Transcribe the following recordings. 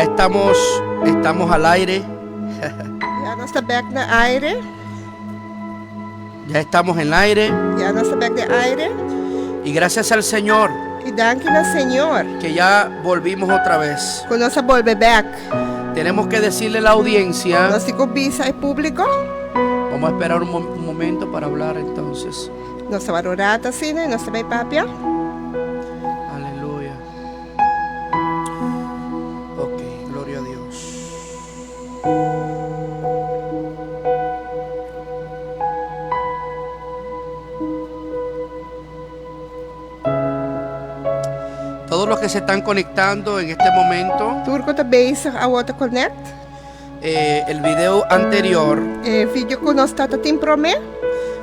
Ya estamos, estamos al aire. Ya nos ta bèk na aire. Ya estamos en aire. Ya nos ta bèk den aire. Y gracias al Señor. I danki na Señor. Que ya volvimos otra vez. Ku nos a bolbe bèk. Tenemos que decirle a la audiencia. Nos tin ku bisa e públiko. Vamos a esperar un, un momento para hablar entonces. Nos ta wak un rato asina i nos ta bai papia. Aleluya. Ok, gloria a Dios. Todos los que se están conectando en este momento. Tur ku ta bezig awor ta connect. Eh, el video anterior. E video ku nos tata tin promé.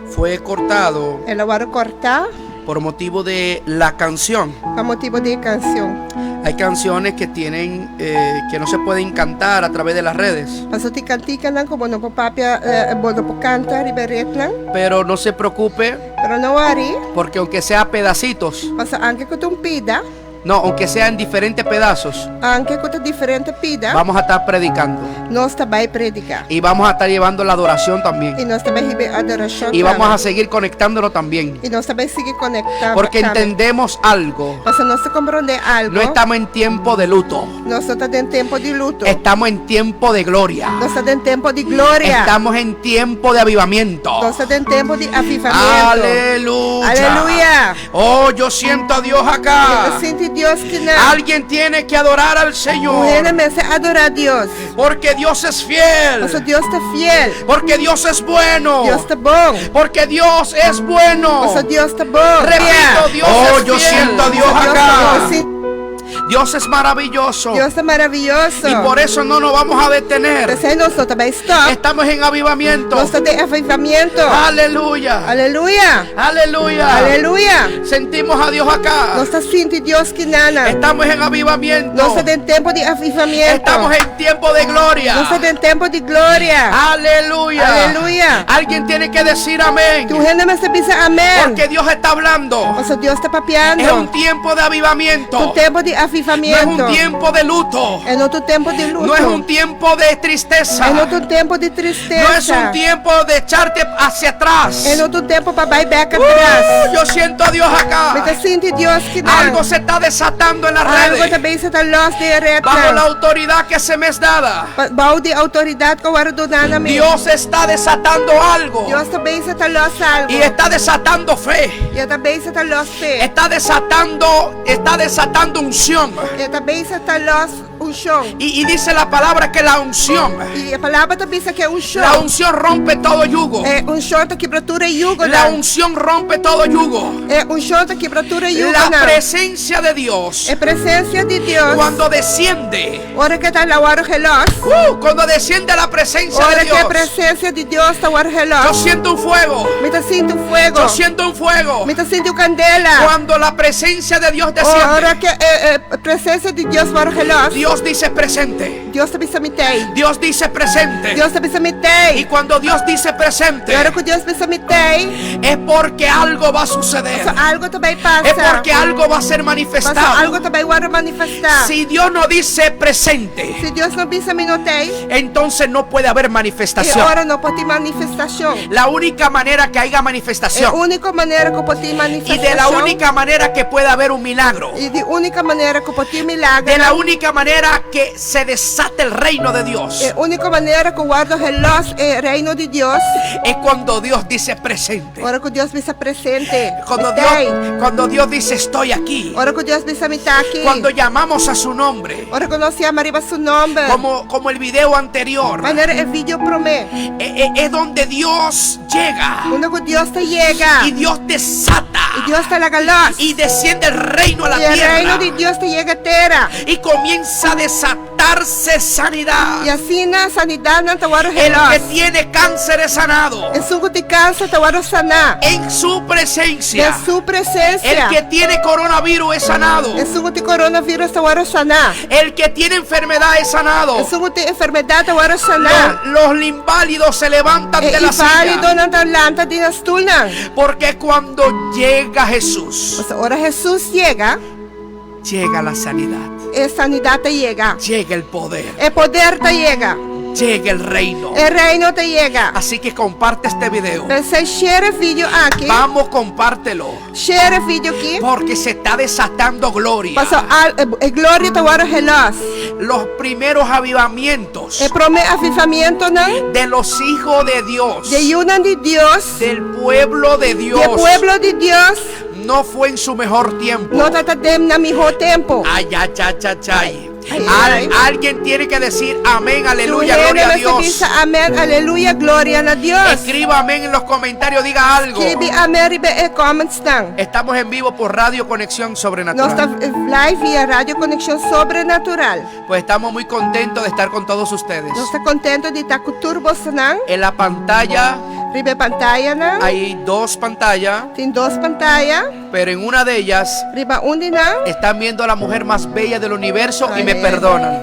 Fue cortado. El a wòrdu kòrtá. Por motivo de la canción. Pa motibu di e kanshon. Hay canciones que tienen eh, que no se pueden cantar a través de las redes. Pasobra tin kantikanan ku bo no por papia, eh, bo no por kanta riba e retnan. Pero no se preocupe. Pero no wòri. Porque aunque sea pedacitos. Pasobra anke ku ta un pida. No, aunque sea en diferentes pedazos. Anke ku ta diferente pida. Vamos a estar predicando. Nos ta bai prediká. Y vamos a estar llevando la adoración también. I nos ta bai hiba e adorashon Y vamos tambe. a seguir conectándolo también. I nos ta bai sigui konektá Porque tambe. entendemos algo. Pasobra nos ta komprondé algu. No estamos en tiempo de luto. Nos no ta den tempu di luto. Estamos en tiempo de gloria. Nos ta den tempu di gloria. Estamos en tiempo de avivamiento. Nos ta den tempu di avivamiento. Aleluya. Aleluya. Oh, yo siento a Dios Mi acá. ta sinti Dios kinan. Alguien tiene que adorar al Un Señor. hende mester adorá Dios. Porque Dios es fiel. Pasobra Dios ta fiel. Porque Dios es bueno. Dios ta bon. Porque Dios es bueno. Pasobra Dios ta bon. Repito, Dios Oh, es yo fiel. siento a Dios Dios ta acá. bon. Sí, Dios es maravilloso. Dios ta maravioso. Y por eso no nos vamos a detener. P'esei nos no ta bai stòp. Estamos en avivamiento. Nos ta den avivamiento. Aleluya. Aleluya. Aleluya. Aleluya. Sentimos a Dios acá. Nos ta sinti Dios kinana. Estamos en avivamiento. Nos ta den tempu di avivamiento. Estamos en tiempo de gloria. Nos ta den tempu di gloria. Aleluya. Aleluya. Alguien tiene que decir amén. Tur hende mester bisa amèn. Porque Dios está hablando. Pasobra Dios ta papiando. Es un tiempo de avivamiento. Ta un tempu di No es avivamiento. un tiempo de luto. E no ta un tempu di luto. No es un tiempo de tristeza. E no ta un tempu di tristesa. No es un tiempo de echarte hacia atrás. E no ta un tempu pa bai bèk atras. Yo siento a Dios acá. Mi ta sinti Dios kinan. Algo se está desatando en las Algo redes. ta bezig ta lòs den e retnan. Bajo la autoridad que se me es dada. Bou di outoridat ku a wòrdu duná na mi. Dios está desatando algo. Dios ta bezig ta lòs algu. Y está desatando fe. I e ta bezig ta lòs fe. Está desatando, está desatando unción. E ta bezig ta lòs unshon. Y, y dice la palabra que la unción, I e palabra ta bisa ku e unshon. la unción rompe todo yugo. E unshon ta kibra tur e yugonan. La unción rompe todo yugo. E unshon ta kibra tur e La yugonan. presencia de Dios E presensia di Dios. cuando desciende, Ora ku e ta la wòrdu gelòs. cuando desciende la presencia Ora de ku e Dios, presensia di Dios ta wòrdu yo gelòs. siento un fuego, Mi ta sinti un fuego. yo siento un fuego. Mi ta sinti un kandela. Cuando la presencia de Dios desciende, Ora ku e e presensia di Dios wòrdu gelòs. Dios dice presente, Dios ta bisa mi t'ei. Dios dice presente. Dios ta bisa mi t'ei. Y cuando Dios dice presente, I ora ku Dios bisa mi t'ei, es porque algo va a suceder. pasobra algu ta bai pasa. Es porque algo va a ser Pasobra manifestado. algu ta bai wòrdu manifestá. Si Dios no dice presente, Si Dios no bisa mi no t'ei, entonces no puede haber e manifestación. ora no por tin manifestashon. La única manera que haya E manifestación úniko manera ku por tin y de la manifestashon única manera que pueda haber un milagro, i di úniko manera ku por tin de la milagernan, única manera que se desate el reino de Dios, e úniko manera ku wòrdu gelòs e reino di Dios, es cuando Dios dice presente. ora ku Dios bisa presente, Cuando mi t'ei. Dios, cuando Dios dice estoy aquí, Ora ku Dios bisa mi ta aki, cuando llamamos a su nombre, ora ku nos yama riba su nòmber, como, como el video anterior, manera e video promé, eh, eh, es donde Dios llega unda ku Dios ta yega y Dios desata i Dios ta laga lòs, y desciende el reino a la i e reino tierra di Dios ta yega tera. y comienza a desatarse sanidad. I asina sanidatnan ta wòrdu El que gelòs. tiene cáncer es sanado Esun ku tin kanser ta wòrdu saná en su presencia. den su El presensia. que tiene coronavirus es sanado. Esun ku tin coronavirus ta wòrdu saná. El que tiene enfermedad es sanado. Esun ku tin enfermedat ta wòrdu saná. Los, los inválidos se levantan E de la silla. inválidonan ta lanta di nan stulnan. Porque cuando llega Jesús, Pasobra ora Hesus yega, llega la sanidad. E sanidat ta yega. Llega el poder. E poder ta yega. Llega el reino. E reino ta yega. Así que comparte este video. P'esei share e video aki. Vamos, compártelo. Share e video aki. Porque se está desatando gloria. Paso al, e gloria ta wòrdu gelos. Los primeros avivamientos. E promé avivamientonan. De los hijos de Dios. Di e yunan di Dios. Del pueblo de Dios. Di e pueblo di Dios. No fue en su mejor tiempo. No tabata den nan mihó tempu. Ay, ay, ay, ay, ay. Al, alguien tiene que decir amén, aleluya, gloria a Dios. Bisa amén, aleluya, gloria na Dios. Escriba amén en los comentarios, diga algo. Skirbi amén riba e comments nan. Estamos en vivo por Radio Conexión Sobrenatural. Nos ta live via Radio Conexión Sobrenatural. Pues estamos muy contentos de estar con todos ustedes. Nos ta contento di ta cu tur bosonan. En la pantalla. Riba e pantayanan. Hay dos pantallas. Tin dos pantaya. Pero en una de ellas. Riba un di nan. Están viendo a la mujer más bella del universo y me perdonan.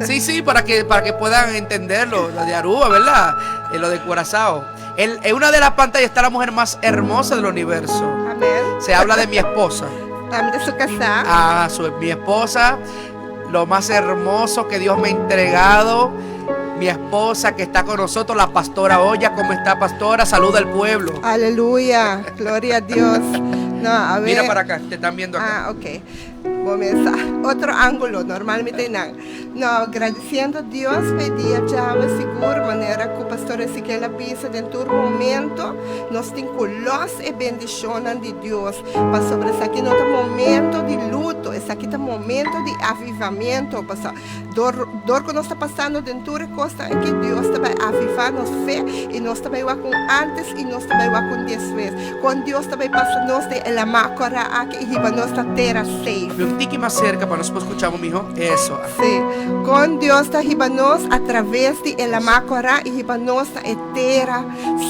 Sí, sí, para que, para que puedan entenderlo. Lo de Aruba, ¿verdad? Eh, lo de Curazao. En, en una de las pantallas está la mujer más hermosa del universo. Amén. Se habla de mi esposa. Tambe su casá. Ah, su, mi esposa, lo más hermoso que Dios me ha entregado. Mi esposa que está con nosotros, la pastora Olla. ¿Cómo está, pastora? Saluda al pueblo. Aleluya, gloria a Dios. No, a ver. Mira para acá, te están viendo acá. Ah, ok. Comienza otro ángulo, normalmente no. No, gradiciendo Dios pa e dia djawe sigur manera cu Pastor Ezequiel a bisa den tur momento nos tin cu los e bendicionnan di Dios pasobra esaki no ta momento di luto esaki ta momento di avivamiento pasobra dor dor cu nos ta pasando den tur e cosnan aki Dios ta bay aviva nos fe y nos ta bay wak un antes y nos ta bay wak un despues con Dios ta bay pasa nos den e lama cora aki y hiba nos na tera safe. Papia un tiki mas cerca pa nos por scucha bo miho. Eso. Sí. Kon Dios ta hiba nos a traves di e lamá kòrá i hiba nos na e tera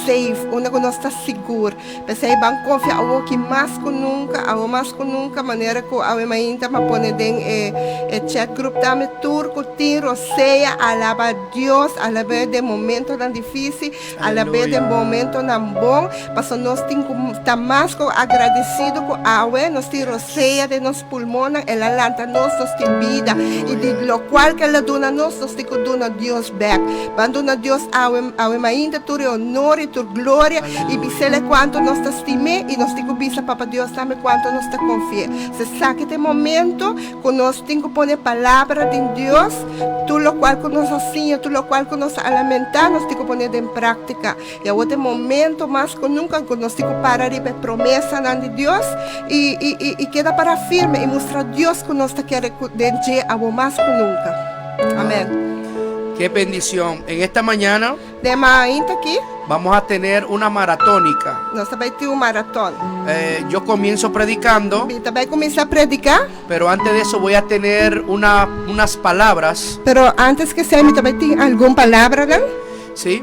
safe, unda ku nos ta sigur. P'esei ban konfia awoki mas ku nunka, awo mas ku nunka, manera ku awe mainta m'a pone den e e chat group tambe, tur ku tin rosea alaba Dios, alab'é den momentonan difísil, Alab'é den momentonan bon, pasobra nos tin ku ta mas ku agradesido ku awe nos tin rosea den nos pulmonnan, El a lanta nos, nos tin bida, i di lokual ku El a duna nos, nos tin ku duna Dios bèk. Ban duna Dios awe, awe mainta tur e onor i tur gloria, i bis'El e kuantu nos ta stim'É, i nos tin ku bisa Papa Dios tambe kuantu nos ta konfi'É. Esaki ta e momento Ku nos tin ku pone palabra den Dios, tur lokual ku nos a siña, tur lokual ku nos a lamentá, nos tin ku pone den práktika. I awor ta e momento mas ku nunka ku nos tin ku para riba e promesanan di Dios i i i i keda para firme i mustra Dios ku nos ta kere ku den dje awor mas ku nunka. Amèn. Ke bendicion! En esta mañana. Den mainta aki. Vamos a tener una maratónica. Nos ta bai tin un maratòn. Yo comienzo predicando. Mi ta bai kuminsá prediká. Pero antes de eso voy a tener una unas palabras. Pero antes ke esei mi ta bai tin algun palabranan. Sí,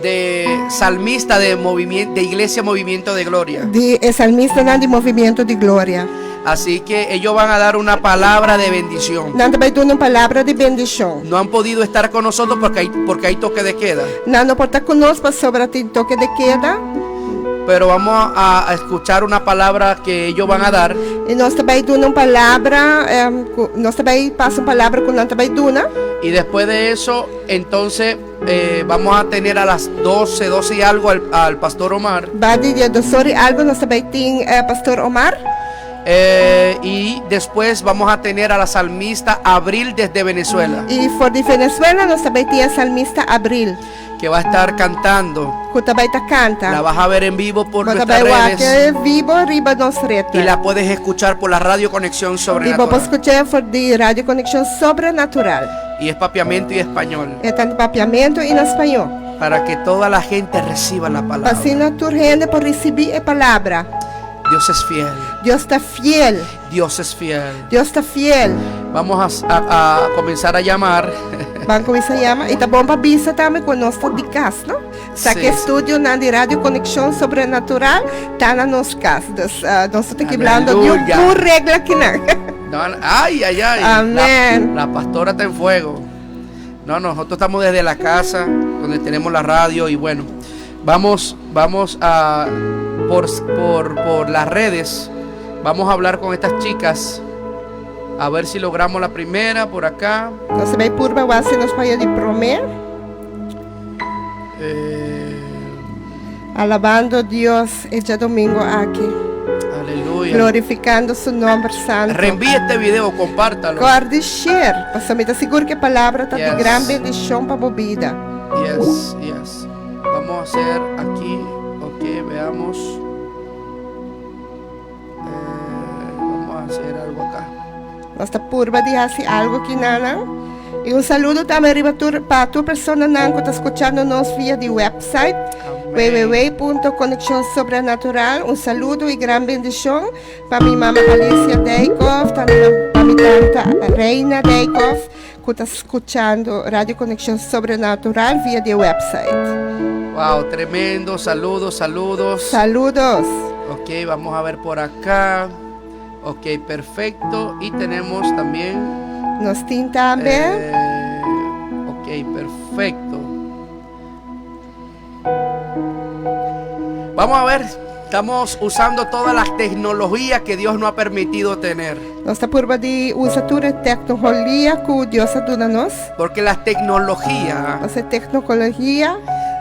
de salmista de movimiento de Iglesia Movimiento de Gloria. Di e salmistanan di Movimiento di Gloria. Así que ellos van a dar una palabra de bendición. Nan ta bai duna un palabra di bendishon. No han podido estar con nosotros porque hay, porque hay toque de queda. Nan no por ta ku nos pasobra tin toke de keda. Pero vamos a, a escuchar una palabra que ellos van a dar. I nos ta bai duna un palabra, ku nos ta bai pasa un palabra ku nan ta bai duna. Y después de eso, entonces eh, vamos a tener a las 12, 12 y algo al, al pastor Omar. Ba di dia dos ora y algo nos ta bai tin eh, pastor Omar. Eh, y después vamos a tener a la salmista Abril desde Venezuela. Y for di Venezuela nos ta bai tin e salmista Abril. Que va a estar cantando. Cu ta bai ta canta. La vas a ver en vivo por Bo ta nuestras bai wak redes. vivo riba nos red. Y la puedes escuchar por la Radio Conexión Y bo Sobrenatural. por scucha for di Radio Conexión Sobrenatural. Y es papiamento y español. E ta na papiamento y na spañó. Para que toda la gente reciba la palabra. Pa asina tur hende por ricibi e palabra. Dios es fiel. Dios ta fiel. Dios es fiel. Dios ta fiel. Vamos a, a, a comenzar a llamar. Ban kuminsá yama. I ta bon pa bisa tambe ku nos ta di kas, no? Sa Sí, ke sí. estudionan di Radio Conexión Sobrenatural ta na nos kas. Dus nos ta kiblando di un Aleluya. tur regla kinan. No, ay, ay, ay. La, Amén. la pastora está en fuego. No, nosotros estamos desde la casa donde tenemos la radio y bueno, vamos, vamos a por, por, por las redes. Vamos a hablar con estas chicas. A ver si logramos la primera por acá. Nos ta bai purba wak si nos por haya di promé. Alabando Dios e djadomingo aki. Aleluya. Glorificando su nomber santo. Reenvía este video, compártalo. Kòrda share, pasobra mi ta sigur ku e palabra ta di gran bendishon pa bo bida. Yes, yes. Vamos a hacer aquí, ok, veamos. Eh, vamos a hacer algo acá. Nos ta purba di hasi algo ki nanan. I un saludo tambe riba tur pa tur personanan ku ta skuchando nos via di website www.conexionsobrenatural. Un saludo i gran bendishon pa mi mama Alicia Dijkhoff, tambe pa mi tanta Reina Dijkhoff ku ta skuchando Radio Conexion Sobrenatural via di e website. Wow, tremendo. Saludos, saludos. Saludos. Ok, vamos a ver por acá. Ok, perfecto. Y tenemos también. Nos tin tambe. Eh, ok, perfecto. Vamos a ver, estamos usando todas las tecnologías que Dios nos ha permitido tener. Nos ta purba di usa tur e tecnologia cu Dios a duna nos. Porque la tecnología. Pasobra e tecnologia.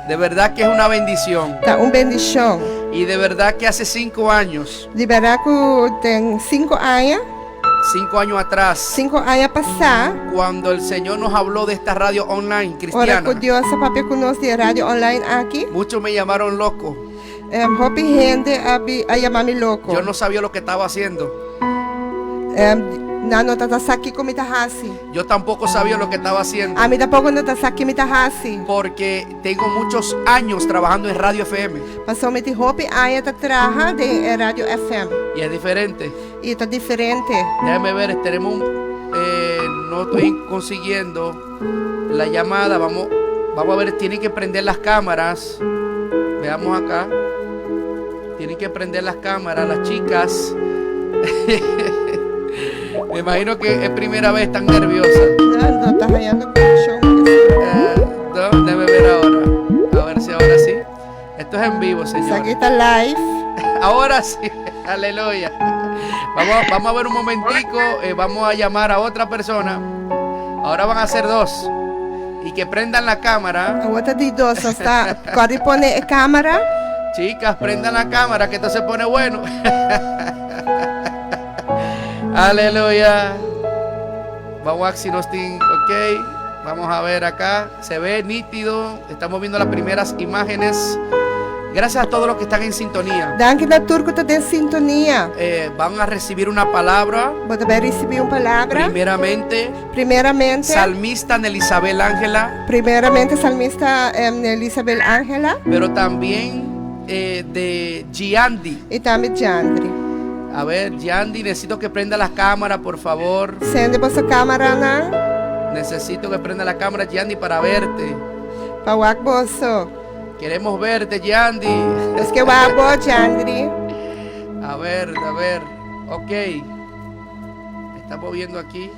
De verdad que es una bendición. Ta un bendicion. Y de verdad que hace cinco años. Di berdad cu den cinco aña. Cinco años atrás. Cinco aña pasá. Cuando el Señor nos habló de esta radio online cristiana. Ora cu Dios a papia cu nos di e radio online aki. Muchos me llamaron loco. Hopi hende a bi a yama mi loco. Yo no sabía lo que estaba haciendo. Nan no ta sa kico mi ta haci. Yo tampoco sabía lo que estaba haciendo. Ami tampoco no ta sa ki mi ta haci. Porque tengo muchos años trabajando en radio FM. Pasobra mi tin hopi aña ta traha den e radio FM. Y es diferente. Y ta diferente. Déjame ver, tenemos un, eh, no estoy consiguiendo la llamada. Vamos, vamos a ver, tienen que prender las cámaras. Veamos acá. Tienen que prender las cámaras, las chicas. Me imagino que es primera vez tan nerviosa. No, no está hallando conexión. Eh, no, déjame ver ahora. A ver si ahora sí. Esto es en vivo, señor. Aquí está live. Ahora sí. Aleluya. Vamos, vamos a ver un momentico. Eh, vamos a llamar a otra persona. Ahora van a ser dos. Y que prendan la cámara. Awor ta di dos. Está, Corri pone e cámara. Chicas, prendan la cámara que esto se pone bueno. Aleluya. Vamos a si nos ok. Vamos a ver acá. Se ve nítido. Estamos viendo las primeras imágenes. Gracias a todos los que están en sintonía. Danki na tur ku ta den sintonia. Eh, van a recibir una palabra. Bo ta bai risibí un palabra. Primeramente. Primeramente. Salmista Nelisabel Ángela. Primeramente salmista Nelisabel Ángela. Pero también eh, de Giandy. I tambe Giandri. A ver, Giandy, necesito que prenda la cámara, por favor. Sende boso kámaranan. Necesito que prenda la cámara, Giandy, para verte. Pa wak boso. Queremos verte, Giandy. Nos ke wak bo, Giandri. A ver, a ver. Ok. Estamos viendo aquí.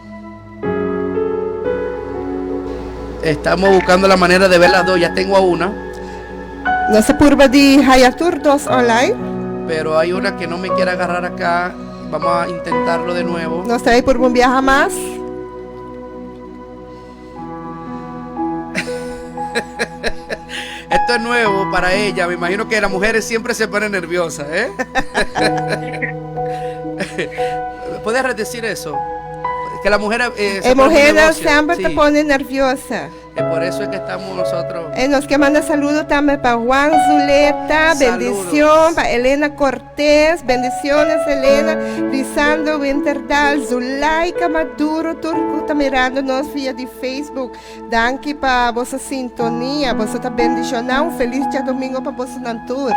Estamos buscando la manera de ver las dos. Ya tengo a una. Nos ta purba di haya tur dos online. Pero hay una que no me quiere agarrar acá. Vamos a intentarlo de nuevo. Nos ta bai purba un biaha mas. Esto es nuevo para ella. Me imagino que las mujeres siempre se ponen nerviosas, ¿eh? ¿Puedes decir eso? Que la mujer eh, se pone mujer siempre te pone nerviosa. Eh, por eso es que estamos nosotros. Eh, nos ke manda saludo tambe pa Juan Zuleta, bendicion, pa Elena Cortés, bendiciones Elena, Lisandro Winterdal, Zulaika Maduro, tur ku ta mirando nos via di Facebook. Danki pa boso sintonia, boso ta bendiciona, un feliz djadomingo pa bosonan tur.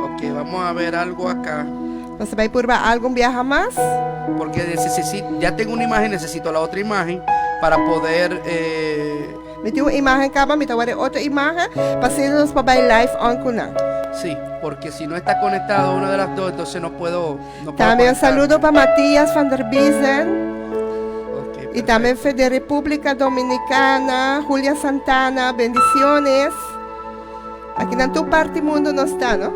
Ok, vamos a ver algo acá. Nos ta bai purba algo un biaha mas. Porque necesito, ya tengo una imagen, necesito la otra imagen para poder... Eh, Mi tin un imagen caba, mi ta wak e otro imagen, pa asina nos por bai live on cu nan. Sí, porque si no está conectado una de las dos, entonces no puedo, no puedo Tambe un conectar. saludo pa Matías van der Biesen. Ok, Y tambe perfecto. de República Dominicana, Julia Santana, bendiciones. Aki na tur parti mundu nos ta, no?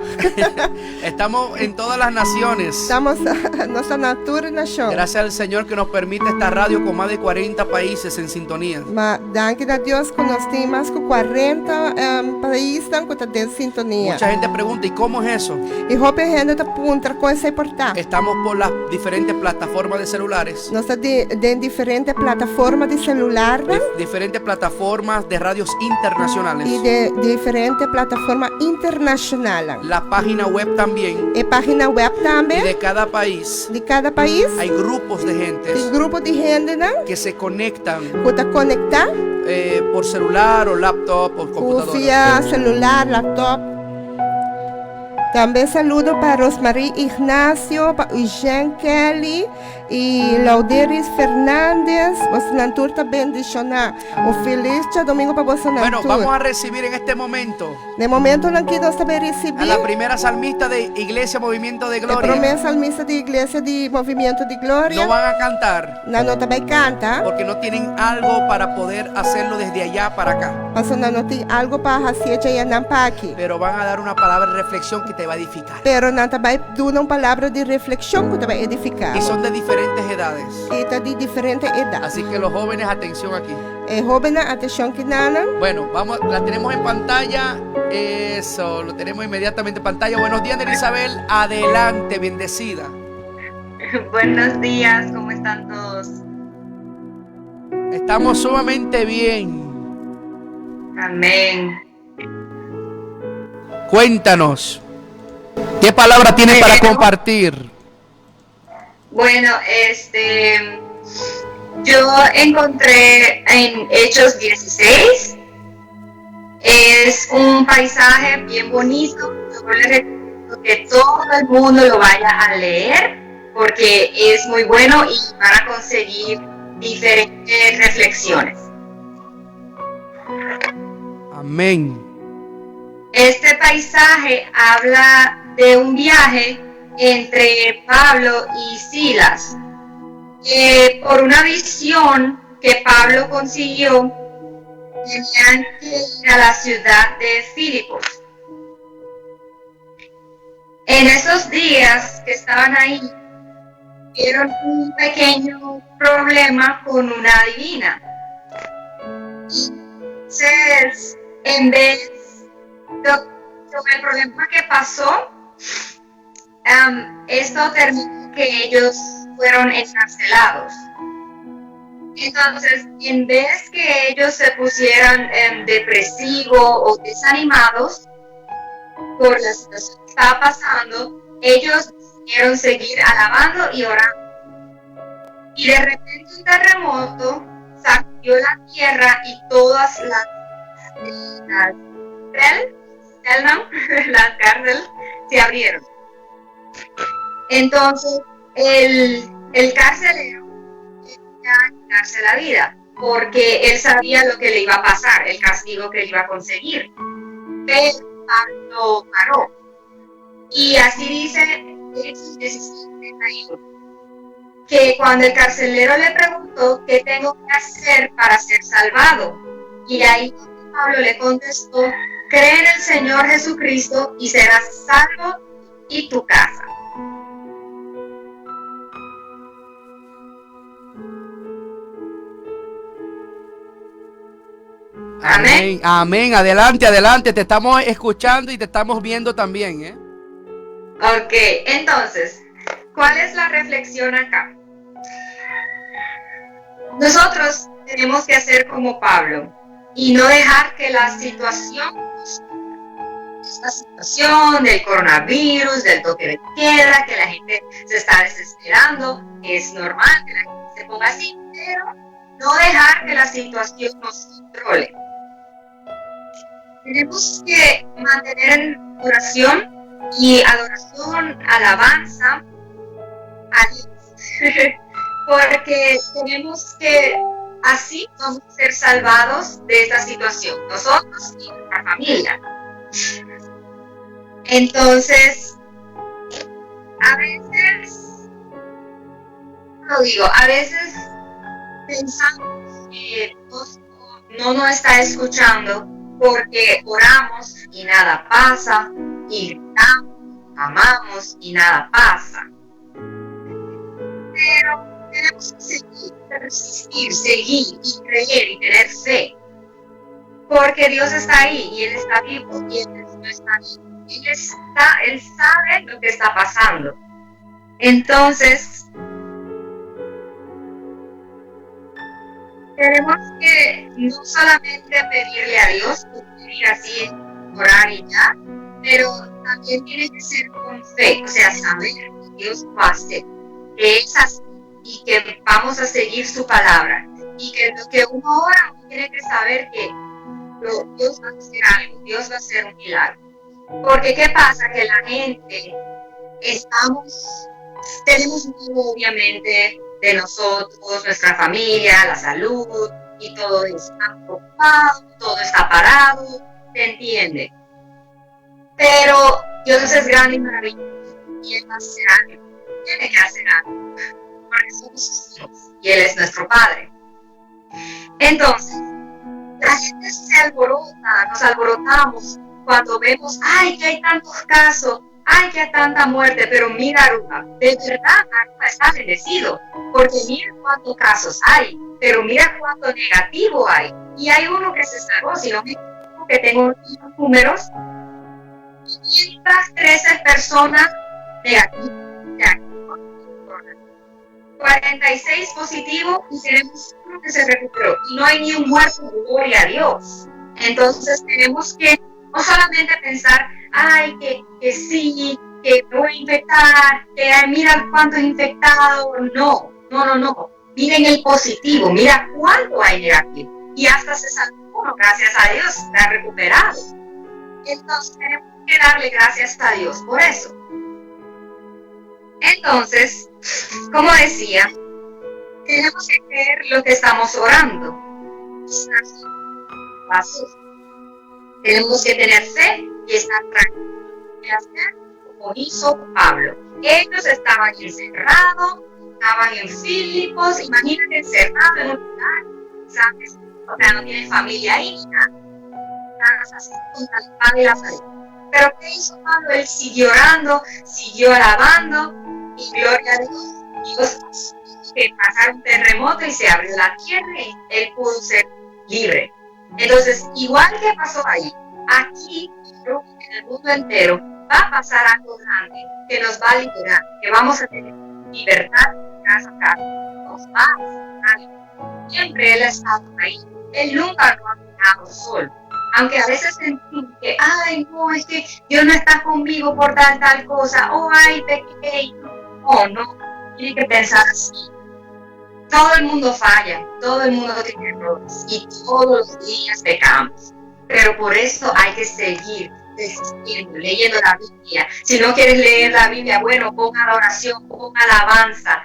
Estamos en todas las naciones. Estamos, nos ta na tur nashon. Gracias al Señor que nos permite esta radio con más de 40 países en sintonía. Ma danki na Dios ku nos tin mas ku 40 paisnan ku ta den sintonia. Mucha gente pregunta, ¿y cómo es eso? I hopi hende ta puntra kon esei por ta. Estamos por las diferentes plataformas de celulares. Nos ta den diferente plataforma di celularnan. Diferentes plataformas de radios internacionales. I den diferente plataforma internacionalnan. La página web también. E página web tambe. Y de cada país. Di cada pais. Hay grupos de gentes. Tin grupo di hendenan. Que se conectan. Ku ta konektá. Por celular o laptop o computadora. Ku via celular, laptop. Tambe saludo pa Rosmarie Ignacio, pa Eugène Kelly y Lauderis Fernandez. Bosonan tur ta bendishoná. Un felis djadomingo pa bosonan Bueno, tur. vamos a recibir en este momento. Na e momentonan aki nos ta bay ricibi. A la primera salmista de Iglesia Movimiento de E Gloria. prome salmista di Iglesia di Movimiento di Gloria. No van a cantar. Nan no ta bay canta. Porque no tienen algo para poder hacerlo desde allá para acá. Pasobra nan no tin algo pa hacié djayanan pa aki. Pero van a dar una palabra de reflexión que te va a edificar. Pero nan ta bay duna un palabra di reflexión cu ta bay edifica Y bo. son de diferentes edades. Y ta di diferente edad. Así que los jóvenes atención aquí. E hóbennan, atenshon kinanan. Bueno, vamos, la tenemos en pantalla. Eso, lo tenemos inmediatamente en pantalla. Buenos días, Isabel. Adelante, bendecida. Buenos días, ¿cómo están todos? Estamos sumamente bien. Amén. Cuéntanos, ¿qué palabra tienes para compartir? Bueno, este, yo encontré en Hechos 16, es un paisaje bien bonito, yo les recomiendo que todo el mundo lo vaya a leer porque es muy bueno y van a conseguir diferentes reflexiones. Amén. Este paisaje habla de un viaje entre Pablo y Silas, que por una visión que Pablo consiguió, tenían que ir a la ciudad de Filipos. En esos días que estaban ahí, tuvieron un pequeño problema con una adivina. Entonces, en vez de, sobre el problema que pasó, esto terminó que ellos fueron encarcelados. Entonces, en vez que ellos se pusieran depresivos o desanimados por la situación que estaba pasando, ellos decidieron seguir alabando y orando. Y de repente un terremoto sacudió la tierra y todas las, las, las cárceles se abrieron. Entonces, el, el carcelero quería quitarse la vida porque él sabía lo que le iba a pasar, el castigo que le iba a conseguir. Pero Pablo paró. Y así dice Hechos 16:31, que cuando el carcelero le preguntó qué tengo que hacer para ser salvado, y ahí Pablo le contestó, cree en el Señor Jesucristo y serás salvo y tu casa. Amén. Amén. Adelante, adelante. Te estamos escuchando y te estamos viendo también. ¿eh? Ok, entonces, ¿cuál es la reflexión acá? Nosotros tenemos que hacer como Pablo y no dejar que la situación, esta situación del coronavirus, del toque de queda, que la gente se está desesperando, es normal que la gente se ponga así, pero no dejar que la situación nos controle. Tenemos que mantener en oración y adoración, alabanza a Dios, porque tenemos que así vamos a ser salvados de esta situación, nosotros y nuestra familia. Entonces, a veces, lo digo, a veces pensamos que Dios no nos está escuchando, Porque oramos y nada pasa, y gritamos, amamos y nada pasa. Pero tenemos que seguir, persistir, seguir y creer y tener fe. Porque Dios está ahí y Él está vivo y Él no está vivo. Él está, Él sabe lo que está pasando. Entonces, tenemos que no solamente pedirle a Dios, pedir así, orar y ya, pero también tiene que ser con fe, o sea, saber que Dios va a hacer, que es así y que vamos a seguir su palabra. Y que lo que uno ora, uno tiene que saber que Dios va a hacer algo, Dios va a hacer un milagro. Porque ¿qué pasa? Que la gente estamos, tenemos miedo obviamente de nosotros, nuestra familia, la salud y todo está preocupado, todo está parado, se entiende. Pero Dios es grande y maravilloso y Él va a hacer algo, tiene que hacer algo, porque somos sus hijos y Él es nuestro Padre. Entonces, la gente se alborota, nos alborotamos cuando vemos, ay, que hay tantos casos, ay, que hay tanta muerte, pero mira Aruba, de verdad Aruba está bendecido, porque mira cuántos casos hay, pero mira cuánto negativo hay. Y hay uno que se salvó, si no me equivoco, que tengo los números, 513 personas negativas, 46 positivos y tenemos uno que se recuperó. Y no hay ni un muerto, gloria a Dios. Entonces tenemos que no solamente pensar, ay, que sí, que me voy a infectar, que ay, mira cuántos infectados. No, no, no, no. Miren el positivo, mira cuánto hay negativo. Y hasta se salvó uno, gracias a Dios, está recuperado. Entonces tenemos que darle gracias a Dios por eso. Entonces, como decía, tenemos que creer lo que estamos orando. Tenemos que tener fe y estar tranquilos. Y hacer como hizo Pablo. Ellos estaban encerrados, estaban en Filipos, imagínate encerrado en un lugar, ¿sabes? O sea, no tienen familia ahí, nada. Así contra la espada y la pared. Pero ¿qué hizo Pablo? Él siguió orando, siguió alabando, y gloria a Dios, Dios hizo que pasara un terremoto y se abrió la tierra y él pudo ser libre. Entonces, igual que pasó ahí, aquí en el mundo entero va a pasar algo grande que nos va a liberar, que vamos a tener libertad casa a casa, nos va a hacer algo. Siempre Él ha estado ahí, Él nunca nos ha dejado solo. Aunque a veces sentimos que, ay, no, es que Dios no está conmigo por tal, tal cosa, o ay, pequé, no, no, tiene que pensar así. Todo el mundo falla, todo el mundo tiene errores y todos los días pecamos. Pero por eso hay que seguir resistiendo, leyendo la Biblia. Si no quieres leer la Biblia, bueno, ponga la oración, ponga la alabanza,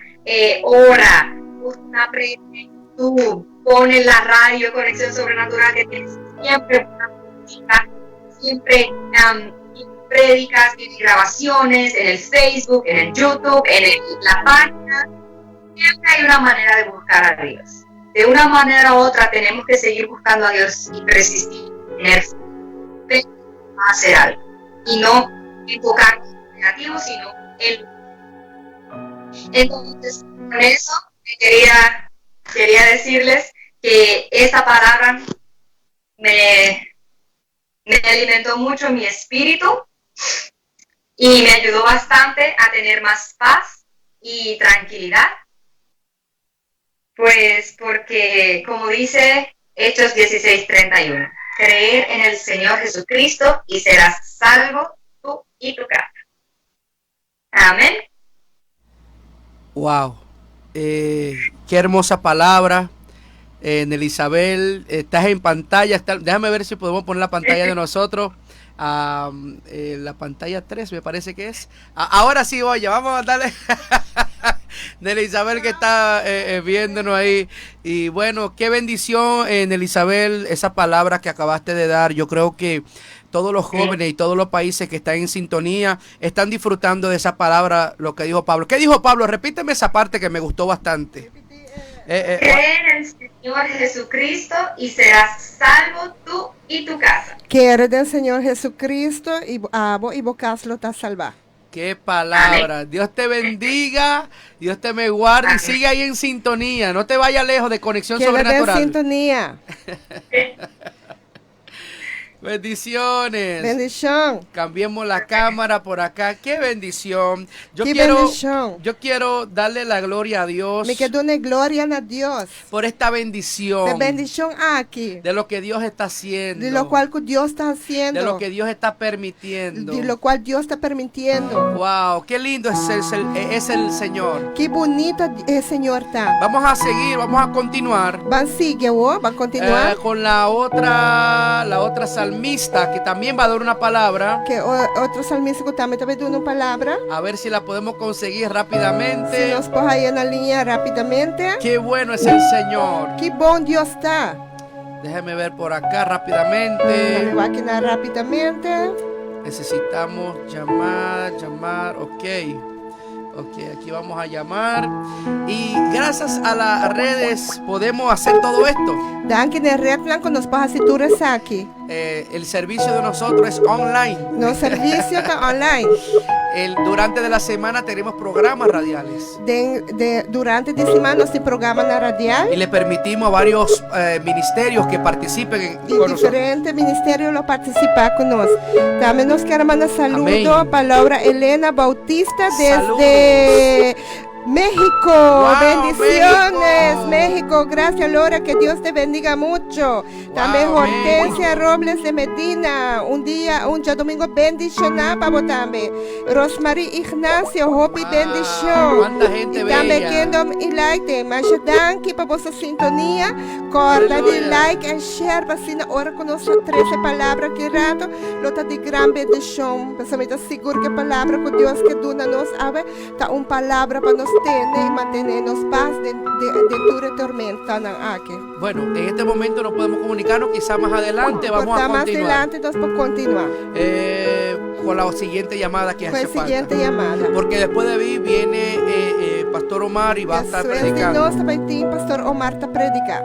ora, busca, aprende tú, pon en la radio Conexión Sobrenatural, que tienes siempre buena música, siempre prédicas, tienes grabaciones en el Facebook, en el YouTube, en la página. Siempre hay una manera de buscar a Dios. De una manera u otra tenemos que seguir buscando a Dios y persistir, tener fe a hacer algo. Y no enfocarnos en lo negativo, sino en lo positivo. Entonces, con eso quería decirles que esta palabra me alimentó mucho mi espíritu y me ayudó bastante a tener más paz y tranquilidad. Pues porque, como dice Hechos 16:31, creer en el Señor Jesucristo y serás salvo tú y tu casa. Amén. Wow. Qué hermosa palabra. Nelisabel, estás en pantalla. Déjame ver si podemos poner la pantalla de nosotros. La pantalla 3 me parece que es. Ahora sí, oye, vamos a darle. Nelisabel, que está viéndonos ahí. Y bueno, qué bendición, Nelisabel, esa palabra que acabaste de dar. Yo creo que todos los jóvenes y todos los países que están en sintonía están disfrutando de esa palabra, lo que dijo Pablo. ¿Qué dijo Pablo? Repíteme esa parte que me gustó bastante. Eh, eh, Cree en el Señor Jesucristo y serás salvo tú y tu casa. Kere den Señor Jesucristo i abo i bo kas lo ta salbá. Qué palabra. Dios te bendiga, Dios te me guarde y sigue ahí en sintonía. No te vayas lejos de Conexión Keda den Sobrenatural. sintonia. Bendiciones. Bendishon. Cambiemos la cámara por acá. Qué bendición. Yo Qué quiero, bendishon. yo quiero darle la gloria a Dios Mi ke duna gloria na Dios. por esta E bendición bendishon aki. de lo que Dios está haciendo, Di lokual ku Dios ta de hasiendo. lo que Dios está permitiendo. Di lokual Dios ta permitiendo. Wow, qué lindo es el, es el Señor. Ki bunita e Señor ta. Vamos a seguir, vamos a continuar. Ban sigui, ban kontinuá. Con la otra salmista que también va a dar una palabra. Ku otro salmista ku tambe ta bai duna un palabra. A ver si la podemos conseguir rápidamente. Si nos por hay'é na liña rápidamente. Qué bueno es el Señor. Ki bon Dios ta. Déjeme ver por acá rápidamente. Mi wak akinan rápidamente. Necesitamos llamar, llamar, ok. Ok, aquí vamos a llamar. Y gracias a las redes podemos hacer todo esto. Danki na retnan ku nos por hasi tur esaki. El servicio de nosotros es online. Nos servisio ta online. Durante de la semana tenemos programas radiales. Durante di siman nos tin programa na radial. Y le permitimos a varios ministerios que participen I con nosotros. Diferente ministerio lo partisipá ku nos. Tambe nos ke manda saludo Amén. pa Laura Elena Bautista desde México. Wow, Bendiciones, México. México. Gracias, Laura. Que Dios te bendiga mucho. Tambe Wow, Hortensia Robles de Medina. Un dia, un djadumingu bendishoná pa bo tambe. Rosemary Ignacio, hopi bendishon. Cuánta gente I tambe bella. Kingdom i like. Masha danki pa boso sintonia. Kòrda di Aleluya. like and share pa asina ora ku nos trese palabra aki rato lo ta di gran bendishon. Pasobra mi ta sigur ku e palabra ku Dios ke duna nos awe ta un palabra pa nos tene i mantené nos pas den den tur e tormentanan aki. Bueno, en este momento no podemos comunicarnos, quizá más adelante vamos Por ta a mas continuar. adelante nos por kontinuá. Con la siguiente llamada que Ku hace e falta. siguiente yamada. Porque después de mí viene Pastor Omar y va a estar Despues di predicando. nos ta bai tin Pastor Omar ta prediká.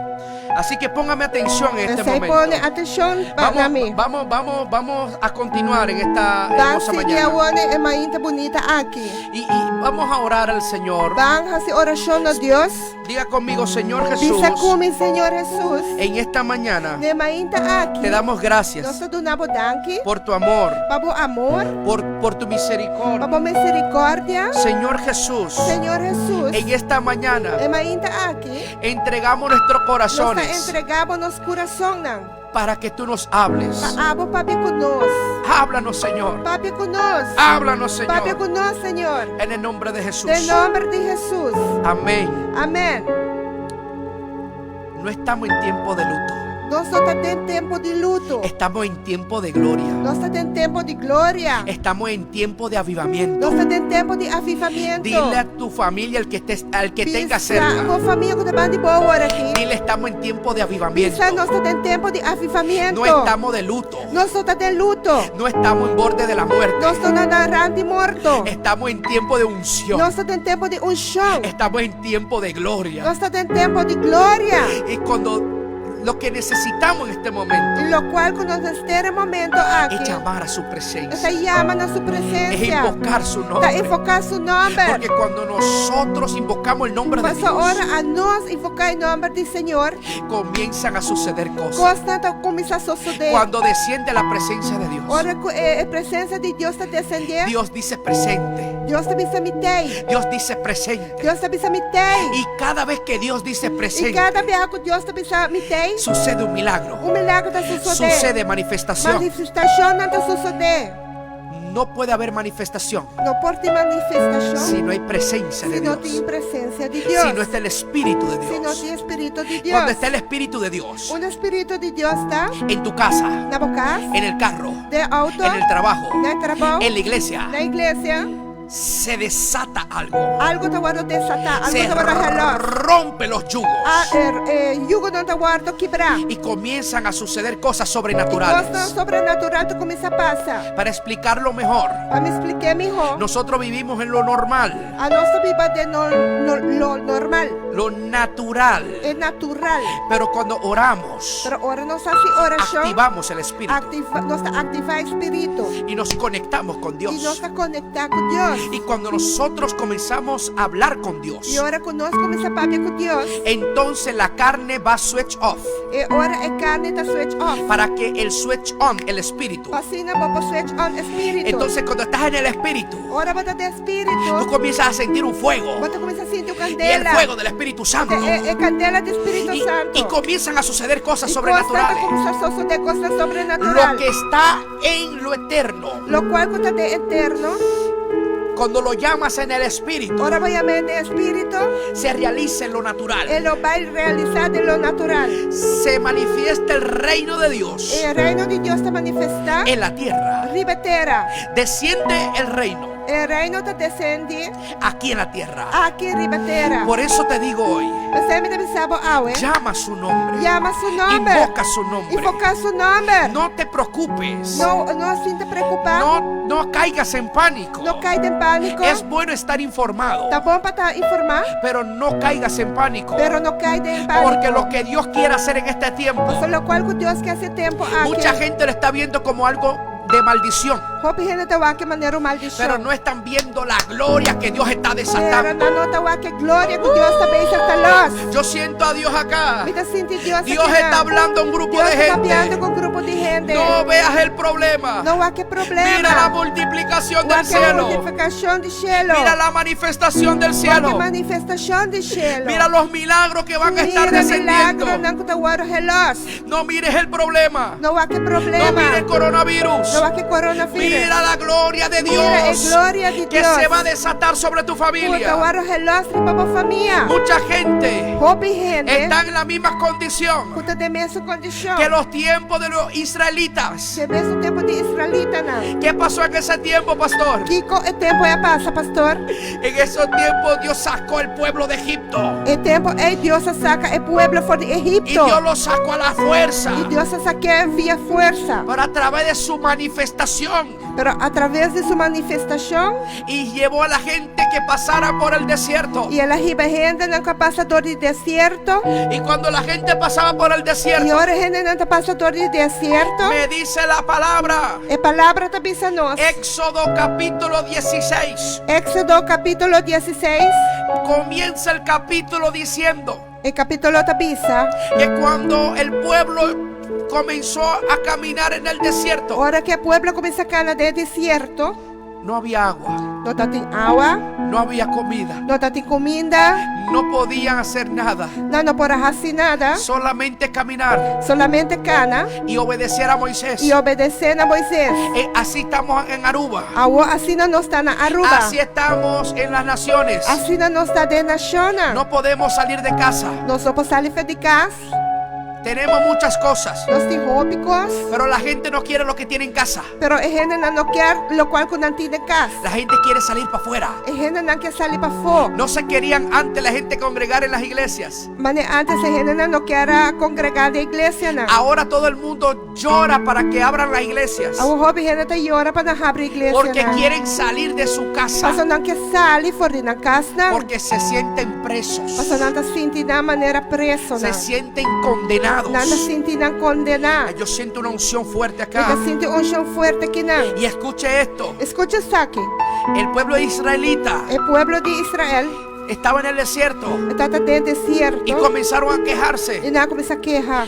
Así que póngame atención en este P'esei momento. pone atenshon pa na Vamos, mi. vamos, vamos, vamos a continuar en esta Ban hermosa sigui mañana. awor e mainta bunita aki. Y vamos a orar al Señor. Ban hasi orashon na Dios. Diga conmigo, Señor Jesús, Bisa ku mi, Señor Hesus. en esta mañana Den e mainta aki. te damos gracias Nos ta duna bo danki. por tu amor, Pa bo amor. por tu misericordia. Pa bo miserikòrdia. Señor Jesús, Señor Hesus. en esta mañana E mainta aki. entregamos nuestros Nos corazones entregá nos kurasonnan. para que tú nos hables. Pa abo papia ku nos. Háblanos, Señor. Papia ku nos. Háblanos, Papia Señor. ku nos, Señor. En el nombre de Jesús. Den nòmber di Hesus. Amén. Amèn. No estamos en tiempo de luto. Nos no ta den tempu di luto. Estamos en tiempo de gloria. Nos ta den tempu di gloria. Estamos en tiempo de avivamiento. Nos ta den tempu di avivamentu. Dile a tu familia, al que estés, al que tenga Bisa cerca. bo famia ku ta banda di bo awor aki. Dile, estamos en tiempo de avivamiento. Bisa nos ta den tempu di avivamentu. No estamos de luto. Nos no ta den luto. No estamos en borde de la muerte. Nos no ta na rant di morto. Estamos en tiempo de unción. Nos ta den tempu di unshon. Estamos en tiempo de gloria. Nos ta den tempu di gloria. Y cuando lo que necesitamos en este momento I lokual ku nos mester e momento aki. es llamar a su Ta presencia. yama na su Es presensia. invocar su Ta nombre. invoká su nòmber. Porque cuando nosotros invocamos el nombre de Mas Dios, ora nos invoká e nòmber di Señor, comienzan a suceder cosas. kosnan ta kuminsá sosodé. Cuando desciende la presencia de Dios, Ora ku e presensia di Dios ta desendé, Dios dice presente. Dios ta bisa mi t'ei. Dios dice presente. Dios ta bisa mi t'ei. Y cada vez que Dios dice I presente, kada biaha ku Dios ta bisa mi t'ei, sucede un milagro. un milager ta sosodé. Sucede manifestación. Manifestashonnan ta sosodé. No puede haber manifestación No por tin manifestashon si no hay presencia de si no Dios. tin presensia di Dios. Si no está el Espíritu de Si no Dios. tin Spiritu di Dios. Cuando está el Espíritu de Dios Unda Spiritu di Dios ta en tu casa, na bo kas, en el carro, den outo, en el trabajo, na trabou, en la iglesia, na iglesia, se desata algo. Algu ta wòrdu desatá, algu Se ta wòrdu halá. rompe los yugos A, er, yugonan ta wòrdu kibrá. y comienzan a suceder cosas Kosnan sobrenaturales. sobrenatural ta kuminsá pasa. Para explicarlo mejor, Pa mi splika mihó, nosotros vivimos en lo normal. anos ta biba den no, no, lo normal. Lo natural. E natural. Pero cuando oramos, Pero ora nos hasi orashon, activamos el Espíritu aktiva, nos ta aktivá e spiritu y nos conectamos con i nos Dios. ta konektá ku Dios. Y cuando nosotros comenzamos a hablar con Dios, I ora ku nos kuminsá papia ku Dios, entonces la carne va a switch off. e ora e karni ta switch off. Para que el switch on, el Espíritu. Pa asina bo por switch on e spiritu. Entonces cuando estás en el Espíritu, Ora bo ta den spiritu, tú comienzas a sentir un fuego. bo ta kuminsá sinti un Y el kandela. fuego del Espíritu Santo. E, e kandela di Spiritu Y, Santu. y comienzan a suceder cosas I kosnan ta sobrenaturales. kuminsá sosodé kosnan Lo sobrenatural. que está en lo eterno, Lokual ku ta den eterno, cuando lo llamas en el Espíritu, ora bo yam'é den spiritu, se realiza en lo natural. e lo bai realisá den lo natural. Se manifiesta el reino de Dios E reino di Dios ta manifestá en la tierra. riba e tera. Desciende el reino E reino ta desendé aquí en la tierra. aki riba tera. Por eso te digo hoy, P'esei mi ta bisa bo awe, llama su nombre, yama su nòmber. invoca su nombre. Invoká su nòmber. No te preocupes, No, no sinti preokupá. no, no caigas en pánico. No kai den pániko. Es bueno estar informado, Ta bon pa ta informá, pero no caigas en pánico. pero no kai den pániko. Porque lo que Dios quiere hacer en este tiempo, Pasobra lokual ku Dios ke hasi e tempu aki. mucha gente lo está viendo como algo de maldición, Hopi hende ta wak e manera un maldishon. pero no están viendo la gloria que Dios está Pero desatando. nan no ta wak e gloria ku Dios ta bezig ta los. Yo siento a Dios acá. Mi ta sinti Dios Dios aki está nan. hablando a un grupo Dios de ta papiando gente. ku un grupo di hende. No veas el problema. No wak e problema. Mira la multiplicación del Wak e cielo. multiplikashon di shelu. Mira la manifestación del Wak e cielo. manifestashon di shelu. Mira los milagros que van a estar Mira descendiendo. milagronan ku ta wòrdu gelos. No mires el problema. No wak e problema. No mires el coronavirus. No wak e coronavirus. Mira la gloria de Mira e Dios gloria di que Dios. se va a desatar sobre tu Ku ta familia. wòrdu gelos riba bo famia. Mucha gente Hopi hende está en la misma condición ku ta den mesun kondishon. que los tiempos de los israelitas. Den mesun tempu di israelitanan. ¿Qué pasó en ese tiempo, pastor? Kiko e tempu ei a pasa, pastor? En esos tiempos Dios sacó al pueblo de Egipto. E tempu ei Dios a saka e pueblo for di Y Egipto. Dios lo sacó a la fuerza. I Dios a sak'é via forsa. Pero a través de su manifestación. Pero a traves di su manifestashon. Y llevó a la gente que pasara por el desierto. I el a hiba hendenan ku a pasa dor di desierto. Y cuando la gente pasaba por el I desierto, ora hendenan ta pasa dor di desierto. me dice la palabra. E palabra ta bisa nos. Éxodo capítulo 16. Éxodo kapítulo 16. Comienza el capítulo diciendo E kapítulo ta bisa. que cuando el pueblo comenzó a caminar en el desierto, Ora ku e pueblo a kuminsá kana den desierto, no había agua, no tabatin awa, no había comida, no tabatin kuminda, no podían hacer nada, nan no por a hasi nada, solamente caminar solamente kana y obedecer a Moisés. i obedesé na Moisés. Así estamos en Aruba, Awor asina nos ta na Aruba. así estamos en las naciones. Asina nos ta den nashonnan. No podemos salir de casa. Nos no por sali for di kas. Tenemos muchas cosas, Nos tin hopi kos. pero la gente no quiere lo que tiene en casa. Pero e hendenan no ke lokual ku nan tin den kas. La gente quiere salir para afuera. E hendenan ke sali pafó. No se querían antes la gente congregar en las iglesias. Manera antes e hendenan no ker a kongregá den iglesianan. Ahora todo el mundo llora para que abran las iglesias. Awor hopi hende ta yora pa nan habri iglesia. Porque quieren salir de su casa. Pasobra nan ke sali for di nan kasnan. Porque se sienten presos. Pasobra nan ta sinti nan manera preso. Se sienten condenados. Nan ta sinti nan kondená. Yo siento una unción fuerte Mi ta acá. sinti unshon fuerte akinan. Y escuche esto. Skucha esaki. El pueblo israelita E pueblo di Israel estaba en el desierto tabata den desierto. y comenzaron a quejarse. I nan a kuminsá keha.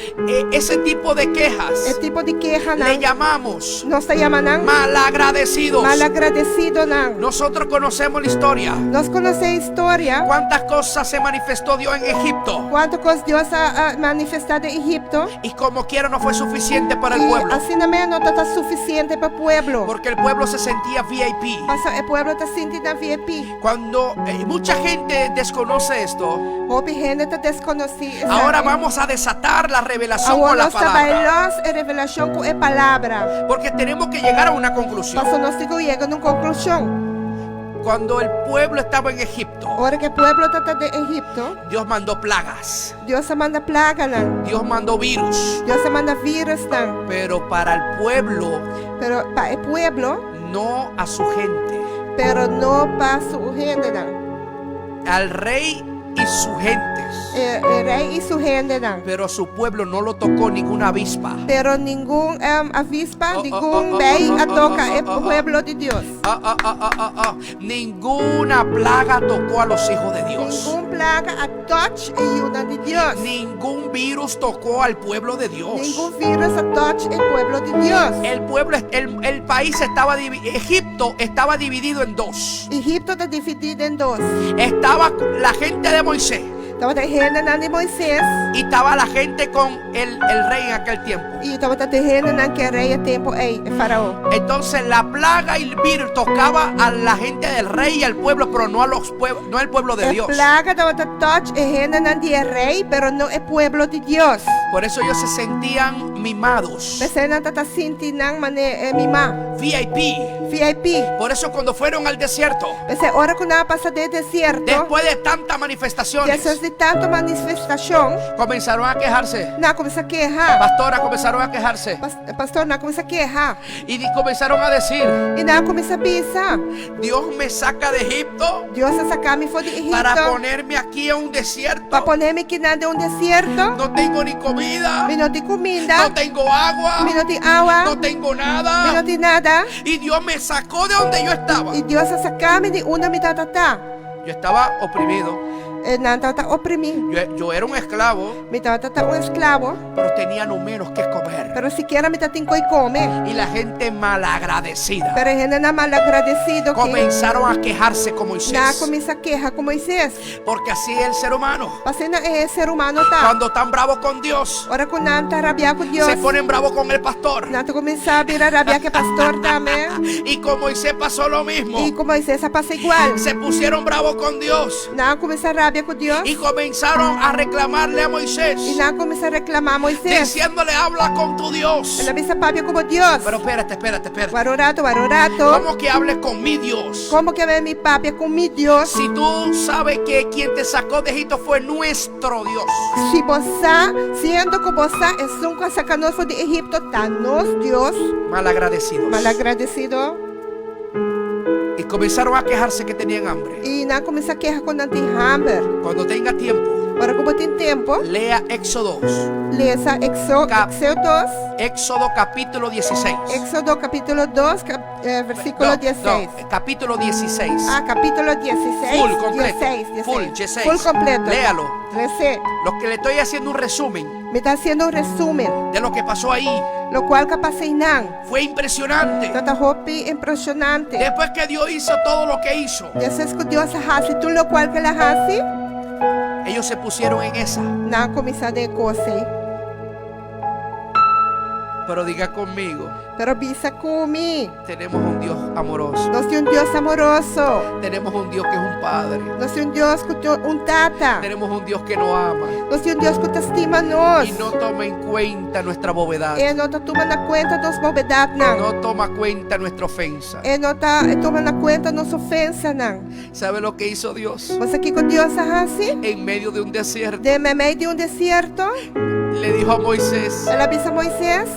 Ese tipo de quejas E tipo di keha le nan. llamamos Nos ta yama nan malagradecidos. malagradesidonan. Nosotros conocemos la historia. Nos konosé historia. Cuántas cosas se manifestó Dios en Egipto. Kuantu kos Dios a, a manifestá den Egipto. Y como quiera no fue suficiente para el I pueblo. asina mes no tabata suficiente pa e pueblo. Porque el pueblo se sentía VIP. Pasobra e pueblo ta sinti nan VIP. Cuando mucha gente desconoce esto, Hopi hende ta deskonosé. ahora vamos a desatar la revelación Awor con la nos ta palabra. bai los e revelashon ku e palabra. Porque tenemos que llegar a una conclusión. Pasobra nos tin ku yega na un konklushon. Cuando el pueblo estaba en Egipto, Ora ku e pueblo tabata den Egipto, Dios mandó plagas, Dios a manda plaganan. Dios mandó virus. Dios a manda virusnan. Pero para el pueblo, Pero pa e pueblo, no a su gente. pero no pa su hendenan. Al rey y sus gentes. E, e rei i su hendenan. Pero a su pueblo no lo tocó ninguna avispa. Pero ningun avispa, Oh, oh, ningun oh, oh, bij oh, a oh, toka oh, e oh, oh. pueblo di Dios. Ah, ah, ah, ah, ah, ah. Ninguna plaga tocó a los hijos de Dios. Ningun plaga a touch e yunan di Dios. Ningún virus tocó al pueblo de Dios. Ningun virus a touch e pueblo di Dios. El pueblo, el país estaba Egipto estaba dividido en dos. Egipto ta dividí den dos. Estaba la gente de Moisés. Tabata e hendenan di Moisés. Y estaba la gente con el, el rey en aquel tiempo. I tabata e hendenan ku e rei e tempu ei, e farao. Entonces la plaga y el virus tocaba a la gente del rey y al pueblo, pero no a los pueblos, no al pueblo de E Dios. plaga tabata touch e hendenan di e rei, pero no e pueblo di Dios. Por eso ellos se sentían mimados. P'esei nan tabata sinti nan manera mimá. VIP. VIP. Por eso cuando fueron al desierto, P'esei ora ku nan a pasa den desierto, después de tantas manifestaciones, despues di tantu manifestashon, comenzaron a quejarse. nan a kuminsá keha. Pastora, comenzaron a quejarse. Pastor, nan a kuminsá keha. Y comenzaron a decir, I nan a kuminsá bisa, Dios me saca de Egipto Dios a saka mi for di para Egipto ponerme aquí en un desierto. pa pone mi akinan den un desierto. No tengo ni comida, Mi no tin kuminda, no tengo agua, mi no tin awa, no tengo mi nada. no tin nada. Y Dios me sacó de donde yo estaba. I Dios a saka mi di unda mi tabata ta. Yo estaba oprimido. Nan tabata oprimí. Yo era un esclavo, Mi tabata un esklabo, pero tenía no menos que comer. pero sikiera mi tabatin kos di kome. Y la gente malagradecida Pero e hendenan malagradesido ku comenzaron a quejarse con nan a Moisés. kuminsá keha ku Moisés. Porque así es el ser humano. Pasobra e ser humano ta. Cuando están bravos con Dios, Ora ku nan ta rabiá ku Dios. se ponen bravos con el pastor. Nan ta kuminsá bira rabiá ku e pastor tambe. Y con Moisés pasó lo mismo. I ku Moisés a pasa igual. Se pusieron bravos con Dios Nan a kuminsá rabia ku Dios. y comenzaron a reclamarle a Moisés, I nan a kuminsá reklamá Moisés. diciéndole: Habla con tu Dios. El a bisa papia ku bo Dios. Pero espérate, espérate, espérate. Wara un ratu, wara un ratu. ¿Cómo que hables con mi Dios? Kon ke mi papia ku mi Dios? Si tú sabes que quien te sacó de Egipto fue nuestro Dios. Si bo sa, siendo ku bo sa, esun ku a saka nos for di Egipto, ta nos Dios. Malagradecidos. Malagradesido. Y comenzaron a quejarse que tenían hambre. I nan a kuminsá keha ku nan tin hamber. Cuando tenga tiempo, Ora ku bo tin tempu, lea Éxodo 2. lesa Éxodo, Éxodo 2, Éxodo capítulo 16. Éxodo kapítulo 2, versíkulo No, 16. no, capítulo 16. Ah, kapítulo 16. Full completo. 16, 16. Full, 16. Full kompleto. Léalo. Les'é. Lo que le estoy haciendo un resumen Mi ta hasiendo un resúmen. de lo que pasó ahí. Lokual ku a pasa einan. Fue impresionante. Tabata hopi impreshonante. Después que Dios hizo todo lo que hizo, Despues ku Dios a hasi tur lokual ku el a hasi, ellos se pusieron en esa. nan a kuminsá den e kos ei. Pero diga conmigo, Pero bisa ku mi, tenemos un Dios amoroso. Nos tin un Dios amoroso. Tenemos un Dios que es un Padre. Nos tin un Dios ku ta un tata. Tenemos un Dios que nos ama. Nos tin un Dios ku ta stima nos. Y no toma en cuenta nuestra bovedad. E no ta tuma na kuenta nos bobedatnan. No toma cuenta nuestra ofensa. E no ta tuma na kuenta nos ofensanan. ¿Sabe lo que hizo Dios? Bo sa kiko Dios a hasi? En medio de un desierto, Den meimei di un desierto, le dijo a Moisés, el a bisa Moisés,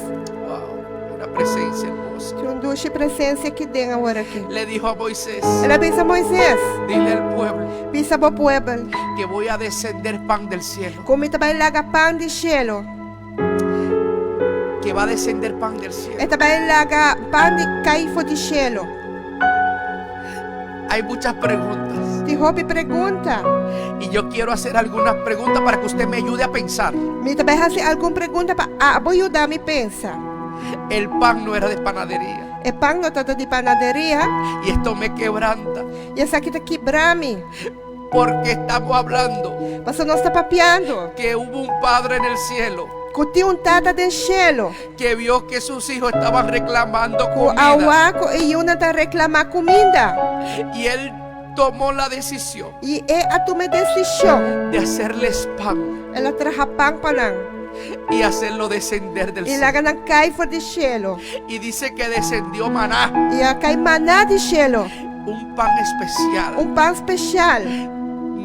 wow, una presencia hermosa. Tin un dushi presensia aki den awor aki. Le dijo a Moisés, El a bisa Moisés, dile al pueblo bisa bo pueblo, que voy a descender pan del cielo. ku mi ta bai laga pan di shelu. Que va a descender pan del cielo. E ta bai laga pan di kai for di shelu. Hay muchas preguntas. Tin hopi pregunta. Y yo quiero hacer algunas preguntas para que usted me ayude a pensar. Mi ta bai hasi algun pregunta pa abo yuda mi pensa. El pan no era de panadería. E pan no tabata di panaderia. Y esto me quebranta. I esaki ta kibra mi. Porque estamos hablando Pasobra nos ta papiando. que hubo un padre en el cielo Ku tin un tata den shelu. que vio que sus hijos estaban reclamando Ku comida. a wak ku e yunan ta reklamá kuminda. Y él tomó la decisión I e a tuma e desishon. de hacerles pan El a traha pan pa nan. y hacerlo descender del I cielo. laga nan kai for di shelu. Y dice que descendió maná, I a kai maná di shelu. un pan especial. Un pan spesial.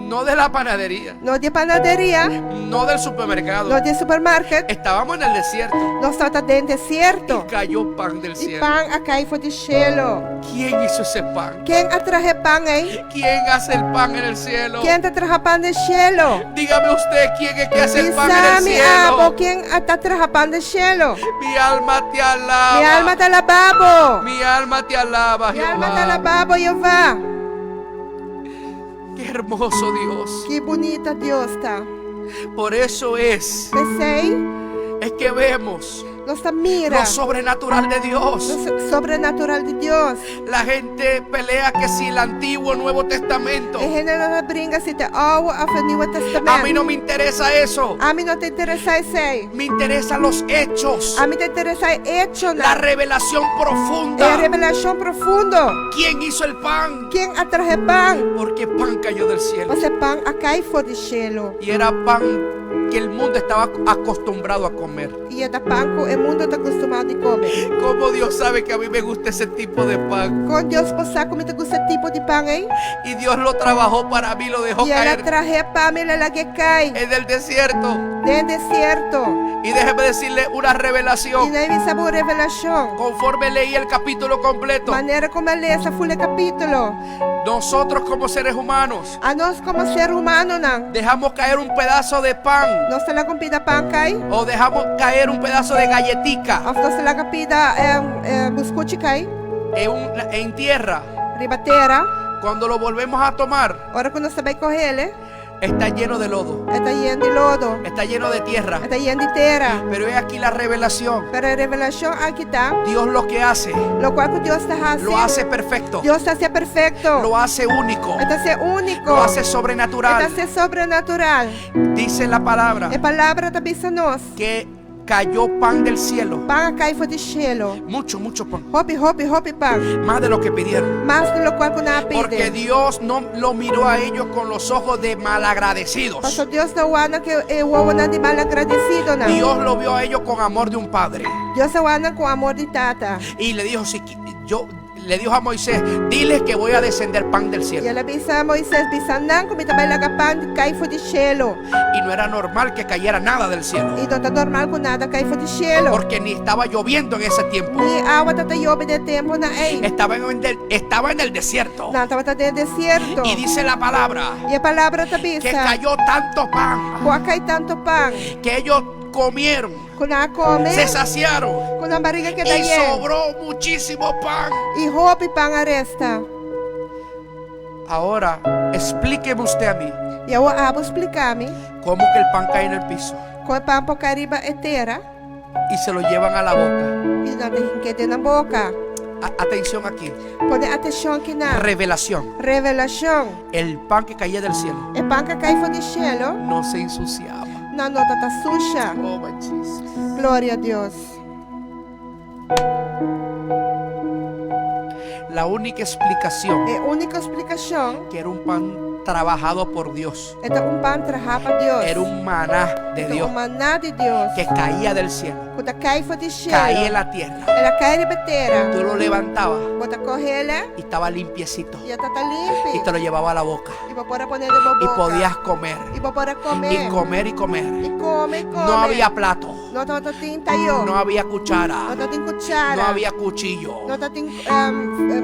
No de la panadería. No di panaderia. No del supermercado. No di supermarket. Estábamos en el desierto. Nos tabata den desierto. Y cayó pan del I cielo. pan a kai for di shelu. ¿Quién hizo ese pan? Ken a traha e pan ei? ¿Quién hace el pan en el cielo? Ken ta traha pan den shelu? Dígame usted quién es que hace el pan en el Bisa mi abo cielo. ken a ta traha pan den shelu. Mi alma te alaba. Mi alma ta alabá bo. Mi alma te alaba, Mi alma ta Jehová. alabá bo, Jehová. Qué hermoso Dios. Ki bunita Dios ta. Por eso es, P'esei es que vemos nos ta mira lo sobrenatural de Dios. lo sobrenatural di Dios. La gente pelea que si el Antiguo o Nuevo Testamento. E hendenan ta bringa si ta Oude òf e Nieuwe Tèstamènt. A mí no me interesa eso. Ami no ta interesá esei. Me interesan los hechos. Ami ta interesá e echonan. La revelación profunda. E revelashon profundo. ¿Quién hizo el pan? Ken a traha e pan? Porque pan cayó del cielo. Pasobra e pan a kai for di shelu. Y era pan que el mundo estaba acostumbrado a comer. I e ta pan ku e mundu ta kustumá di kome. ¿Cómo Dios sabe que a mí me gusta ese tipo de pan? Kon Dios por sa ku mi ta gusta e tipo di pan ei? Y Dios lo trabajó para mí, lo dejó I el a caer trah'é pa mi, el a lag'é kai en el desierto. den desierto. Y déjeme decirle una I revelación. na mi bisa bo un revelashon. Conforme leí el capítulo completo, Manera ku mi a lesa ful e kapítulo. nosotros como seres humanos Anos komo ser humanonan, dejamos caer un pedazo de pan nos ta laga un pida pan kai, o dejamos caer un pedazo de galletica òf nos ta laga pida buskuchi kai en, un- en tierra. riba tera. Cuando lo volvemos a tomar, Ora ku nos ta bai kohele, está lleno de lodo, e ta yen di lodo, está lleno de tierra. e ta yen di tera. Pero he aquí la revelación. Pero e revelashon aki ta, Dios lo que hace, lokual ku Dios ta hasi, lo hace perfecto, Dios ta hasié perfekto, lo hace único, e ta hasié úniko, lo hace e ta sobrenatural. hasié sobrenatural. Dice la palabra E palabra ta bisa nos, que cayó pan del cielo. Pan a kai for di shelu. Mucho, mucho pan. Hopi, hopi, hopi pan. Más de lo que pidieron. Mas di lokual ku nan a pidi. Porque Dios no lo miró a ellos con los ojos de malagradecidos. Paso Dios no a wak nan ku e wowonan di malagradesidonan. Dios lo vio a ellos con amor de un padre. Dios a wak nan ku amor di tata. Y le dijo, si yo le dijo a Moisés, diles que voy a descender pan del I cielo. el a bisa Moisés, Bisa nan ku mi ta bai laga pan kai for di shelu. Y no era normal que cayera nada del cielo. I no ta normal ku nada kai for di shelu. Porque ni estaba lloviendo en ese tiempo. Ni awa tabata yobe den e tempunan ei. Estaba en el, estaba en el desierto. Nan tabata den desierto. Y dice la palabra I e palabra ta que bisa cayó tanto pan ku a kai tantu pan que ellos comieron, ku nan a kome, se saciaron ku nan barriga a keda y yen. sobró muchísimo pan. I hopi pan a resta. Ahora, explíqueme usted a mí I awor abo splika mi cómo que el pan cae en el piso kon e pan por kai riba e tera y se lo llevan a la boca. i nan ta hink'é den nan boka. Atención aquí. Pone atenshon kinan. Revelación. Revelashon. El pan que caía del cielo E pan ku a kai for di shelu no se ensuciaba. Nan no ta ta susha. Oh, my Jesus. Gloria Dios. La única explicación E úniko splikashon que era un pan trabajado por Dios. E ta un pan trahá pa Dios. Era un maná de E ta Dios un maná di Dios. que caía del cielo. Ku ta kai for di shelu. Caía en la tierra. El a kai riba tera. Tú lo levantabas Bo ta kohele. y estaba limpiecito. I e ta ta limpi. Y te lo llevaba a la boca. I bo por a pon'é den bo Y boka. podías comer. I bo por a kome. Y comer y comer. I kome, i kome. No había plato. No tabatin tayó. No había cuchara. No tabatin kuchara. No había cuchillo. No tabatin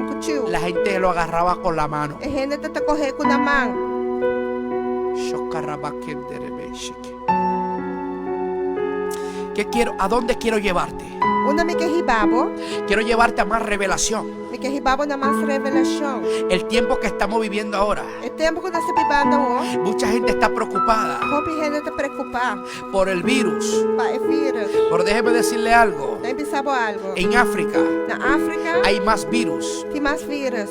kuchiu. La gente lo agarraba con la mano. E hende tabata koh'é ku nan man. ¿Qué quiero? ¿A dónde quiero llevarte? Unda mi ke hiba bo? Quiero llevarte a más revelación. Mi ke hiba bo na mas revelashon. El tiempo que estamos viviendo ahora. E tempu ku nos ta bibando awor. Mucha gente está preocupada. Hopi hende ta preokupá. Por el virus. Pa e virus. Pero déjeme decirle algo. Laga mi bisa bo algu. En África. Na Afrika. Hay más virus. Tin mas virus.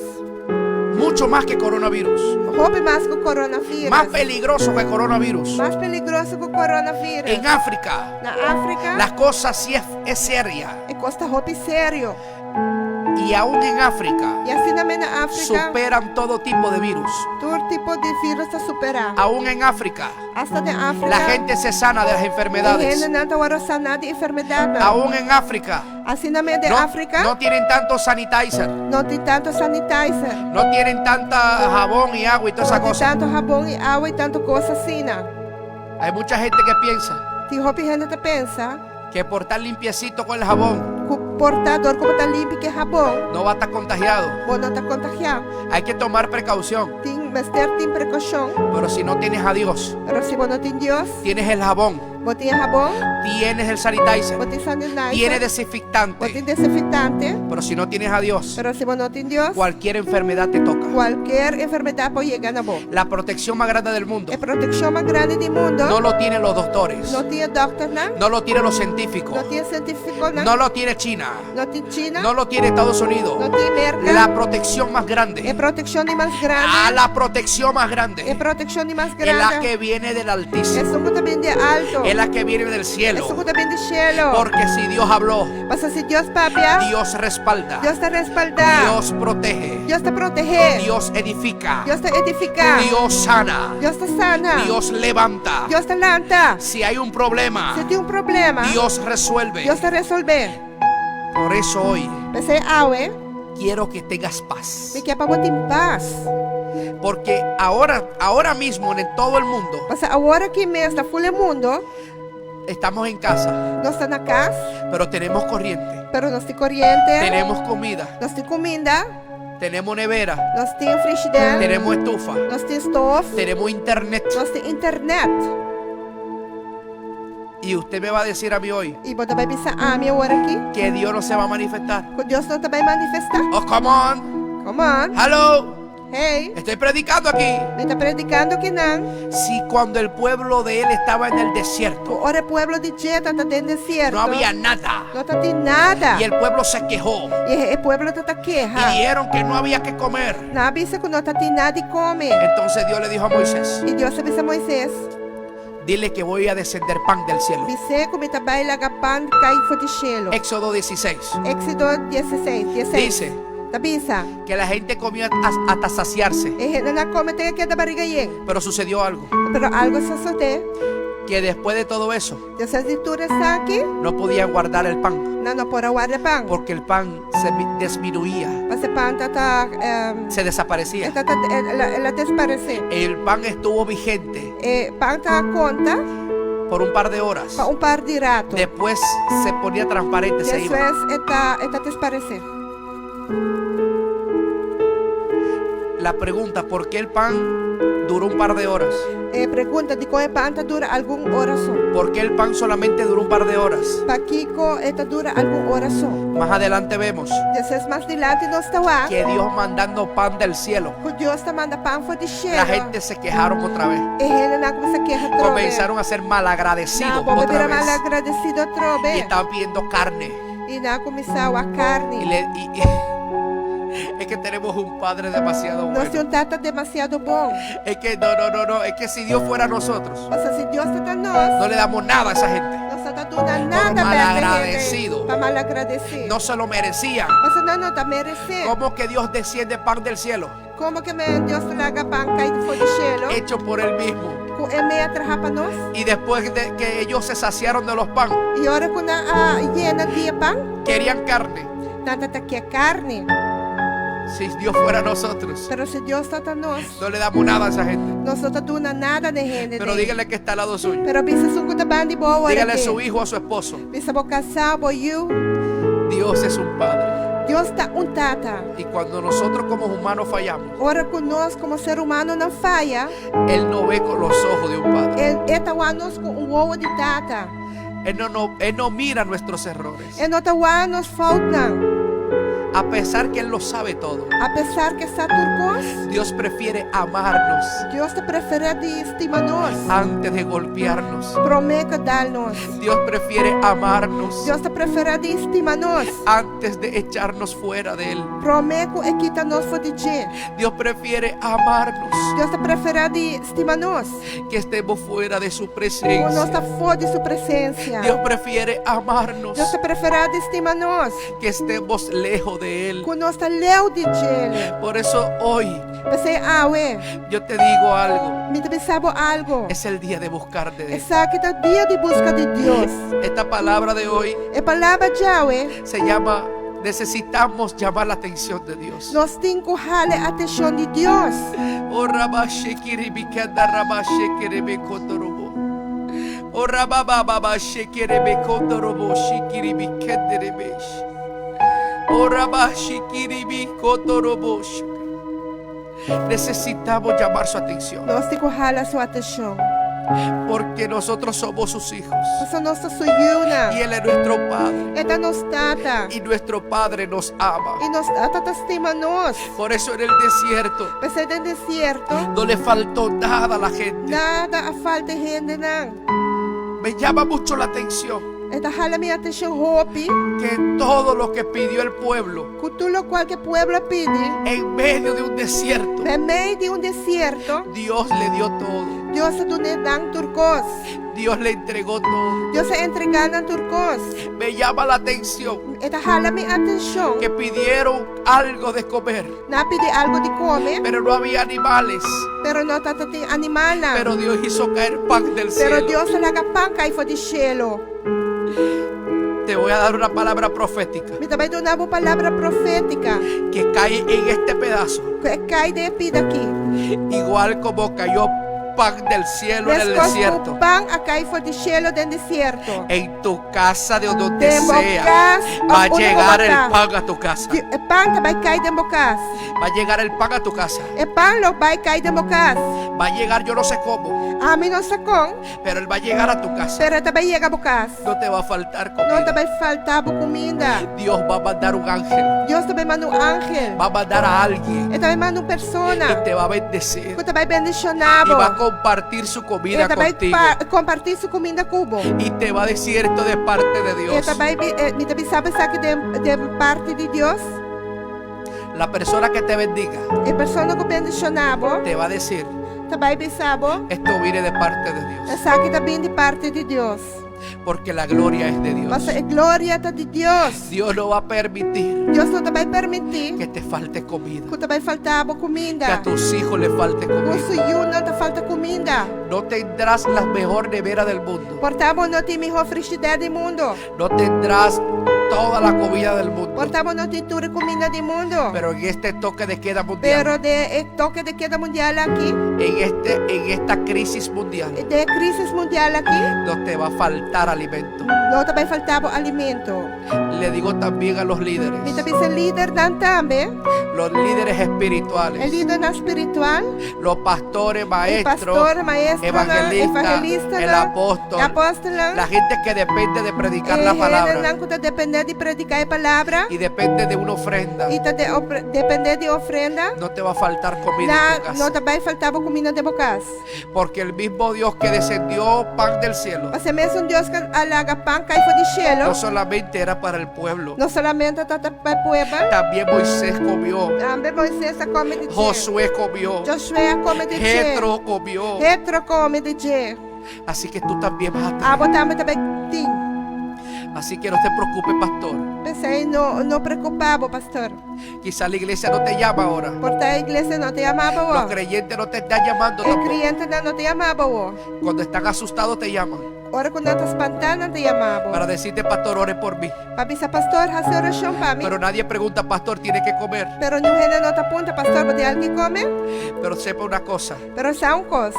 Mucho más que coronavirus. Hopi mas ku coronavirus. Más peligroso que coronavirus. Mas peligroso ku coronavirus. En África. Na Afrika. Las cosas sí es seria. E kos ta hopi serio. Y aún en África I asina mes na Afrika, superan todo tipo de virus. Tur tipo di virus ta superá. Aún en África Asta den Afrika, la gente se sana de las e enfermedades. hendenan ta wòrdu saná di enfermedatnan. Aún en África Asina mes den no, Afrika, no tienen tanto sanitizer, no tin tantu sanitizer, no tienen tanta jabón y agua y toda esa no tin cosa. tantu habon i awa i tantu kos asina. Hay mucha gente que piensa Tin hopi hende ta pensa que por estar limpiecito con el jabón ku por ta dor ku bo ta limpi ku e habon, no va a estar contagiado. bo no ta kontagiá. Hay que tomar precaución, Tin mester tin prekoushon, pero si no tienes a Dios, pero si bo no tin Dios, tienes el jabón, bo tin e habon, tienes el sanitizer, bo tin sanitizer, tienes bo desinfectante, tin desinfektante, pero si no tienes a Dios, pero si bo no tin Dios, cualquier enfermedad te toca. kualkier enfermedat por yega na bo. La protección más grande del mundo E protekshon mas grandi di mundu no lo tienen los doctores, no tin e dòkternan, no lo tienen los científicos, no tin e sientífikonan, no lo tiene China, no tin China, no lo tiene Estados Unidos. no tin Merka. La protección más E grande, protekshon di mas grandi, ah, la protección más e grande protekshon di mas es la grandi, que viene del Altísimo, esun ku ta bin di alto, es la que viene del cielo. esun ku ta bin di shelu. Porque si Dios habló, Pasobra si Dios papia, Dios respalda, Dios ta respaldá, Dios protege, Dios ta protehé, Dios edifica, Dios ta edifiká, Dios sana, Dios ta sana, Dios levanta. Dios ta lanta. Si hay un problema, Si tin un problema, Dios resuelve. Dios ta resolvé. Por eso hoy P'esei awe, quiero que tengas paz. mi ke pa bo tin pas. Porque ahora, ahora mismo en todo el mundo Pasobra awor aki mes na ful e mundo, estamos en casa, nos ta na kas, pero tenemos corriente, pero nos tin koriente, tenemos comida, nos tin kuminda, tenemos nevera, nos tin frishider, tenemos estufa, nos tin stof, tenemos internet. nos tin internet. Y usted me va a decir a mí hoy I bo ta bai bisa ami awor aki que Dios no se va a manifestar. ku Dios no ta bai manifestá. Oh, come on. Come on. Hello. Hey, Estoy predicando aquí. mi ta predikando akinan. Si cuando el pueblo de él estaba en el desierto, Ku ora e pueblo di dje tabata den desierto, no había nada. no tatin nada. Y el pueblo se quejó. I e pueblo tabata Y keha. dijeron que no había que comer. Nan a bisa ku no tatin nada di kome. Entonces Dios le dijo a Moisés, I Dios a bisa Moisés, dile que voy a descender pan del cielo. Bis'é ku mi ta bai laga pan kai for di shelu. Éxodo 16. Éxodo 16, 16. Dice Ta bisa, que la gente comió hasta saciarse. E hendenan a kome te ku keda bariga yen. Pero sucedió algo. Pero algu a sosodé. Que después de todo eso, Despues di tur esaki, no podían guardar el pan. nan no por a warda pan. Porque el pan se disminuía, Pasobra e pan ta se desaparecía. ta ta el a desparesé. El pan estuvo vigente E pan ta konta por un par de horas. pa un par di ratu. Después se ponía transparente, se iba. Despues e ta e ta desparesé. La pregunta, ¿por qué el pan duró un par de horas? E pregunta, Dikon e pan ta dura algun ora so? ¿Por qué el pan solamente duró un par de horas? Pakiko e ta dura algun ora so? Más adelante vemos Despues mas dilanti nos ta wak que Dios mandando pan del cielo. ku Dios ta manda pan for di La shelu. gente se quejaron otra vez. E hendenan a kuminsá keha atrobe. Comenzaron a ser malagradecidos Nan a bolbe otra bira vez. malagradesido atrobe. Y estaban pidiendo carne. I nan a kuminsá wak karni. Y le, y, es que tenemos un padre demasiado Nos bueno. tin un tata demasiado bon. Es que no, no, no, no. Es que si Dios fuera nosotros, Pasobra si Dios ta ta nos, no le damos nada a esa gente. nos no ta duna nada Por bek na hende. malagradecido. Pa malagradesí. No se lo merecían. Pasobra nan no ta meresé. ¿Cómo que Dios desciende pan del cielo? Komo ke men Dios ta laga pan kai for di shelu? Hecho por él mismo. Ku e mes a traha pa nos. Y después de que ellos se saciaron de los pan, I ora ku nan a yena di e pan, querían carne. nan ta ta ke karni. Si Dios fuera nosotros, Pero si Dios ta ta nos, no le damos nada a esa gente. nos no ta duna nada na e hende. Pero dígale que está al lado suyo. Pero bisa esun ku ta banda di bo awor Dígale a aki. su hijo o a su esposo. Bisa bo kasá, bo yu. Dios es un padre. Dios ta un tata. Y cuando nosotros como humanos fallamos, Ora ku nos komo ser humanonan faya, Él no ve con los ojos de un padre. E ta wak nos ku un wowo di tata. Él no, no, él no mira nuestros errores. E no ta wak nos foutnan. A pesar que Él lo sabe todo. Apesar ku e sa tur kos, Dios prefiere amarnos Dios ta preferá di stima nos. antes de golpearnos. Promé ku dal nos. Dios prefiere amarnos Dios ta preferá di stima nos. antes de echarnos fuera de Él. Promé ku e kita nos for di dje. Dios prefiere amarnos Dios ta preferá di stima nos. que estemos fuera de su Ku nos presencia. ta for di su presensia. Dios prefiere amarnos Dios ta preferá di stima nos. que estemos lejos de Él. Ku nos ta leu di djele. Por eso hoy P'esei awe. yo te digo algo. Mi ta bisa bo algo. Es el día de buscar de Él. Esaki ta dia di buska di Dios. Esta palabra de hoy E palabra djawe. se llama necesitamos llamar la atención de Dios. Nos tin ku hala e atenshon di Dios. Oh rabashekiribikenda rabashekiribikondorobo. Oh rabababa shekiribikondorobo shikiribikenderebesh. Oh rabashikiribikondorobo shaka. Necesitamos llamar su atención. Nos tin ku hala su atenshon. Porque nosotros somos sus hijos. Pasobra nos ta su yunan. Y Él es nuestro Padre. E ta nos Tata. Y nuestro Padre nos ama. I nos Tata ta stima nos. Por eso en el desierto. P'esei den desierto. No le faltó nada a la gente. Nada a falta e hendenan. Me llama mucho la atención. E ta hala mi atenshon hopi. Que todo lo que pidió el pueblo. Ku tur lokual ku e pueblo a pidi. En medio de un desierto. Den mei di un desierto. Dios le dio todo. Dios a dun'é nan tur kos. Dios le entregó todo. Dios a entregá nan tur kos. Me llama la atención. E ta hala mi atenshon. Que pidieron algo de comer. Nan a pidi algu di kome. Pero no había animales. Pero no tabatin animalnan. Pero Dios hizo caer pan del cielo. Pero Dios a laga pan kai for di shelu. Te voy a dar una palabra profética. Mi ta bai duna bo palabra profética. Que cae en este pedazo. Ku e kai den e pida aki. Igual como cayó pan del cielo en el Meskos ku desierto. pan a kai for di shelu den desierto. En tu casa de donde Den bo sea kas va a òf unda bo llegar el ta. pan a tu casa. Di- E pan ta bai kai den bo kas. Va a llegar el pan a tu casa. E pan lo bai kai den bo kas. Va a llegar yo no sé cómo, Ami no sa kon, pero él va a llegar a tu casa. pero e ta bai yega bo kas. No te va a faltar No ta comida. bai falta bo kuminda. Dios va a mandar un ángel. Dios ta bai manda un angel. Va a mandar a alguien E ta bai manda un persona que te va a bendecir ku ta bai bendishoná y bo. va a compartir su E comida ta bai contigo. pa kompartí su kuminda ku bo. Y te va a decir esto de parte de E Dios. ta bai bi- e, mi ta bisa bo esaki den, den parti di Dios. La persona que te bendiga E persona ku bendishoná bo te va a decir, ta bai bisa bo, esto viene de parte de Dios. esaki ta bin di parti di Dios. Porque la gloria es de Dios. Pasobra e gloria ta di Dios. Dios no va a permitir Dios no ta bai permití que te falte comida. ku ta bai falta bo Que a kuminda. tus hijos le falte Ku comida. su yunan ta falta kuminda. No tendrás la mejor nevera del mundo. Por ta bo no tin mihó frishider di mundu. No tendrás toda la comida del mundo. Por ta bo no tin tur e kuminda di mundu. Pero en este toque de queda mundial, Pero den e toke de keda mundial aki, en, este, en esta crisis mundial, den e krisis mundial aki, no te va a faltar alimento. no ta bai falta bo alimento. Le digo también a los Mi líderes, ta bisa lidernan tambe, los líderes e espirituales, lidernan spiritual, los pastores, e maestros, pastor, maestronan, evangelistas, evangelistanan, el apóstol, e apòstelnan, la gente que depende de predicar e la palabra hendenan ku ta dependé di prediká e palabra y depende de una ofrenda, i ta de dependé di ofrenda, no te va a faltar comida na en tu no casa. ta bai falta bo kuminda den bo kas. Porque el mismo Dios que descendió pan del cielo, Pasobra e mesun Dios ku a laga pan kai for di shelu, no solamente era para el pueblo, no solamente tabata pa e pueblo, también Moisés comió, tambe Moisés a kome di dje, Josué comió, Josué a kome di dje, Jetro comió. Jetro kome di dje. Así que tú también vas a tener. Abo tambe ta bai tin. Así que no te preocupes, pastor. P'esei no, no preokupá bo, pastor. Quizás la iglesia no te llama ahora. Por ta e iglesia no ta yama bo Los awor. creyentes no te están llamando E tampoco. krientenan no ta yama bo awor. Cuando están asustados te llaman Ora ku nan ta spantá nan ta yama bo. para decirte, pastor, ore por mí. Pa bisa, Pastor, hasi orashon pa mi. Pero nadie pregunta, pastor, tiene que comer. Pero niun hende no ta puntra, Pastor, bo tin algu ki kome? Pero sepa una cosa, Pero sa un kos,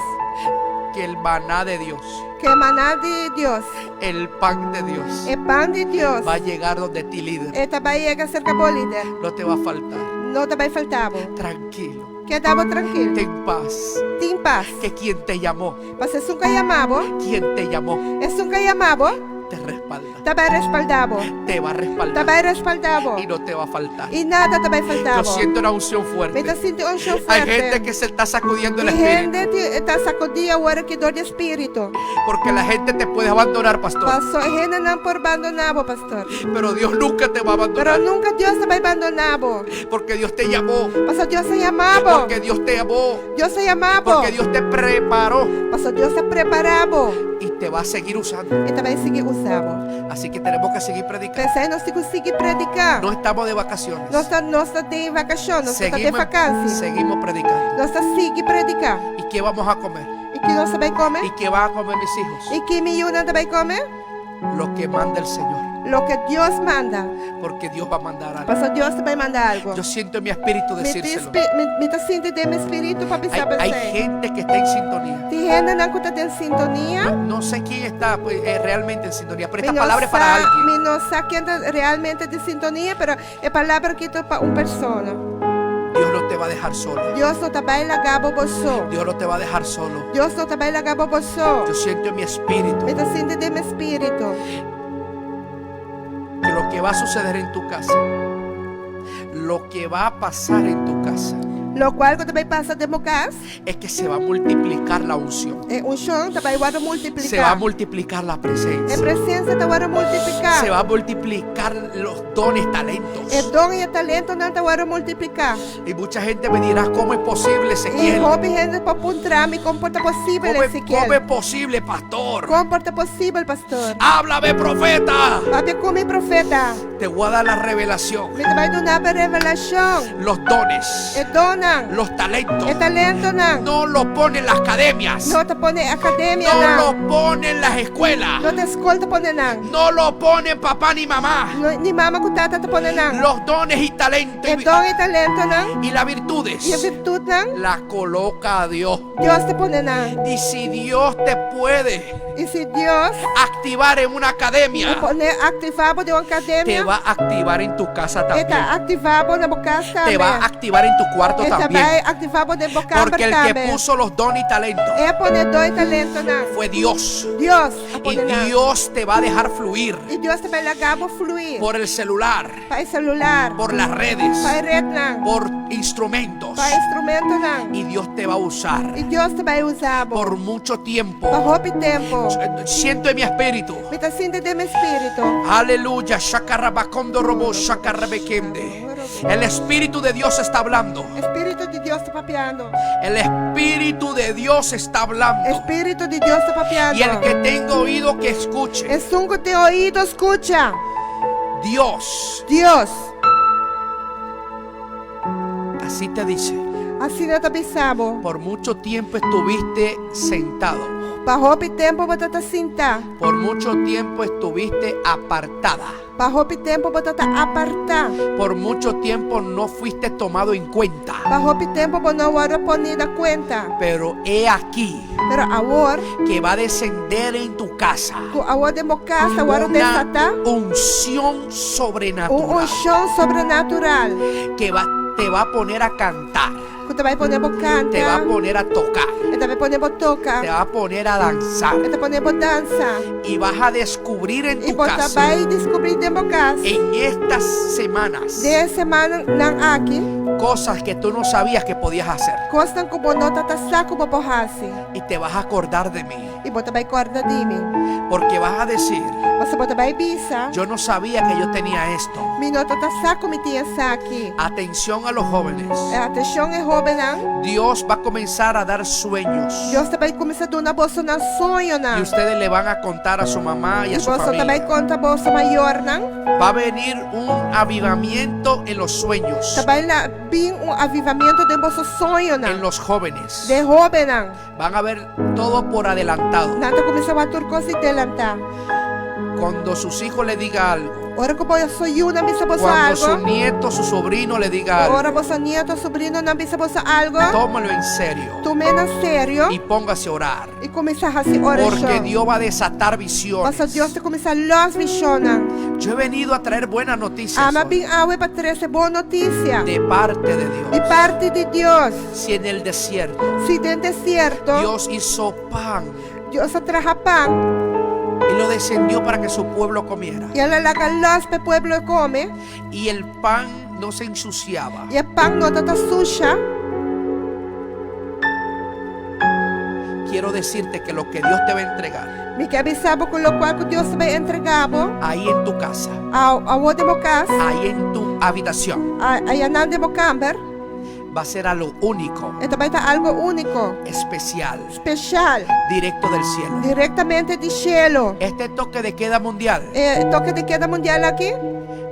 que el maná de Dios, ku e maná di Dios, el pan de Dios, e pan di Dios, va a llegar donde ti, líder. e ta bai yega serka bo, lider. No te va a faltar. No ta bai falta bo. Tranquilo. Keda bo trankil. Ten paz. Tin pas. Que quien te llamó, Pasobra esun ku a yama bo, quien te llamó, esun ku a yama bo, te respalda. Ta bai respaldá bo. Te va a Ta respaldar. bai respaldá bo. Y no te va a faltar. I nada ta bai faltá Yo bo. siento una unción Mi ta fuerte. sinti un unshon Hay fuerte. gente que se está sacudiendo el Tin espíritu. hende ti ta sakudí awor aki dor di espíritu. Porque la gente te puede abandonar, pastor. Paso e hendenan por bandoná bo, pastor. Pero Dios nunca te va a Pero abandonar. nunka Dios ta bai bandoná bo. Porque Dios te llamó. Paso Dios a yamá bo. Porque Dios te amó. Dios a yamá bo. Porque Dios te preparó. Paso Dios a prepará bo. Y te va a seguir usando. E ta bai sigui usa bo. Así que tenemos que seguir predicando. P'esei nos tin ku sigui prediká. No estamos de vacaciones. Nos ta nos ta den vakashon, nos no ta den Seguimos, vakansi. seguimos predicando. Nos ta sigui prediká. ¿Y qué vamos a comer? I ki nos ta bai kome? ¿Y qué van a comer mis hijos? I ki mi yunan ta bai kome? Lo que manda el Señor. Loke Dios manda. Porque Dios va a mandar algo. Pasobra Dios ta bai manda algu. Yo siento en mi espíritu Mi tin decírselo. spi- mi, mi ta sinti den mi spiritu pa bisa Hay, hay p'esei. gente que está en sintonía. Tin hendenan ku ta den sintonia. No, no sé quién está pues, realmente en sintonía, pero Mi esta no palabra es para sa, alguien. mi no sa ken ta realmente den sintonia, pero e palabra aki ta pa un persona. Dios no te va a dejar solo. Dios no ta bai laga bo bo so. Dios no te va a dejar solo. Dios no ta bai laga bo bo so. Yo siento en mi espíritu Mi ta sinti den mi spiritu. que lo que va a suceder en tu casa, lo que va a pasar en tu casa, Lokual ku ta bai pasa den bo kas, es que se va a multiplicar la unción. e unshon ta bai wòrdu Se va a multipliká. multiplicar la E presencia. presensia ta wòrdu multipliká. Se va a multiplicar los dones, talentos. E don i e talentonan ta wòrdu multipliká. Y mucha gente me dirá, ¿cómo es posible, I Ezequiel? hopi hende por puntra mi kon por ta posibel, ¿Cómo es, Ezequiel. cómo es posible, pastor? Kon por ta posibel, pastor? Háblame, profeta. Papia ku mi, profeta. Te voy a dar la revelación. Mi ta bai duna bo e revelashon. Los dones, E donnan, los talentos, e talentonan, no los ponen las academias, no ta pone no akademianan, los ponen las escuelas, no ta skol ta pone nan, no los ponen papá ni mamá. no, ni mama ku tata ta pone nan. Los dones y talentos E don i talentonan y las virtudes i e virtutnan, las coloca Dios. Dios ta pone nan. Y si Dios te puede I si Dios activar en una academia, e pone aktivá bo den un te akademia, va a activar en tu casa e también. ta aktivá bo na bo kas Te va a tambe. activar en tu cuarto E ta también. bai aktivá bo den bo kamber Porque el que tambe. puso los dones y talentos E pone don i talentonan. fue Dios. Dios a Y pone nan. Dios te va a dejar fluir I Dios ta bai laga bo fluí por el celular, pa e celular, por las redes, pa e retnan, por instrumentos. pa instrumentonan. Y Dios te va a usar I Dios ta bai usa bo por mucho tiempo. pa hopi tempu. Siento en mi espíritu. Mi ta sinti den mi spiritu. Aleluya. Shakarabakondo robo shakarabekende. El Espíritu de Dios está hablando. E Spiritu di Dios ta papiando. El Espíritu de Dios está hablando. E Spiritu di Dios ta papiando. Y el que tenga oído que escuche. Esun ku tin oido skucha. Dios. Dios. Así te dice. Asina ta bisa bo. Por mucho tiempo estuviste sentado. Pa hopi tempu bo ta sinta. Por mucho tiempo estuviste apartada. Pa hopi tempu bo ta apartá. Por mucho tiempo no fuiste tomado en cuenta. Pa hopi tempu bo no a wòrdu poní na kuenta. Pero he aquí Pero awor. Que va a descender en tu casa. Ku awor den bo kas ta wòrdu Una desatá. unción Un sobrenatural. unshon sobrenatural. Que va, te va a poner a cantar. Ku ta bai pone bo Te va a kanta. poner a tocar. E ta bai pone bo toka. Te va a poner a danzar. E ta pone bo dansa. Y vas a descubrir en I tu bo ta casa. bai diskubrí den bo kas. En estas semanas. Den e semannan aki. Cosas que tú no sabías que podías hacer. Kosnan ku bo no tabata sa ku bo por hasi. Y te vas a acordar de mí. I bo ta bai kòrda di mi. Porque vas a decir. Pasobra bo ta bai bisa. Yo no sabía que yo tenía esto. Mi no tabata sa ku mi tin esaki. Atención a los jóvenes. Atenshon e hóbennan. Dios va a comenzar a dar sueños. Dios ta bai kuminsá duna bosonan soñonan. Y ustedes le van a contar a su mamá y a I su boso ta bai familia. konta boso mayornan. Va a venir un avivamiento en los sueños. Ta bai la bin un avivamiento den boso soñonan. En los jóvenes. Den hóbennan. Van a ver todo por adelantado. Nan ta kuminsá wak tur kos di delantá. Cuando sus hijos le diga algo. Ora ku boso yunan bisa boso Cuando su algo. nieto, su sobrino le diga algo. Ora boso nieto, sobrinonan bisa boso algo. Tómalo en serio. Tum'é na serio. Y póngase a orar. I kuminsá hasi orashon. Porque Dios va a desatar visiones. Pasobra Dios ta kuminsá lòs vishonnan. Yo he venido a traer buenas noticias Ama hoy. bin awe pa trese bon notisia. De parte de Dios. Di parti di Dios. Si en el desierto. Si den desierto. Dios hizo pan. Dios a traha pan. Y lo descendió para que su pueblo comiera. I el a laga lòs pa e pueblo kome. Y el pan no se ensuciaba. I e pan no tabata susha. Quiero decirte que lo que Dios te va a entregar. Mi ke bisa bo ku lokual ku Dios ta bai entregá bo. Ahí en tu casa. Awor den bo kas. Ahí en tu habitación. Ayanan den bo kamber. Va a ser algo único. E ta bai ta algu úniko. Especial. Spesial. Directo del cielo. Direktamente di shelu. Este toque de queda mundial. E toke di keda mundial aki.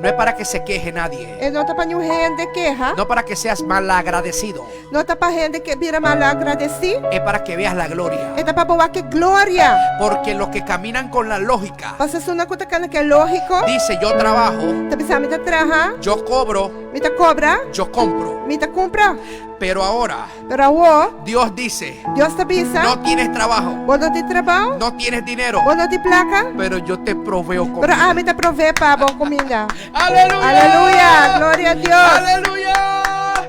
No es para que se queje nadie. E no ta pa niun hende keha. No para que seas malagradecido. No ta pa hende ke bira malagradesí. Es para que veas la gloria. E ta pa bo wak e gloria. Porque los que caminan con la lógica. Pasobra esunnan ku ta kana ku e lógiko. Dice yo trabajo. Ta bisa mi ta traha. Yo cobro. Mi ta kobra. Yo compro. Mi ta kumpra. Pero ahora. Pero awor. Dios dice. Dios ta bisa. No tienes trabajo. Bo no tin trabou. No tienes dinero. Bo no tin plaka. Pero yo te proveo comida. Pero ami ta provee pa bo kuminda. Aleluya. Aleluya. Gloria a Dios. Aleluya.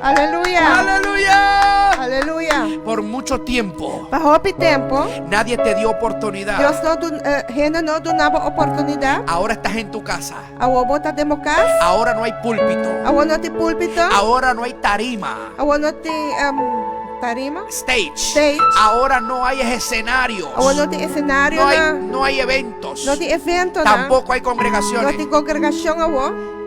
Aleluya. Aleluya. Aleluya. Por mucho tiempo. Pa hopi tempu. Nadie te dio oportunidad. Dios no dun, eh, hende no duna bo oportunidat. Ahora estás en tu casa. Awor bo ta den bo kas. Ahora no hay púlpito. Awor no tin púlpito. Ahora no hay tarima. Awor no tin tarima. Stage. Stage. Ahora no hay escenarios. Awor no tin escenario. No hay, no hay eventos. No tin evento. Tampoco hay congregaciones. No tin kongregashon awor.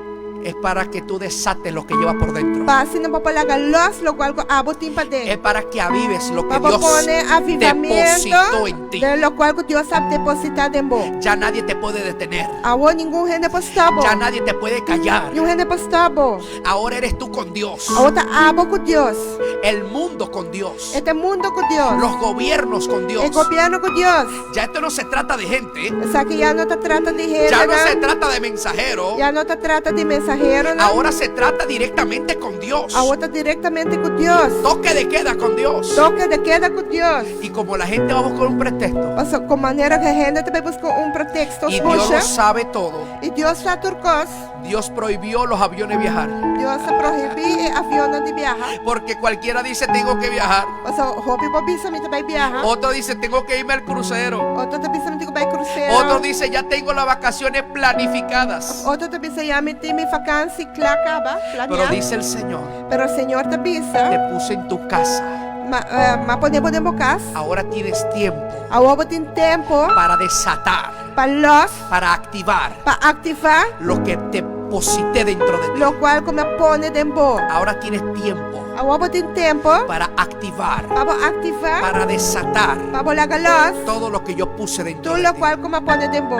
Es para que tú desates lo que llevas por dentro. Pa asina bo por laga los lokual ku abo tin paden. Es para que avives lo que Pa bo Dios pone avivamiento depositó en ti. den lokual ku Dios a depositá den bo. Ya nadie te puede detener. Awor ningun hende por stòp bo. Ya nadie te puede callar. Niun hende por stòp bo. Ahora eres tú con Dios. Awor ta abo ku Dios. El mundo con Dios. E ta e mundo ku Dios. Los gobiernos con Dios. E gobièrnu ku Dios. Ya esto no se trata de gente. Esaki ya no ta trata di Ya no hendenan. se trata de mensajero. Ya no ta trata di mensaheronan. Ahora se trata directamente con Dios. Awor ta direktamente ku Dios. Toque de queda con Dios. Toke de keda ku Dios. Y como la gente va a buscar un pretexto. Paso ku manera ku e hende ta bai buska un preteksto Y Dios lo skusha. sabe todo. I Dios sa tur kos. Dios prohibió los aviones viajar. Dios a prohibí e avionnan di biaha. Porque cualquiera dice tengo que viajar. Pasobra hopi por bisa mi ta bai biaha. Otro dice tengo que irme al crucero. Otro ta bisa mi tin ku bai krusero. Otro dice ya tengo las vacaciones planificadas. Otro ta bisa ya mi tin mi vakansi kla kaba, Pero planeá. dice el Señor, Pero Señor ta bisa. te puse en tu casa. Ma, m'a pone bo den bo kas. Ahora tienes tiempo. Awor bo tin tempo. Para desatar. Pa los. Para activar. Pa aktivá. Lo que te deposité dentro de ti. Lokual ku mi a pone den bo. Ahora tienes tiempo. Awor bo tin tempo. Para activar. Pa bo aktivá. Para desatar. Pa bo laga los. Todo lo que yo puse dentro Tur de ti. lokual ku mi a pone den bo.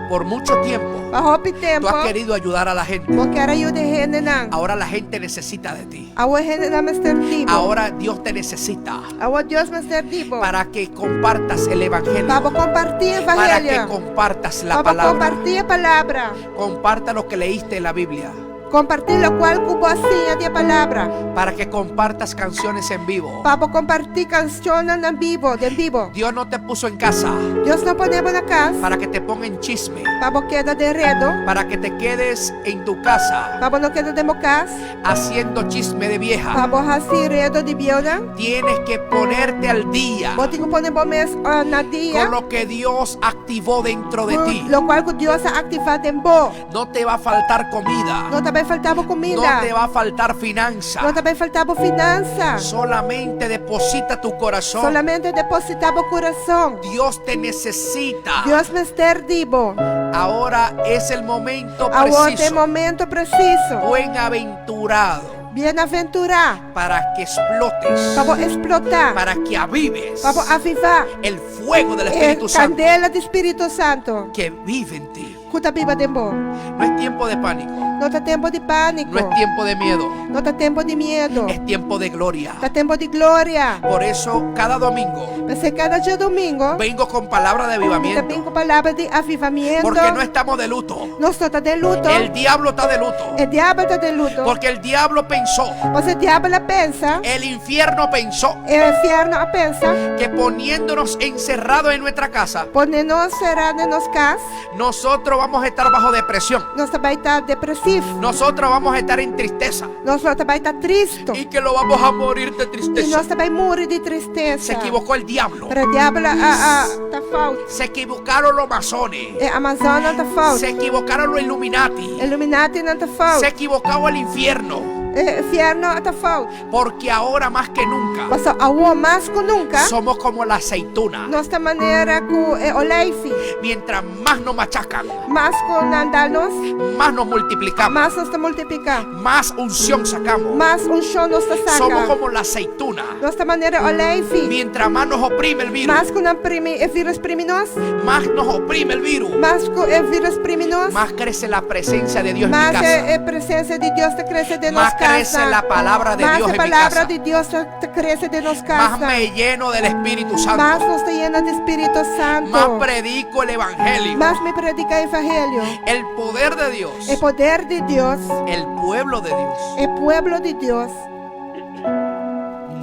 Por mucho tiempo. Pa hopi tempo. Tú has querido ayudar a la gente. Bo kier a yuda e hendenan. Ahora la gente necesita de ti. Awor hendenan mester di bo. Ahora Dios te necesita. Awor Dios mester di bo. Para que compartas el evangelio. Pa bo compartí e Para que evangelio. compartas la Pa bo palabra. compartí e palabra. Comparta lo que leíste en la Biblia. Compartí locual cu bo a siña di e palabra. Para que compartas canciones en vivo. Pa bo compartí cancionnan na bibo, den bibo. Dios no te puso en casa. Dios no pone bo na cas. Para que te ponga en chisme. Pa bo keda den redo. Para que te quedes en tu casa. Pa bo no keda den bo cas. Haciendo chisme de vieja. Pa bo haci redo di bieunan. Tienes que ponerte al día. Bo tin cu pone bo mes na dia. Con lo que Dios activó dentro de Cu ti. locual cu Dios a activa den bo. No te va a faltar comida. No ta bai falta bo comida. No te va a faltar finanza. No ta bai falta bo finanza. Solamente deposita tu corazón. Solamente deposita bo corazón. Dios te necesita. Dios mester di bo. Ahora es el momento Awor ta e preciso. momento preciso. Buenaventurado. Bienaventurá. Para que explotes. Pa bo explotá. Para que avives. Pa bo avivá. El fuego del Espíritu E Santo. candela di Spiritu Santo. Que vive en ti. Ku ta biba den bo. No es tiempo de pánico. No ta tempu di pániko. No es tiempo de miedo. No ta tempu di miedu. Es tiempo de gloria. Ta tempu di gloria. Por eso cada domingo. P'esei kada djadumingu. Vengo con palabra de avivamiento. Mi ta bin ku palabra di avivamiento. Porque no estamos de luto. Nos no ta den luto. El diablo ta de luto. E diabel ta den luto. Porque el diablo pensó. Pasobra e diabel a pensa. El infierno pensó. E infierno a pensa. Que poniéndonos encerrados en nuestra casa. Pone nos será den nos kas. Nosotros vamos a estar bajo depresión. Nos ta bai ta depresiv. Nosotros vamos a estar en tristeza. Nos lo ta bai ta tristo. Y que lo vamos a morir de tristeza. Y nos ta bai muri di tristesa. Se equivocó el diablo. Pero e diabel a a ta fout. Se equivocaron los masones. E amazonnan ta fout. Se equivocaron los Illuminati. Illuminatinan ta fout. Se equivocó el infierno. E infierno a ta fout. Porque ahora más que nunca. Pasobra awor mas ku nunka. Somos como la aceituna. Nos ta manera ku e oleifi. Mientras más nos machacan, Mas ku nan dal nos, más nos multiplicamos, mas nos ta multipliká. más unción sacamos. Mas unshon nos ta Somos saka. como la aceituna. Nos ta manera oleifi. Mientras más nos oprime el virus, Mas ku nan primi, e vírus primi nos, más nos oprime el virus, mas ku e vírus primi nos, más crece la presencia de Dios en mi mas casa. e, e presensia di Dios ta krese den nos Más crece kas. la palabra de Mas Dios e en mi palabra casa. di Dios ta, ta krese den nos Más kas. me lleno del Espíritu Mas Santo. nos ta yena di Spiritu Santu. Más predico el Evangelio. Mas mi prediká evangelio. El poder de Dios. E poder di Dios, El pueblo de Dios. e pueblo di Dios,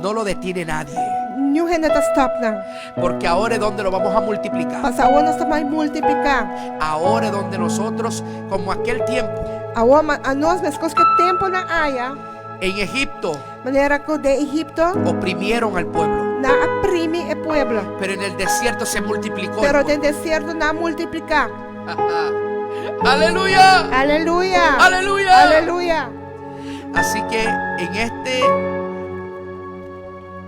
No lo detiene nadie. Niun hende no ta stòp nan. Porque ahora es donde lo vamos a multiplicar. Pasobra awor nos ta bai multipliká. Ahora es donde nosotros, como aquel tiempo, Awor anos meskos ku e tempunan aya. En Egipto Manera ku den Egipto oprimieron al pueblo. Nan a primi e pueblo. Pero en el desierto se multiplicó el Pero den pueblo. desierto nan a multipliká. Aleluya. Aleluya. Aleluya. Aleluya. Así que en este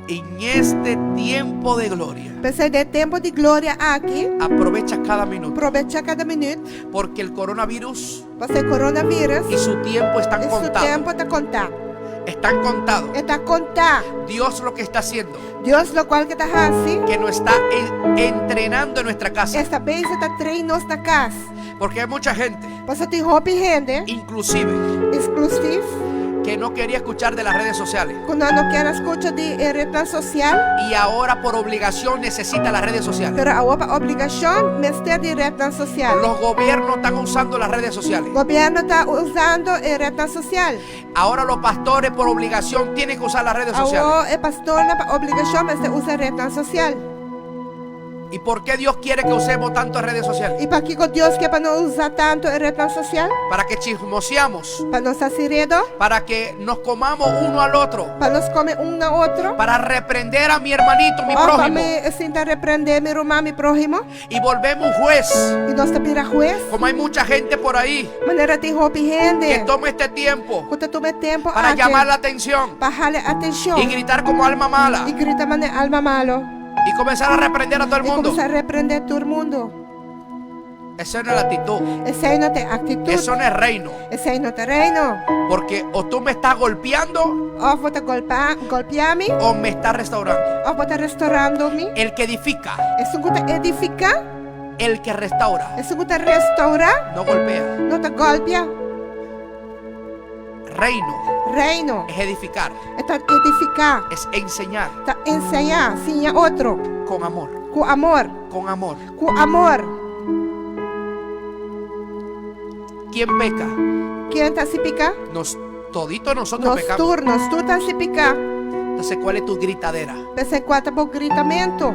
en este tiempo de gloria, P'esei den tempu di gloria aki, aprovecha cada minuto. Probechá kada minüt. Porque el coronavirus Pasobra e coronavirus y su tiempo están i su contados. tempu ta kontá. Están contados. E ta kontá. Dios lo que está haciendo, Dios lokual ku ta hasi, que nos está entrenando en nuestra casa. E ta bezig ta train nos na kas. Porque hay mucha gente, Pasobra tin hopi hende, inclusive, exclusive, que no quería escuchar de las redes sociales. Ku nan no kier a skucha di e retnan sosial. Y ahora por obligación necesita las redes sociales. Pero awor pa obligashon mester di retnan sosial. Los gobiernos están usando las redes sociales. Gobierno ta usando e retnan sosial. Ahora los pastores por obligación tienen que usar las redes sociales. Awor e pastornan pa obligashon mester usa retnan sosial. ¿Y por qué Dios quiere que usemos tanto redes sociales? I pakiko Dios ke pa nos usa tantu e retnan sosial? Para que chismoseamos. Pa nos hasi redo. Para que nos comamos uno al otro. Pa nos kome un na otro. Para reprender a mi hermanito, mi Òf pa prójimo. mi sinta reprendé mi ruman, mi próhimo. Y volvemos un juez. I nos ta bira hues. Como hay mucha gente por ahí. Manera tin hopi hende. Que toma este tiempo. Ku ta tuma e tempu Para aki. llamar la atención. Pa hala atenshon. Y gritar como alma mala. I grita manera alma malo. Y comenzar a reprender a todo el Y mundo. kuminsá reprendé tur mundu. Esa no es la actitud. Esei no ta e aktitut. Eso no es reino. Esei no ta reino. Porque o tú me estás golpeando. Òf bo ta golpea, golpea mi. O me estás restaurando. Òf bo ta restaurando mi. El que edifica. Esun ku ta edifiká. El que restaura. Esun ku ta restaurá. No golpea. No ta golpea. Reino. Reino. Es edificar. E ta edifiká. Es enseñar. Ta enseñá, siña otro. Con amor. Ku amor. Con amor. Ku amor. ¿Quién peca? Ken ta hasi piká? Nos, todito nosotros Nos pecamos. tur, nos tur ta hasi piká. Entonces, ¿cuál es tu gritadera? P'esei kua ta bo gritamentu?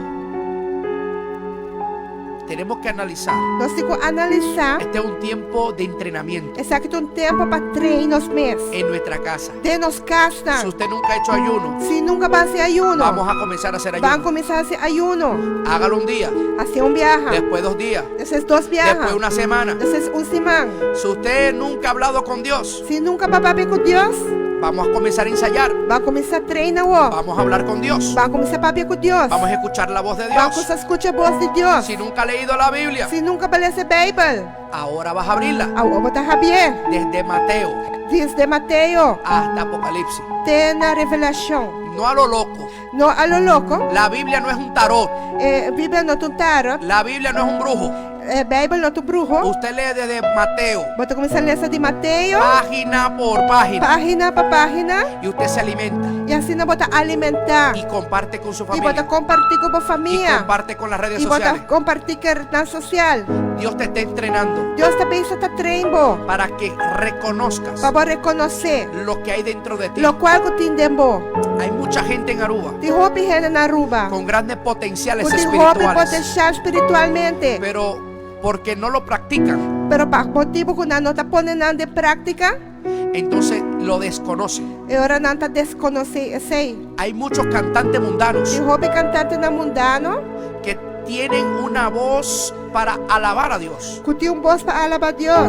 Tenemos que analizar. Nos tin ku analisá. Este es un tiempo de entrenamiento. Esaki ta un tempu pa train nos mes. En nuestra casa. Den nos kasnan. Si usted nunca ha hecho ayuno. Si nunka bo a hasi ayuno. Vamos a comenzar a hacer ayuno. Ban kuminsá hasi ayuno. Hágalo un día. Hasié un biaha. Después dos días. Despues dos biaha. Después una semana. Despues un siman. Si usted nunca ha hablado con Dios. Si nunka bo a papia ku Dios. Vamos a comenzar a ensayar. Ban kuminsá train awor. Vamos a hablar con Dios. Ban kuminsá papia ku Dios. Vamos a escuchar la voz de Ban Dios. kuminsá skucha bos di Dios. Si nunca ha leído la Biblia. Si nunka bo a lesa Beibel. Ahora vas a abrirla. Awor bo ta habrié. Desde Mateo. Desde Mateo. Hasta Apocalipsis. Te na Revelashon. No a lo loco. No a lo loco. La Biblia no es un tarot. E Biblia no ta un tarot. La Biblia no es un brujo. E Beibel no ta un bruho. Usted lee desde Mateo. Bo ta kuminsá lesa di Mateo. Página por página. Página pa página. Y usted se alimenta. I asina bo ta alimentá. Y comparte con su I bo familia. ta kompartí ku bo famia. Y comparte con las redes I bo ta sociales. kompartí ku e retnan sosial. Dios te está entrenando. Dios ta bisa ta train bo. Para que reconozcas. Pa bo rekonosé. Lo que hay dentro de ti. Lokual ku tin den bo. Hay mucha gente en Aruba. Tin hopi hende na Aruba. Con grandes potenciales Ku tin hopi espirituales. potensial spiritualmente. Pero porque no lo practican. Pero pa motibu ku nan no ta pone nan den práktika. Entonces lo desconocen. E ora nan ta deskonosé esei. Hay muchos cantantes mundanos. Tin hopi kantantenan mundano. Que tienen una voz para alabar a Dios. Ku tin un bos pa alabá Dios.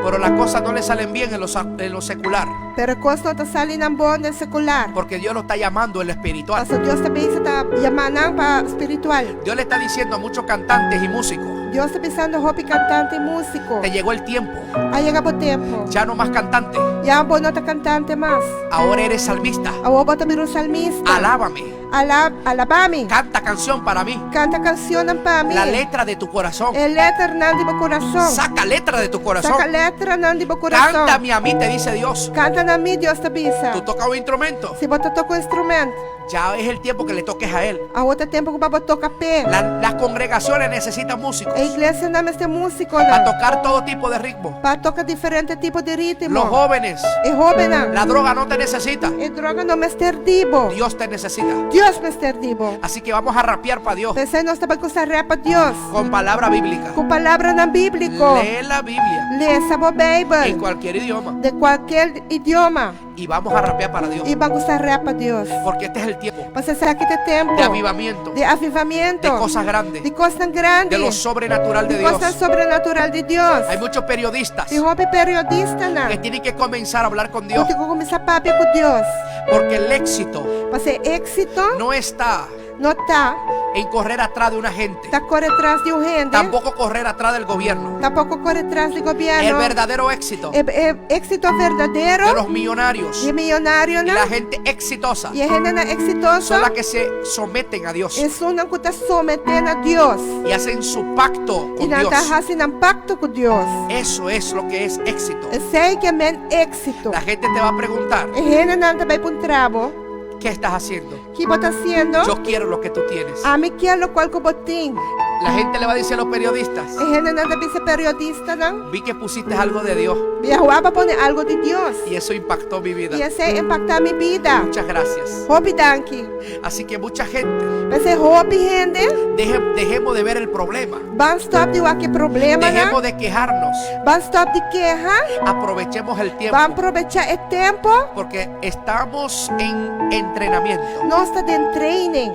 Pero las cosas no le salen bien en lo, en lo secular. Pero kos no ta sali nan bon den sekular. Porque Dios lo está llamando en lo espiritual. Pasobra Dios ta bisa ta yama nan pa spiritual. Dios le está diciendo a muchos cantantes y músicos. Dios ta bisando hopi kantante i músiko. Te llegó el tiempo. A yega bo tempu. Ya no más cantante. Ya bo no ta kantante mas. Ahora eres salmista. Awor bo ta bira un salmista. Alábame. Ala, alabá mi. Canta canción para mí. Kanta kanshonnan pa mi. La letra de tu corazón. E letranan di bo kurason. Saca letra de tu corazón. Saka letranan di bo kurason. Cántame a mí, te dice Dios. Kanta na mi, Dios ta bisa. Tú tocas un instrumento. Si bo ta toka un instrumènt, Ya es el tiempo que le toques a Él. awor ta tempu ku bo toka p'e. La- las congregaciones necesitan músicos E iglesianan mester para músikonan tocar todo tipo de ritmo. pa toka diferente tipo di ritmo. Los jóvenes, E hóbennan, la droga no te necesita. e droga no mester di bo. Dios te necesita. Dios mester di bo. Así que vamos a rapear para Dios P'esei nos ta bai kusa rap pa Dios con palabra bíblica. ku palabranan bíbliko. Lee la Biblia Lesa bo en Beibel cualquier idioma den kualkier idioma y vamos a rapear para Dios. i ban kusa rap pa Dios. Porque este es el tiempo Pasobra esaki ta e tempu de avivamiento, di avivamiento, de cosas grandes, di kosnan grandi, de lo sobrenatural de di kosnan Dios. sobrenatural di Dios. Hay muchos periodistas Tin hopi periodistanan que tienen que comenzar a hablar con ku Dios tin ku kuminsá papia ku Dios. porque el éxito Pasobra e éksito no está no ta en correr atrás de una gente, ta kore tras di un hende, tampoco correr atrás del gobierno. tampoko kore tras di El gobièrnu. verdadero éxito E, e éksito de verdadero los millonarios di e y la miyonarionan gente exitosa i e hendenan eksitoso son las que se someten a Dios esunnan ku ta someté na Dios y hacen su pacto i con nan ta Dios. hasi nan pakto ku Dios. Eso es lo que es éxito. Esei ke men éksito. La gente te va a preguntar, E hendenan ta bai puntra bo, ¿qué estás haciendo? Ki bo ta hasiendo? Yo quiero lo que tú tienes. Ami kier lokual ku bo tin. La gente le va a decir a los periodistas, E hendenan ta bisa periodistanan, vi que pusiste algo de Dios Mi a wak bo a pone algu di Dios. y eso impactó mi vida. I esei impaktá mi bida. Muchas gracias. Hopi danki. Así que mucha gente, P'esei hopi hende, deje- dejemos de ver el problema, ban stòp di wak e problemanan, dejemos de quejarnos, ban stòp di keha, aprovechemos el tiempo. ban probechá e tempu. Porque estamos en entrenamiento. Nos ta den training.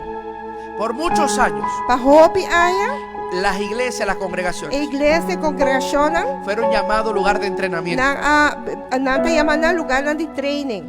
Por muchos años, Pa hopi aña, las iglesias, las congregaciones, e iglesia i kongregashonnan fueron llamados lugar de entrenamiento. nan a nan ta yama nan lugarnan di training.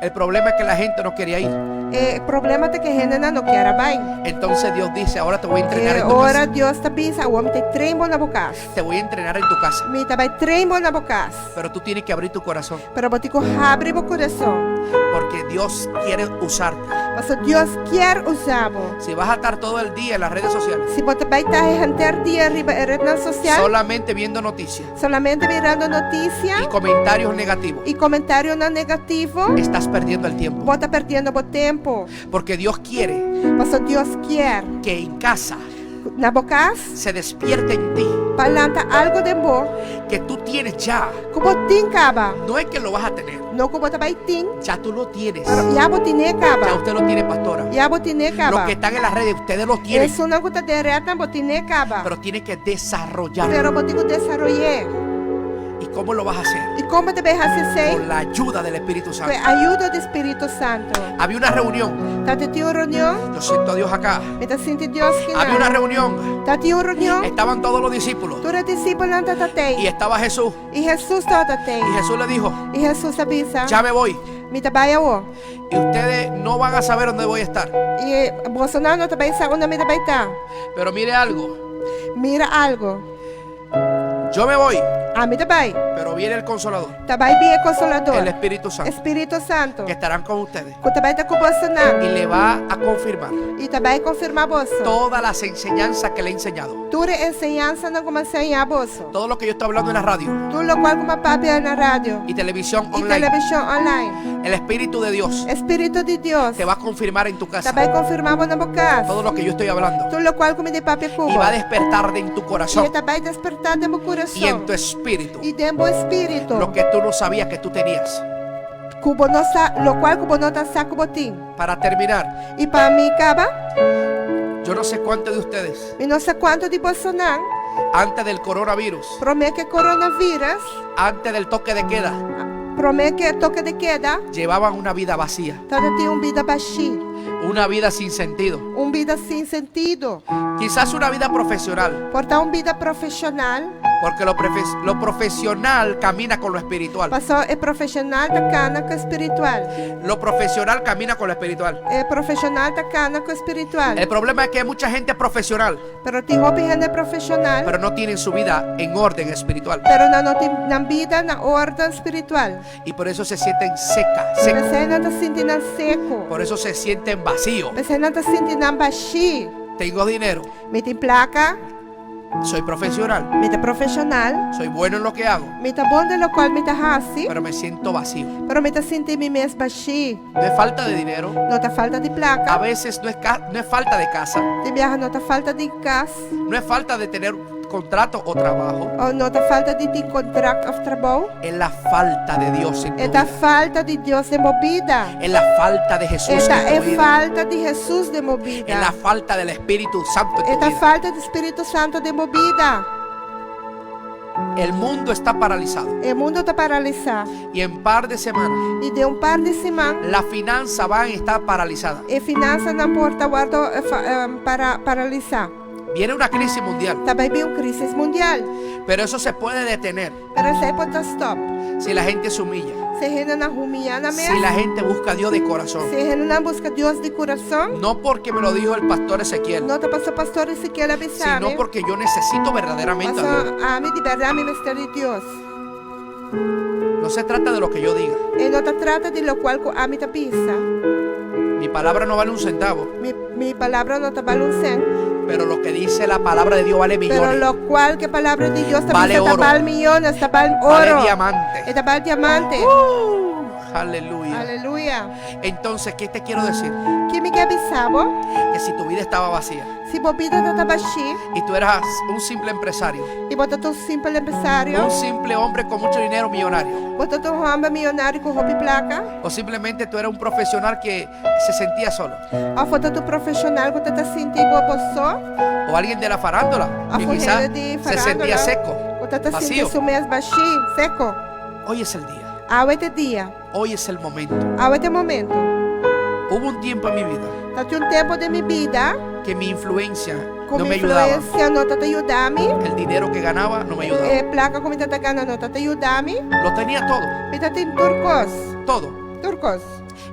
El problema es que la gente no quería ir. E problema ta ku e hendenan no kier a bai. Entonces Dios dice, ahora te voy a entrenar E en tu ora casa. Dios ta bisa, Awor mi ta train bo na bo kas. Te voy a entrenar en tu casa. Mi ta bai train bo na bo kas. Pero tú tienes que abrir tu corazón. Pero bo tin ku habri bo kurason. Porque Dios quiere usarte. Pasobra Dios kier usa bo. Si vas a estar todo el día en las redes sociales, Si bo ta bai ta henter dia riba e retnan sosial, solamente viendo noticias solamente mirando notisia y comentarios negativos, i komentarionan negativo, estás perdiendo el tiempo. bo ta perdiendo bo tempu. Porque Dios quiere Pasobra Dios kier que en casa na bo kas se despierte en ti pa lanta algu den bo que tú tienes ya. ku bo tin kaba. No es que lo vas a tener, No ku bo ta bai tin, ya tú lo tienes. pero ya bo tin'é Ya kaba. usted lo tiene, pastora. Ya bo tin'é Los kaba. que están en las redes, ustedes lo tienen, Esunnan ku ta den retnan bo tin'é kaba. pero tienen que desarrollarlo. Pero bo tin ku desaroy'é. ¿Y cómo lo vas a hacer? I kon bo ta bai hasi esei? Con la ayuda del Espíritu Ku Santo. e ayudo di Spiritu Santu. Había una reunión. Tabatin un reunion. Yo siento a Dios acá. Mi ta sinti Dios Había una kinan. reunión. Tabatin un reunion. Estaban todos los discípulos. Tur e disipelnan tabatei. Y estaba Jesús. I Hesus tabatei. Y Jesús le dijo, I Hesus a bisa, ya me voy. Mi ta bai awor. Y ustedes no van a saber dónde voy a estar. I bosonan no ta bai sa unda mi ta bai ta. Pero mire algo. Mira algu. Yo me voy, Ami ta bai. pero viene el Consolador, Ta bai bin e Consolador. el Espíritu Santo, Spiritu Santu. que estarán con ustedes Ku ta bai ta ku bosonan. y le va a confirmar I ta bai konfirmá boso. todas las enseñanzas que le he enseñado. Tur e enseñansanan ku mi a enseñá boso. Todo lo que yo estoy hablando en la radio Tur lokual ku mi a papia na radio y televisión i online. televishon online. El Espíritu de Dios Spiritu di Dios te va a confirmar en tu ta casa bai konfirmá bo na bo kas. todo lo que yo estoy hablando Tur lokual ku mi ta papia ku y bo. va a despertar en tu I corazón e ta bai despertá den bo y en kurason tu espíritu i den bo spiritu. lo que tú no sabías que tú tenías. Ku bo no sa, lokual ku bo no ta sa ku bo tin. Para terminar, I pa mi kaba, yo no sé cuántos de ustedes mi no sa kuantu di bosonan, antes del coronavirus, promé ku e coronavirus, antes del toque de queda, promé ku e toke de keda, llevaban una vida vacía, tabatin un bida bashí, una vida sin sentido, un bida sin sentido. quizás una vida profesional, Por ta un bida profeshonal. Porque lo, lo profesional camina con lo espiritual. Paso e profeshonal ta kana ku spiritual. Lo profesional camina con lo espiritual. E profeshonal ta kana ku spiritual. El problema es que hay mucha gente profesional, Pero tin hopi hende profeshonal, pero no tienen su vida en orden espiritual. pero nan no tin nan bida na orden spiritual. Y por eso se sienten seca, seco. P'esei nan ta sinti nan seku. Por eso se sienten vacío. P'esei nan ta sinti nan bashí. Tengo dinero, Mi tin plaka, soy profesional, mi ta profeshonal, soy bueno en lo que hago, mi ta bon den lokual mi ta hasi, pero me siento vacío. pero mi ta sinti mi mes bashí. No es falta de dinero, No ta falta di a plaka, veces no es, no es falta de casa, tin biaha no ta falta di kas, no es falta de tener contrato o trabajo, òf no ta falta di tin kontrakt òf trabou. es la falta de Dios en tu E ta vida. falta di Dios den bo bida. Es la falta de Jesús E ta en e tu vida. falta di Hesus den bo Es la bida. falta del Espíritu Santo en E tu ta vida. falta di Spiritu Santu den bo bida. El mundo está paralizado. E mundu ta paralisá. Y en par de semanas, I den un par di siman, la finanza van a estar paralizada. e finansanan por ta wòrdu para paralisá. Viene una crisis mundial, Ta bai bin un krísis mundial. pero eso se puede detener Pero esei por ta stòp. si la gente se humilla, Si hendenan humillá nan mes, si la gente busca a Dios de corazón. si hendenan buska Dios di kurason, No porque me lo dijo el pastor Ezequiel, no ta paso pastor Ezequiel a bisa sino mi, porque yo necesito verdaderamente a Dios. paso ami di bèrdat mi mester di Dios. No se trata de lo que yo diga. E no ta trata di lokual ku ami ta bisa. Mi palabra no vale un centavo, Mi, mi palabra no ta bal un sèn, pero lo que dice la palabra de Dios vale pero millones. lokual ku e palabra di Dios ta Vale bisa ta oro. bal miyones, ta bal Vale oro. diamante. E ta bal diamante. Aleluya. Aleluya. Entonces, ¿qué te quiero decir? Ki mi ke bisa bo? Que si tu vida estaba vacía Si bo bida ta bashí y tú eras un simple empresario, i bo ta un simpel empresario, un simple hombre con mucho dinero millonario, bo ta un hòmber mionario ku hopi plaka, o simplemente tú eras un profesional que se sentía solo, òf bo ta un profeshonal ku ta sinti bo bo so, o alguien de la farándula òf que un quizás hende di se sentía farándula seco, ku ta sinti vacío. su mes bashí, seko. Hoy es el día, Awe ta e dia, hoy es el momento. awe ta e momento. Hubo un tiempo en mi vida Ta tin un tempu den mi bida que mi influencia ku no mi me ayudaba. influensia no ta yuda mi, El dinero que ganaba no me ayudaba. e plaka ku mi ta gana no ta yuda mi. Lo tenía todo, Mi ta tin tur kos, todo. tur kos.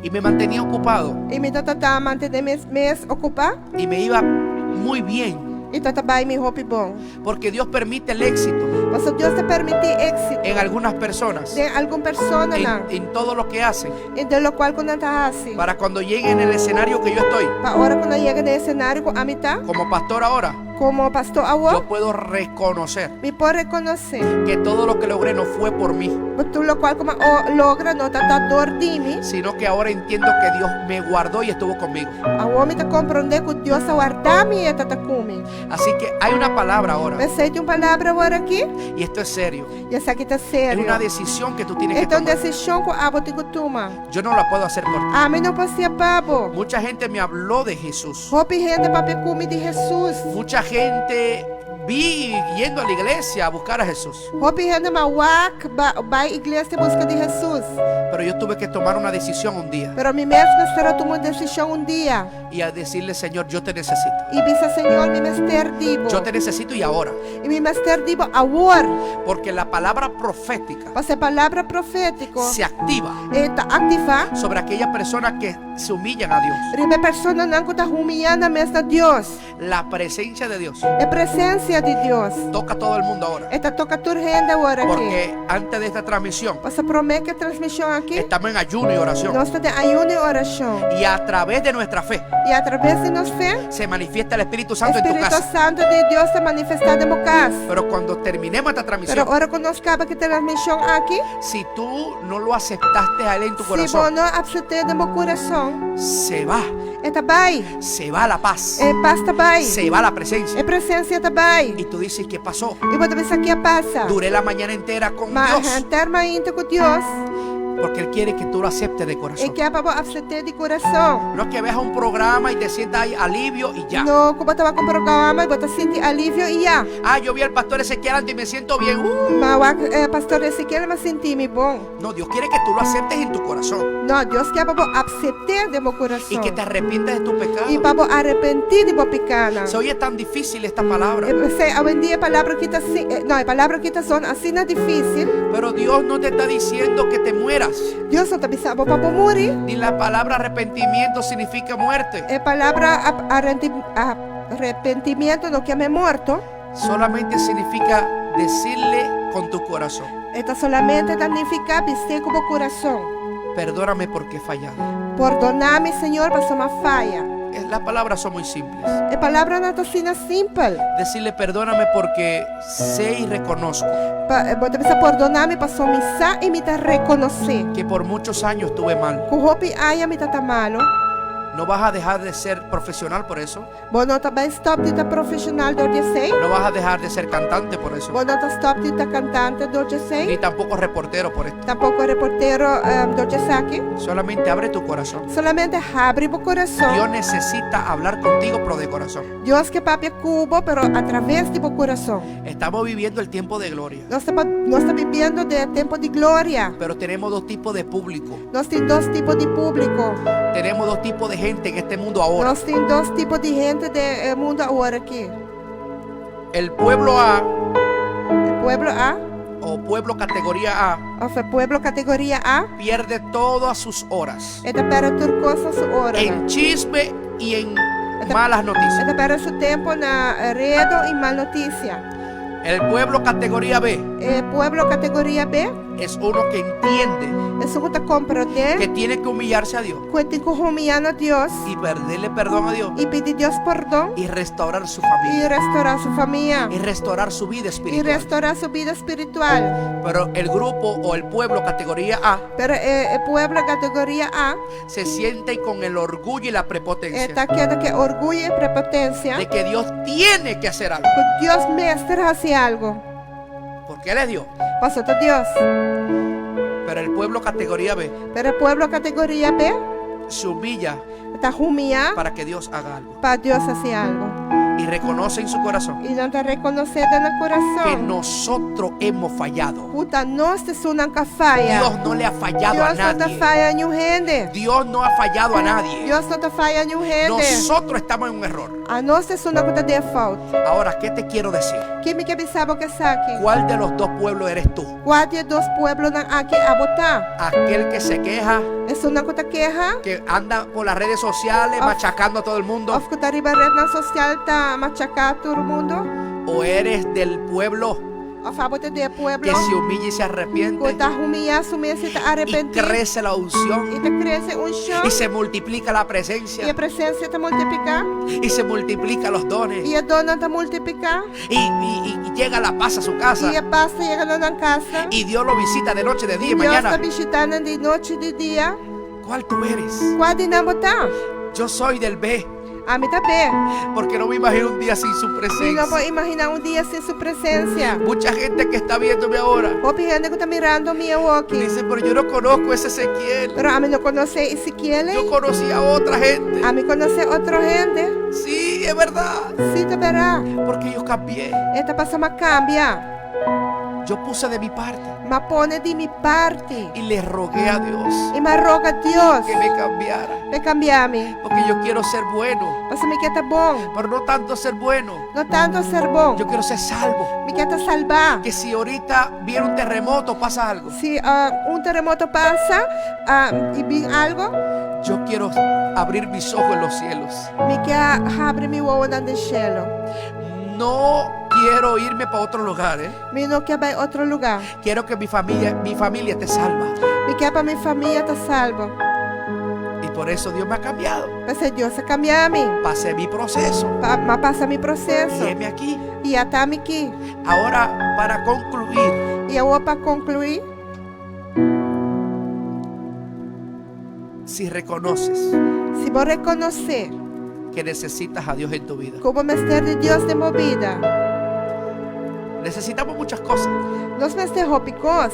Y me mantenía ocupado I mi ta mantené mi mes okupá y me iba muy bien. i ta bai mi hopi bon. Porque Dios permite el éxito Paso Dios ta permití éksito en algunas personas, den algun personanan, en todo lo que hacen, en den lokual ku nan ta hasi. para cuando lleguen al escenario que yo estoy, Pa ora ku nan yega den esenario ku ami ta, como pastor ahora, komo pastor awor, yo puedo reconocer mi por rekonosé que todo lo que logré no fue por mí, ku tur lokual ku mi a logra no ta ta dor di mi. sino que ahora entiendo que Dios me guardó y estuvo conmigo. Awor mi ta komprondé ku Dios a warda mi i e ta ta ku mi. Así que hay una palabra ahora, P'esei tin un palabra awor aki, y esto es serio. i esaki ta Es serio. una decisión que tú tienes que E ta un tomar. desishon ku abo tin ku tuma. Yo no la puedo hacer por ti. Ami no por hasié pa bo. Mucha gente me habló de Jesús. Hopi hende papia ku mi di Hesus. Mucha gente vi yendo a la iglesia a buscar a Jesús. Hopi hende m'a wak bai iglesia buska di Hesus. Pero yo tuve que tomar una decisión un día Pero mi mes mester a tuma un desishon un dia y a decirle, Señor, yo te necesito. i bisa, Señor, mi mester di bo. Yo te necesito y ahora. I mi mester di bo awor. Porque la palabra profética Pasobra e palabra profétiko se activa e ta aktivá sobre aquellas personas que se humillan a Dios. riba e personanan ku ta humiyá nan mes na Dios. La presencia de Dios E presensia di Dios toca a todo el mundo ahora. e ta toka tur hende awor aki. Porque antes de esta transmisión Pasobra promé ku e transmishon aki, estamos en ayuno y oración. nos ta den ayuno i orashon. Y a través de nuestra fe I atraves di nos fe, se manifiesta el Espíritu Santo en tu Spiritu casa. Santu di Dios ta manifestá den bo kas. Pero cuando terminemos esta transmisión, Pero ora ku nos kaba ku e transmishon aki, si tú no lo aceptaste a Él en tu si bo corazón, no apsept'é den bo kurason, se va, e ta bai. se va la paz, E pas ta bai. se va la presencia. E presensia ta bai. Y tú dices, ¿qué pasó? I bo ta bisa, Ke a pasa? Duré la mañana entera con Ma Dios. henter mainta ku Dios. Porque Él quiere que tú lo aceptes de corazón. E ke pa bo asept'é di kurason. No es que veas un programa y te sientas ahí alivio y ya. No ku bo ta wak un programa i bo ta sinti alivio i ya. Ah, yo vi al pastor Ezequiel antes y me siento bien. M'a wak e pastor Ezequiel i m'a sinti mi bon. No, Dios quiere que tú lo aceptes en tu corazón. No, Dios ke pa bo asept'é den bo Y kurason. que te arrepientas de tu pecado. I pa bo arepentí di bo pikánan. Se oye tan difícil esta palabra. E p'esei awendia e palabra aki ta si, no, e palabra aki ta zona asina difísil. Pero Dios no te está diciendo que te mueras. Dios no ta bisa bo pa bo muri. Ni la palabra arrepentimiento significa muerte. E palabra arrepentimiento no kier men morto. Solamente significa decirle con tu corazón. E ta solamente ta nifica bis'é cu bo curason. Perdóname porque he fallado. Pordona mi, Señor, pasobra m'a faya. Las palabras son muy simples. E palabranan ta asina simpel. Decirle perdóname porque sé y reconozco. Pa, bo ta bisa pordona mi pasobra mi sa y mi ta reconoce. Que por muchos años estuve mal. Cu hopi aña mi ta ta malo. No vas a dejar de ser profesional por eso. Bo no ta bai stop di ta profesional dor di esei. No vas a dejar de ser cantante por eso. Bo no ta stop di ta cantante dor di esei. Ni tampoco reportero por esto. Tampoco reportero dor di esaki. Solamente abre tu corazón. Solamente habri bo corazon. Dios necesita hablar contigo pero de corazón. Dios ke papia ku bo pero a traves di bo kurason. Estamos viviendo el tiempo de gloria. Nos ta nos ta bibiendo den e tempo di gloria. Pero tenemos dos tipos de público. Nos tin dos tipo di público. Tenemos dos tipos de gente en este mundo ahora. Nos tin dos tipo di hende den e mundo awor aki. El pueblo A. E pueblo A. O pueblo categoría A. Of e pueblo categoría A. Pierde todas sus horas. E ta perde tur cos na su oranan. En chisme y en malas noticias. E ta perde su tempo na redo y mal noticia. El pueblo categoría B. E pueblo categoría B. Es uno que entiende. Esun ku ta komprondé. Que tiene que humillarse a Dios. Ku e tin ku humillá na Dios. Y pedirle perdón a Dios. Y pidi Dios pordon. Y restaurar su familia. Y restaurá su famia. Y restaurar su vida espiritual. Y restaurá su bida spiritual. Pero el grupo o el pueblo categoría A. Pero e pueblo categoría A. Se siente con el orgullo y la prepotencia. E ta keda ku e orguyo y prepotencia. De que Dios tiene que hacer algo. Ku Dios mester hasi algo. Porque Él es Dios. Paso ta Dios. Pero el pueblo categoría B. Pero e pueblo categoría B. Se humilla. Ta humillá. Para que Dios haga algo. Pa Dios hasi algo. Y reconoce en su corazón. Y nan ta rekonosé den nan kurason. Que nosotros hemos fallado. Ku ta nos esunnan ka faya. Dios no le ha fallado a Dios no ta nadie. faya niun hende. Dios no ha fallado a nadie. Dios no ta faya niun hende. Nosotros estamos en un error. Anos esunnan ku ta den fout. Ahora, ¿qué te quiero decir? Ki mi ke bisa bo esaki? ¿Cuál de los dos pueblos eres tú? Kua di e dos pueblonan aki abo ta? Aquel que se queja. Esunnan ku ta keha. Que anda por las redes sociales Of, machacando a todo el mundo. Of ku ta riba rednan social ta machaká tur mundu. O eres del pueblo. Of abo ta di e pueblo. Que se humilla y se arrepiente. Ku ta humillá su mes i ta Y arepentí. crece la unción. I ta krese unshon. Y se multiplica la presencia. I e presensia ta multipliká. Y se multiplica los dones. I e donnan ta multipliká. Y, y, y llega la paz a su casa. I e pas ta yega na nan kasa. Y Dios lo visita de noche, de día y I Dios mañana. ta bishitá nan di nochi, di dia. ¿Cuál tú eres? Kua di nan bo ta? Yo soy del B. Ami ta B. Porque no me imagino un día sin su Mi no presencia. por imaginá un dia sin su presencia. Mucha gente que está viéndome ahora. Hopi hende ku ta mirando mi awoki. Dice, pero yo no conozco ese Ezequiel. Pero ami no konosé Ezequiel ei. Yo conocí a otra gente. Ami konosé otro hende. Sí, es verdad. Sí, ta bèrdat. Porque yo cambié. E ta pasobra m'a kambia. Yo puse de mi parte. M'a pone di mi parti. Y le rogué a Dios. Y m'a roga Dios. Que me cambiara. P'e cambia mi. Porque yo quiero ser bueno. Pasobra mi ke ta bon. Pero no tanto ser bueno. No tanto ser bon. Yo quiero ser salvo. Mi ke ta salbá. Que si ahorita viene un terremoto, pasa algo. Si un terremoto pasa y bin algo. Yo quiero abrir mis ojos en los cielos. Mi ke habri mi wowonan den shelo. No quiero irme pa otro lugar, eh. Mi no ke bai otro lugá. Quiero que mi familia, mi familia esté salva. Mi ke pa mi famia ta salvo. Y por eso Dios me ha cambiado. P'esei Dios a kambia mi. Pasé mi proceso. Pa, m'a pasa mi proseso. Y heme aquí. I a ta mi aki. Ahora, para concluir. I awor pa konkluí. Si reconoces. Si bo rekonosé. Que necesitas a Dios en tu vida. Ku bo mester di Dios den bo bida. Necesitamos muchas cosas. Nos mester hopi kos.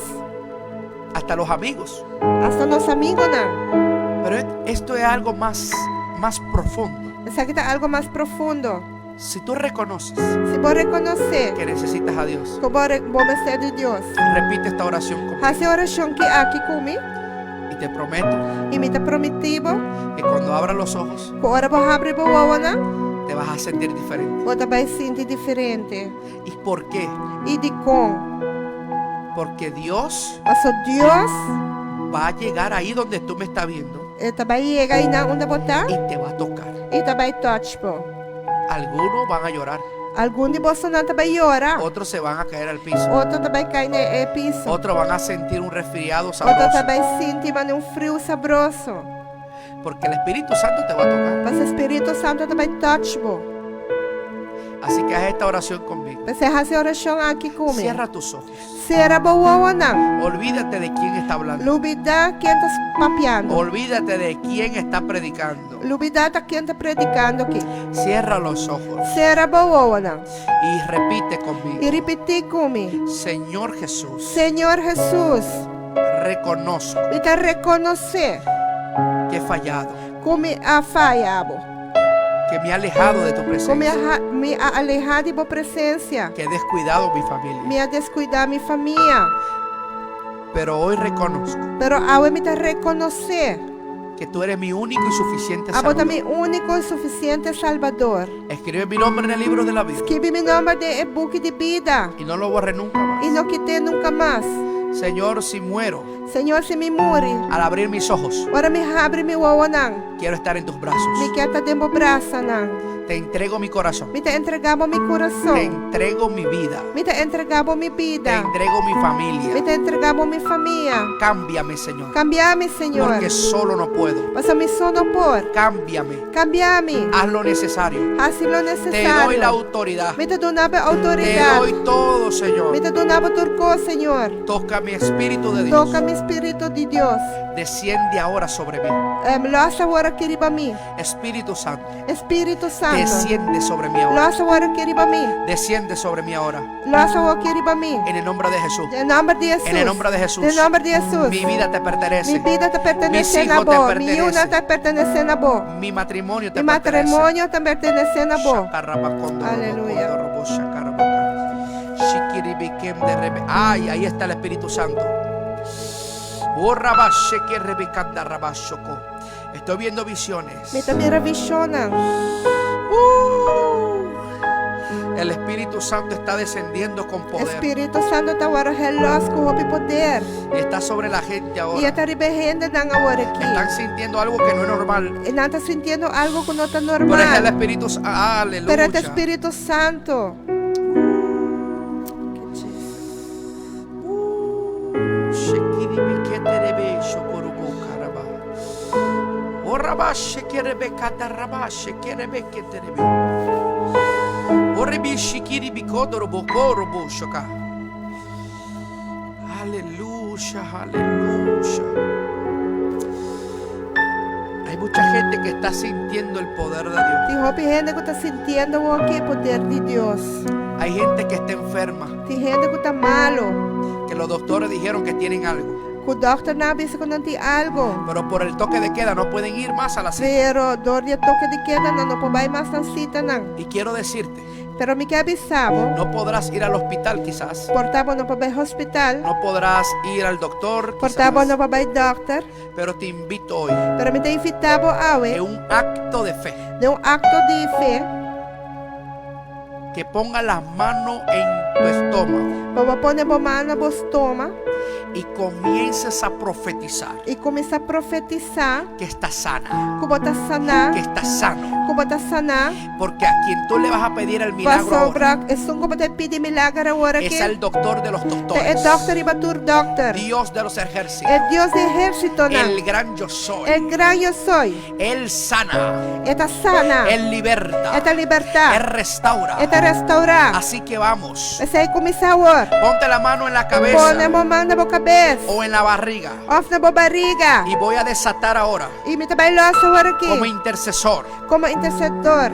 Hasta los amigos. Hasta nos amigunan. Pero esto es algo más, más profundo. Esaki ta algu mas profundo. Si tú reconoces Si bo rekonosé que necesitas a Dios, ku bo, re- bo mester di Dios, repite esta oración conmigo. hasi e orashon ki aki ku mi Y te prometo i mi ta promití bo que cuando abras los ojos ku ora bo habri bo wowonan, te vas a sentir diferente. bo ta bai sinti diferente. ¿Y por qué? I dikon? Porque Dios Paso Dios va a llegar ahí donde tú me estás viendo e ta bai yega einan unda bo ta y te va a tocar. i ta bai touch bo. Algunos van a llorar, Algun di bosonan ta bai yora, otros se van a caer al piso, otro ta bai kai na e piso, otros van a sentir un resfriado otro ta sabroso, bai sinti manera un friu sabroso. porque el Espíritu Santo te va a tocar. Paso Spiritu Santu ta bai touch bo. Así que haz esta oración conmigo. P'esei hasi e orashon aki ku mi. Cierra tus ojos. Sera bo wowonan. Olvídate de quién está hablando. Lubidá ken ta papiando. Olvídate de quién está predicando. Lubidá ta ken ta predikando aki. Cierra los ojos Sera bo wowonan. y repite conmigo. I ripití ku mi. Señor Jesús, Señor Hesus, reconozco mi ta rekonosé que he fallado, ku mi a faya bo, que me he alejado de tu ku mi presencia, a mi a alehá di bo presensia, que he descuidado mi familia. mi a deskuidá mi famia. Pero hoy reconozco Pero awe mi ta rekonosé que tú eres mi único y suficiente abo ta Salvador. mi úniko i sufisiente Salbador. Escribe mi nombre en el libro de la vida Skibi mi nòmber den e buki di bida y no lo borré nunca más. i no kit'é nunka mas. Señor, si muero Señor, si mi muri, al abrir mis ojos, ora mi habri mi wowonan, quiero estar en tus brazos. mi ke ta den bo brasanan. Te entrego mi corazón. Mi ta entregá bo mi Te kurason. entrego mi vida. Mi ta entregá bo mi Te bida. entrego mi Mi familia. ta entregá bo mi famia. Cámbiame, Señor. Kambia mi, Señor. Porque solo no puedo. Pasobra mi so no por. Cámbiame. Kambia mi. Haz lo necesario. Hasi lo Te doy la nesesario. autoridad. Mi ta duna bo Te outoridat. doy todo, Mi Señor. ta duna bo tur kos, Señor. Toca mi espíritu de Dios. Toka mi spiritu di Dios. Desciende ahora sobre mí. Lòs awor aki riba mi. Espíritu Santo. Espíritu Santo. Desciende sobre mí ahora. Lòs awor aki riba mi. Desciende sobre mí ahora. Lòs awor aki riba mi. En el nombre de Jesús. Den nòmber di Hesus. En el nombre de Jesús. Den nòmber di Hesus. Mi vida te pertenece. Mi bida ta pertenesé Mis na hijos te bo. Mi yunan pertenecen. ta pertenesé na bo. Mi matrimonio te Mi pertenece. matrimonio ta pertenesé na bo. Shakarabakondorobo, Aleluya. kondorobo, shakarabaka. Shikiribikem de rebe. Ay, ahí está el Espíritu Santo. Oh, rabba, shekerebekanda, rabba, shoko. Estoy viendo visiones. Mi ta mira vishonnan. El Espíritu Santo está descendiendo con poder. Spiritu Santu ta wòrdu los ku hopi poder. Y está sobre la gente I ahora. e ta riba e hendenan awor aki. Están sintiendo algo que no es normal. I nan ta sintiendo algu ku no ta Pero es el normal. Espíritu Santo. Pero ta Aleluya. Spiritu Santu. Shekiribiketerebe shokorubo karaba. Oraba shekerebe kataraba shekerebe keterebe. Orebi shikiribikodorobo korobo shoka. Aleluya, aleluya. Hay mucha gente que está sintiendo el poder de Dios. Tin hopi hende ku ta sintiendo awor e poder di Dios. Hay gente que está enferma, Tin hende ku ta malu. que los doctores dijeron que tienen algo, Ku dòkternan a bisa ku nan tin algu. pero por el toque de queda no pueden ir más a la cita. Pero dor di e toke di keda nan no por bai mas na sitanan. Y quiero decirte, Pero mi ke bisa bo. no podrás ir al hospital quizás, Por ta bo no por bai hospital. no podrás ir al doctor, Por ta bo quizás, no por bai dòkter. pero te invito hoy Pero mi ta invitá bo awe. en un acto de fe Den un akto di fe. que ponga las manos en tu estómago Pa bo pone bo man na bo stoma y comiences a profetizar i kuminsá profetisá que estás sana, ku bo ta saná, que estás sano, ku bo ta saná. porque a quien tú le vas a pedir el milagro ahora Pasobra esun ku bo ta pidi milager awor es aki al doctor de los ta e doctores, dòkter riba tur dòkter. Dios de los ejércitos, E Dios di ehérsitonan. el gran yo soy. E gran yo soy. Él sana, E ta sana. Él liberta, E ta libertá. Él restaura. E ta restourá. Así que vamos, P'esei kuminsá awor. ponte la mano en la Pone cabeza bo man na bo kabes. o en la barriga Òf na bo bariga. y voy a desatar ahora I mi ta bai lòs awor aki. como intercesor Komo intersedor.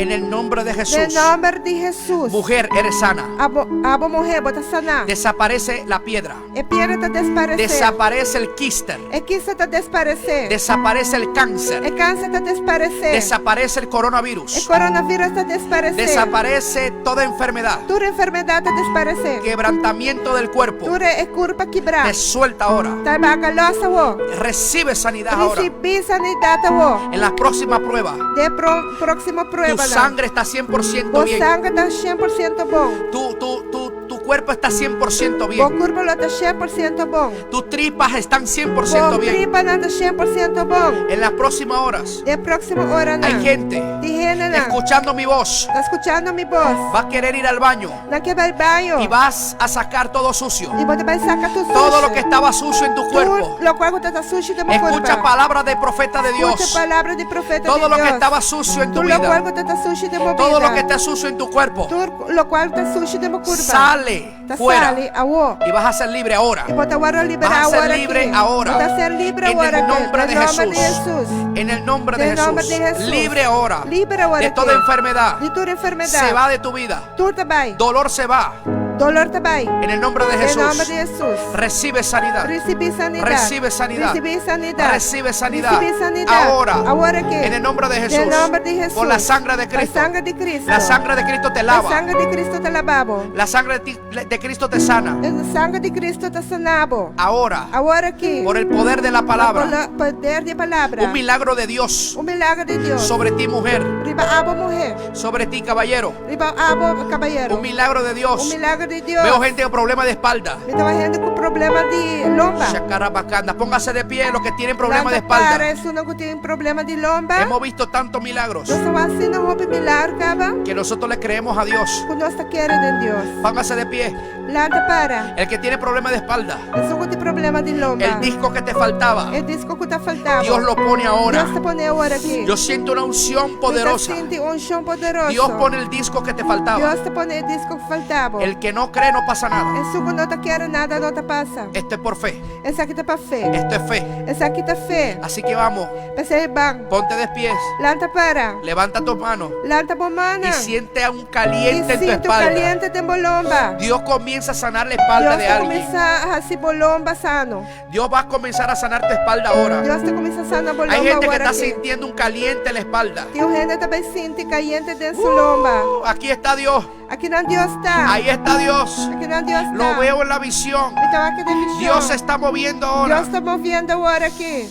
En el nombre de Den Jesús. nòmber di Hesus. Mujer, eres sana. Abo, abo muhé, bo ta saná. Desaparece la piedra. E piedra ta desparesé. Desaparece el quiste. E kista ta desparesé. Desaparece el cáncer. E kanser ta desparesé. Desaparece el E coronavirus. coronavirus ta desparesé. Desaparece toda enfermedad. Tur enfermedat ta desparesé. Quebrantamiento del cuerpo. Tur e kurpa kibrá. Te suelta ahora. Ta baga lòs awor. Recibe sanidad ahora. Risibí sanidat awor. En la próxima prueba, Den pro próksimo tu pruebanan. sangre está 100% Bo bien. sanger ta 100% bon. Tu, tu, tu, tu cuerpo está 100% Bo bien. kurpa lo ta 100% bon. Tus tripas están Bo 100% bien. tripanan ta 100% bon. En las próximas horas Den próksimo oranan. hay gente Tin hendenan. escuchando mi voz. Ta skuchando mi bos. Va a querer ir al baño Nan ke bai baño. y vas a sacar todo sucio. I bo ta bai saka tur sushi. Todo lo que estaba sucio en tu cuerpo. Tur lokual ku tabata sushi den bo Escucha kurpa. palabras de profeta de Skucha Dios. palabra di profeta Todo di lo que Dios. estaba sucio en tu Tur lokual vida. ku tabata sushi den bo Todo lo bida. que está sucio en tu cuerpo. Tur lokual ta sushi den bo kurpa. Sale Ta fuera sali awor. y vas a ser libre ahora. I bo ta wòrdu liberá Vas a ser awor libre aki. ahora. Bo ta ser libre En awor el aki. nombre de Den nòmber di Jesús. Hesus. En el nombre de Den nòmber di Jesús. Hesus. Libre ahora. Libre awor De aki. toda enfermedad. Di tur enfermedat. Se va de tu vida. Tur ta bai. Dolor se va. Dolor ta bai. En el nombre de Den nòmber Jesús. di Hesus. Recibe sanidad. Risibí sanidat. Recibe sanidad. Risibí sanidat. Recibe sanidad. Risibí sanidat. Ahora. Awor aki. En el nombre de Jesús. Den nòmber di Hesus. Por la sangre de Pa Cristo. sanger di Kristu. La sangre de Cristo te La lava. sanger di Kristu ta laba bo. La sangre de Cristo te sana. E sanger di Kristu ta sana bo. Ahora. Awor aki. Por el poder de la palabra. Pa poder di palabra. Un milagro de Dios Un milager di Dios. sobre ti, mujer. Riba abo muhé. Sobre ti, caballero. Riba abo kabayero. Un milagro de Un Dios. milager di Dios. Veo gente con problemas de espalda. Mi ta wak hende ku problema di lomba. Shakarabacanda. Póngase de pie los que tienen problemas de Lanta para espalda. esunnan ku tin problema di lomba. Hemos visto tantos milagros Nos a wak asina hopi milager kaba. que nosotros le creemos a Dios. Ku nos ta kere den Dios. Póngase de pie. Lanta para. El que tiene problemas de espalda. Esun ku tin problema di lomba. El disco que te faltaba. E disko ku ta falta bo. Dios lo pone ahora. Dios ta pone awor aki. Yo siento una unción poderosa. Mi ta sinti unshon poderoso. Dios pone el disco que te faltaba. Dios ta pone e disko ku falta bo. El que no cree no pasa nada. Esun ku no ta kere nada no ta pasa. Esto es por fe. Esaki ta pa fe. Esto es fe. Esaki ta fe. Así que vamos. P'esei ban. Ponte de pies. Lanta para. Levanta tus manos. Lanta bo mannan. Y siente a un caliente I en tu sinti un espalda. kaliente den bo lomba. Dios comienza a sanar la espalda Dios de ta alguien. kuminsá hasi bo lomba sano. Dios va a comenzar a sanar tu espalda ahora. Dios ta kuminsá sana bo Hay lomba gente que awor está aki. sintiendo un caliente en la espalda. Tin un hende ta bai sinti kayente den su lomba. Aquí está Dios. Akinan Dios ta. Ahí está Dios. Akinan Dios ta. Lo veo en la visión. Mi ta wak den vishon. Dios se está moviendo ahora. Dios ta moviendo awor aki.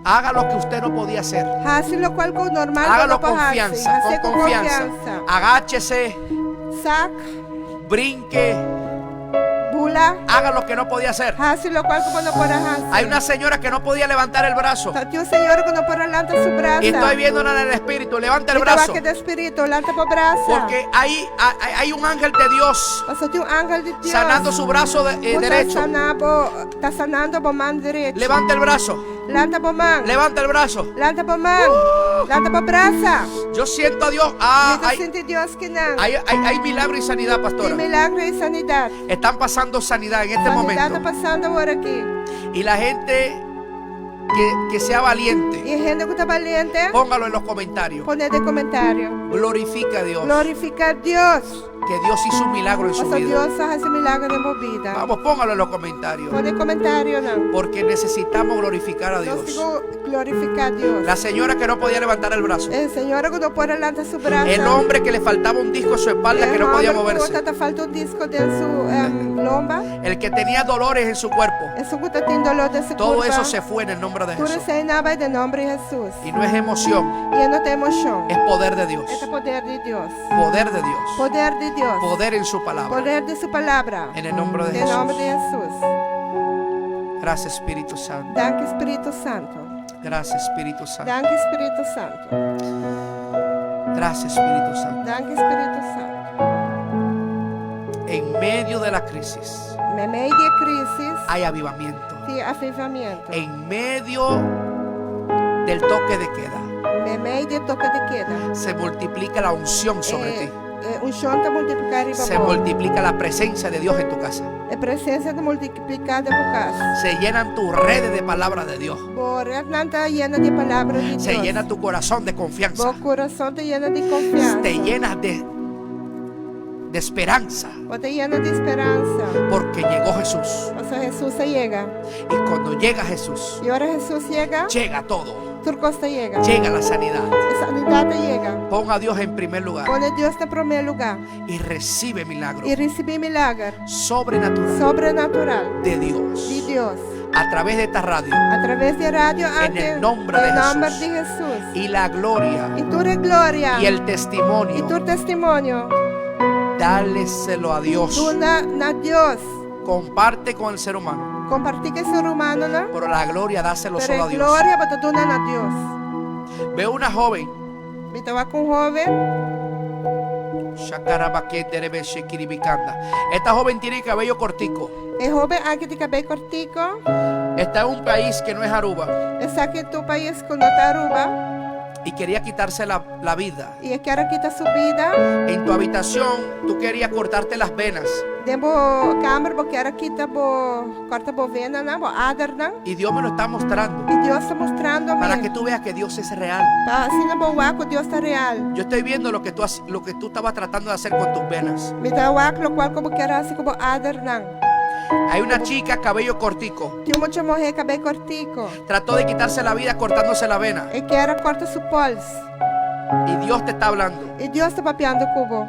Haga lo que usted no podía hacer. Hasi lokual ku normal Hágalo no por hasi. confianza, Hasi con confianza. Agáchese, Sak, brinque, bula. haga lo que no podía hacer. Hasi lokual ku bo no por hasi. Hay una señora que no podía levantar el brazo. Tin un señora ku no por a lanta su brasa. Y estoy viéndola en el espíritu. Levanta el Mi ta brazo. wak den spiritu, lanta bo brasa. Porque ahí hay un ángel de Dios Paso tin un angel di Dios. sanando su brazo Ku ta derecho. sana bo, ta sanando bo man derecho. Levanta el brazo. Lanta bo man. Levanta el brazo. Lanta bo man. Lanta bo brasa. Yo siento a Dios. Ah, Mi ta hay, sinti Dios akinan. hay milagro y sanidad, Tin pastora. milager i sanidat. Están pasando sanidad en este Sanidat momento. ta pasando awor aki. Y la gente que sea valiente, I hende ku ta valiente, póngalo en los comentarios. pone den komentario. Glorifica a Dios. Glorifiká Dios. Que Dios hizo un milagro en su Paso vida. Dios a hasi milager den bo bida. Vamos, póngalo en los comentarios. Pone komentarionan. Porque necesitamos glorificar a Nos Dios. tin ku glorifiká Dios. La señora que no podía levantar el brazo. E señora ku no por a lanta su brasa. El hombre que le faltaba un disco a su espalda que no podía moverse. Ta falta un disko den su lomba. El que tenía dolores en su cuerpo. Esun ku tatin doló den su Todo kurpa. eso se fue en el nombre de Tur Jesús. esei a bai den nòmber di Hesus. Y no es emoción, I no ta emoshon. es poder de Dios. E ta poder di Dios. Poder de Dios. Poder di Dios. Poder en su palabra. Poder di su palabra. En el nombre de Den nòmber Jesús. di Hesus. Gracias Espíritu Santo. Danki Spiritu Santu. Gracias Espíritu Santo. Danki Spiritu Santu. Gracias Espíritu Santo. Danki Spiritu Santu. En medio de la crisis Meimei di krísis hay avivamiento. tin avivamentu. En medio del toque de queda Meimei di toke di keda. se multiplica la unción sobre E, ti. E unshon ta multipliká riba Se bo. multiplica la presencia de Dios en tu casa. E presensia ta multipliká den bo kas. Se llenan tus redes de palabra de Dios. Bo retnan ta yena di palabra di Se Dios. llena tu corazón de confianza. Bo kurason ta yena di konfiansa. Te llenas de, de esperanza. Bo ta yena di speransa. Porque llegó Jesús. Pasobra Hesus a yega. Y cuando llega Jesús, I ora Hesus yega, llega todo. tur kos ta yega. Llega la sanidad. E sanidat ta yega. Pon a Dios en primer lugar Pone Dios na promé lugá y recibe milagro i risibí milager sobrenatural sobrenatural de Dios. di Dios. A través de esta radio A traves di e radio En aki, el nombre de den nòmber Jesús. di Hesus. y la gloria I tur e gloria y el i testimonio, tur testimonio, dáleselo a Dios. duna na Dios. Comparte con el ser humano, Kompartí ku e ser humanonan, pero la gloria dáselo pero solo a e Dios. gloria bo ta duna na Dios. Veo una joven, Mi ta wak un hóben, Shakarabakenderebeshekiribikanda. Esta joven tiene cabello cortico. e hóben aki tin kabei kòrtiku, Está en un país que no es Aruba esaki ta un pais ku no ta Aruba, y quería quitarse la, la vida. i e kier a kita su bida. En tu habitación tú querías cortarte las venas Den bo kamer bo kier a kita bo kòrta bo venanan, bo adernan. y Dios me lo está mostrando I Dios ta mustrando para mi que tú veas que Dios es real. pa asina bo wak ku Dios ta real. Yo estoy viendo lo que tú, has- lo que tú estabas tratando de hacer con tus venas. Mi ta wak lokual ku bo kier a hasi ku bo adernan. Hay una chica cabello cortico. Tin un mucha muhé kabei kòrtiku. Trató de quitarse la vida cortándose la vena. E kier a kòrta su pòls. Y Dios te está hablando. I Dios ta papiando ku bo.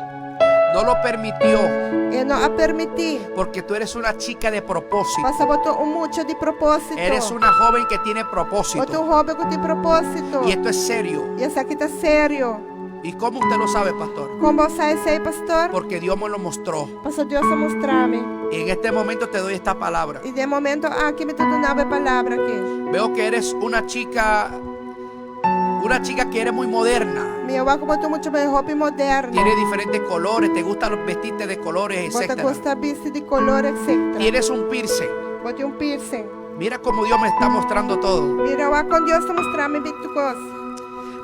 No lo permitió E no a permití. porque tú eres una chica de propósito. Pasobra bo ta un mucha di propósito. Eres una joven que tiene Bo ta propósito. un hóben ku tin propósito. Y esto es serio. I esaki ta serio. ¿Y cómo usted lo sabe, pastor? Kon bo sa esei, pastor? Porque Dios me lo mostró. Pasobra Dios a mustra mi. Y en este momento te doy esta palabra. I den e momento aki mi ta duna bo e palabra aki. Veo que eres una chica, una chica que eres muy moderna. Mi a wak ku bo ta un mucha muhé hopi moderno. Tiene diferentes colores, te gusta vestirte de colores, Bo ta etcétera. gusta bisti di kolor, etcétera. Tienes un piercing. Bo tin un piercing. Mira cómo Dios me está mostrando todo. Mira wak kon Dios ta mustra mi tur kos.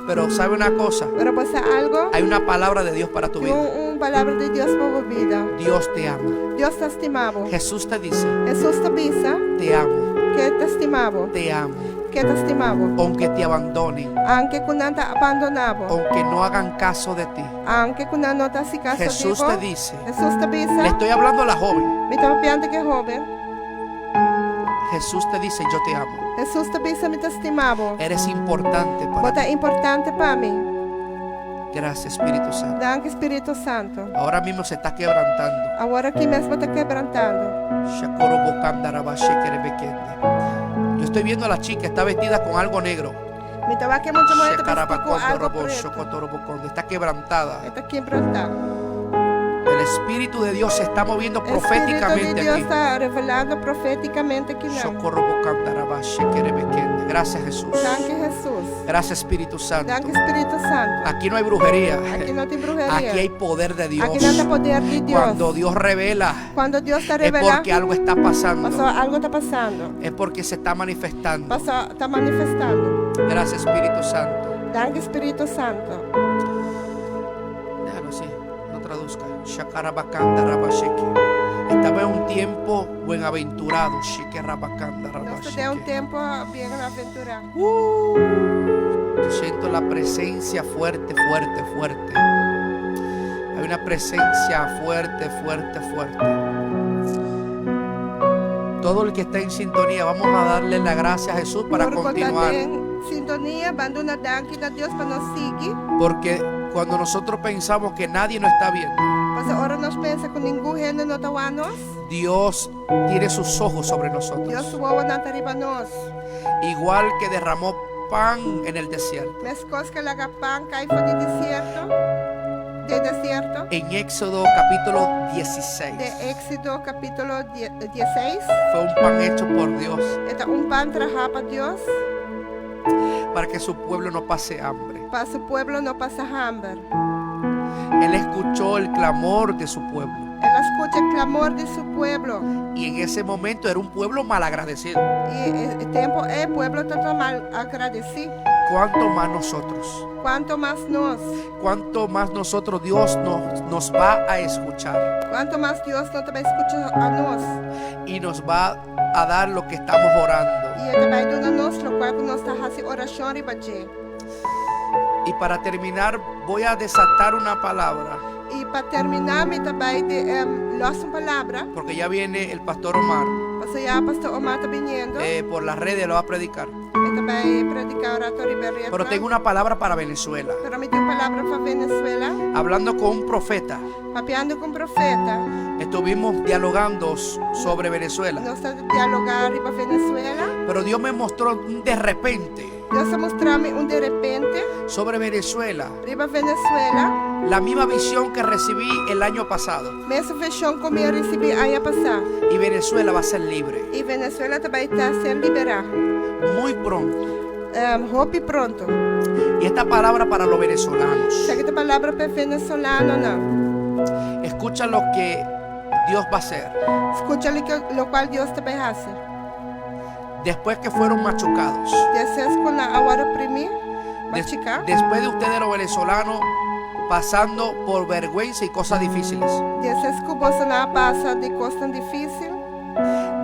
Pero sabe una cosa, Pero bo sa algu? hay una palabra de Dios para tu Tin vida. un palabra di Dios pa bo bida. Dios te ama. Dios ta stima bo. Jesús te dice, Hesus ta bisa te amo, ku e ta stima bo. te amo. Ku e ta stima bo. Aunque te abandonen, Aunke ku nan ta abandoná bo. aunque no hagan caso de ti. Aunke ku nan no ta hasi kaso di Jesús bo. te dice, Hesus ta bisa. le estoy hablando a la joven. Mi ta papiando ku e hóben. Jesús te dice, yo te amo. Hesus ta bisa mi ta stima bo. Eres importante para Bo ta mí. importante pa mi. Gracias, Espíritu Santo. Danki Spiritu Santu. Ahora mismo se está quebrantando. Awor aki mes bo ta kebrantando. Shakorobokandarabashekerebekende. Yo estoy viendo a la chica, está vestida con algo negro. Mi ta wak e mucha muhé ta bistí ku algu Shekarabakondorobo, pretu. shokotorobokonde. Está quebrantada. E ta kebrantá. El Espíritu de Dios se está moviendo Spiritu di proféticamente Dios aquí. ta revelando profétikamente akinan. Shokorobokandarabashekerebekende. Gracias, Jesús. Danki Hesus. Gracias, Espíritu Santo. Danki Spiritu Santu. Aquí no hay brujería. Aki no tin bruheria. Aquí hay poder de Dios. Akinan tin poder di Dios. Cuando Dios revela, Cuando Dios ta es revelá, porque algo está pasando. paso algu ta pasando. Es porque se está manifestando. Paso ta manifestando. Gracias, Espíritu Santo. Danki Spiritu Santu. Déjalo así, no traduzca. Shakarabakanda rabasheke. Estaba en un tiempo buenaventurado. Shikerabakanda Nos ta den un rabasheke. tempu bienaventurá. Yo siento la presencia fuerte, fuerte, fuerte. Hay una presencia fuerte, fuerte, fuerte. Todo el que está en sintonía, vamos a darle la gracia a Jesús para Tur ku ta continuar. den sintonia, ban duna danki na Dios pa nos sigui. Porque cuando nosotros pensamos que nadie nos está viendo, Paso ora nos pensa ku ningun hende no ta wak nos. Dios tiene sus ojos sobre nosotros. Dios su wowonan ta riba nos. Igual que derramó pan en el desierto. Meskos ku el a laga pan kai for di desierto, den desierto. En Éxodo capítulo 16. Den Éxodo kapítulo 16. Fue un pan hecho por Dios E ta un pan trahá pa Dios. para que su pueblo no pase hambre. Pa su pueblo no pasa hamber. Él escuchó el clamor de su pueblo. El a skucha skucha klamor di su pueblo. Y en ese momento era un pueblo malagradecido. I e tempu ei pueblo tabata mal agradesí. ¿Cuánto más nosotros? Kuantu mas nos? ¿Cuánto más nosotros Dios nos va a escuchar? Kuantu mas Dios no ta bai skucha a nos? Y nos va a dar lo que estamos orando. I e ta bai duna nos lokual ku nos ta hasi orashon riba dje. Y para terminar voy a desatar una palabra. I pa terminá mi ta bai di lòs un palabra. Porque ya viene el pastor Omar. Pasobra ya pastor Omar ta biniendo. Por las redes lo va a predicar. E ta bai prediká un rato riba e Pero retnan. tengo una palabra para Venezuela. Pero mi tin un palabra pa Venezuela. Hablando con un profeta. Papiando ku un profeta. Estuvimos dialogando sobre Venezuela. Nos ta dialogá riba Venezuela. Pero Dios me mostró un de repente. Dios a mustra mi un derepente. Sobre Venezuela. Riba Venezuela. La misma visión que recibí el año pasado. Mesun vishon ku mi a risibí aña pasá. Y Venezuela va a ser libre. I Venezuela ta bai ta ser liberá. Muy pronto. Hopi pronto. Y esta palabra para los venezolanos. Esaki ta palabra pa e venezolanonan. Escucha lo que Dios va a hacer. Skucha lokual Dios ta bai hasi. Después que fueron machucados. Despues ku nan a wòrdu oprimí, machiká. Después de ustedes los venezolanos pasando por vergüenza y cosas difíciles. Despues ku bosonan a pasa di kosnan difísil.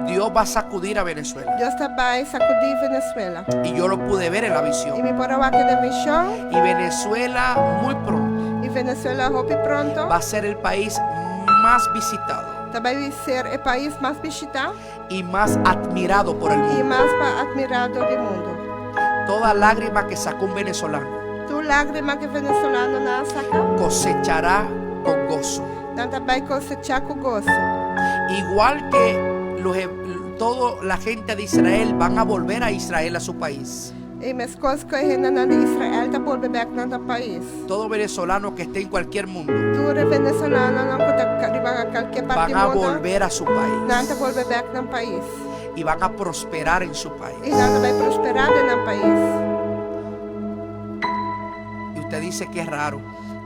Dios va a sacudir a Venezuela. Dios ta bai sakudí Venezuela. Y yo lo pude ver en la visión. I mi por a wak den vishon. Y Venezuela muy pronto. I Venezuela hopi pronto. Va a ser el país más visitado. Ta bai ser e pais mas bishitá. Y mas admirado por el I mundo. mas pa admirá dor di mundu. Toda lágrima que sacó un venezolano. Tur lágrima ku e venezolanonan a saka. Cosechará con gozo. Nan ta bai kosechá ku goso. Igual que los todo la gente de Israel van a volver a Israel a su país. I meskos ku e hendenan di Israel ta bolbe bèk nan ta pais. Todo venezolano que esté en cualquier mundo. Tur e venezolanonan ku ta riba kalke parti Van a mundu. volver a su pais. Nan ta bolbe bèk nan pais. Y van a prosperar en su pais. I nan ta bai prosperá den nan pais. Y usted dice que es raro.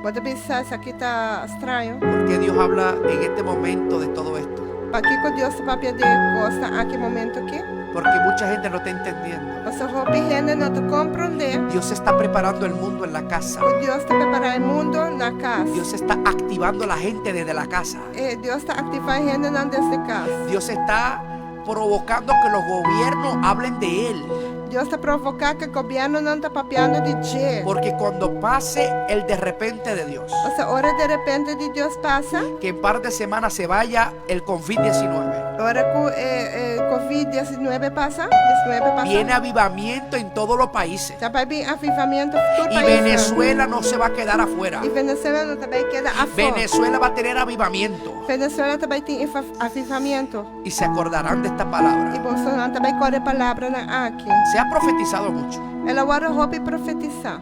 Bo ta bisa esaki ta straño. ¿Por qué Dios habla en este momento de todo esto? Pakiko Dios ta papia di e kosnan aki momento aki? Porque mucha gente no ta entendiendo. Pasobra hopi hende no ta komprondé. Dios está preparando el mundo en la casa. Ku Dios ta prepará e mundo na kas. Dios está activando la gente desde la casa. E Dios ta aktivá e hendenan desde kas. Dios está provocando que los gobiernos hablen de Él. Dios ta provoká ku e gobièrnunan ta papiando di dje. Porque cuando pase el de repente de Dios. Pasobra ora e derepente di Dios pasa. Que en par de semanas se vaya el covid 19. Ora ku e covid 19 pasa, 19 pasa. Viene avivamiento en todos los países. Ta bai bin avivamiento tur Y paisnan. Venezuela no se va a quedar afuera. Y Venezuela no ta bai keda afó. Venezuela va a tener avivamiento. Venezuela ta bai tin avivamiento. Y se acordarán de esta palabra. I bosonan ta bai kòrda e palabranan aki. Se ha profetizado mucho. El a wòrdu hopi profetisá.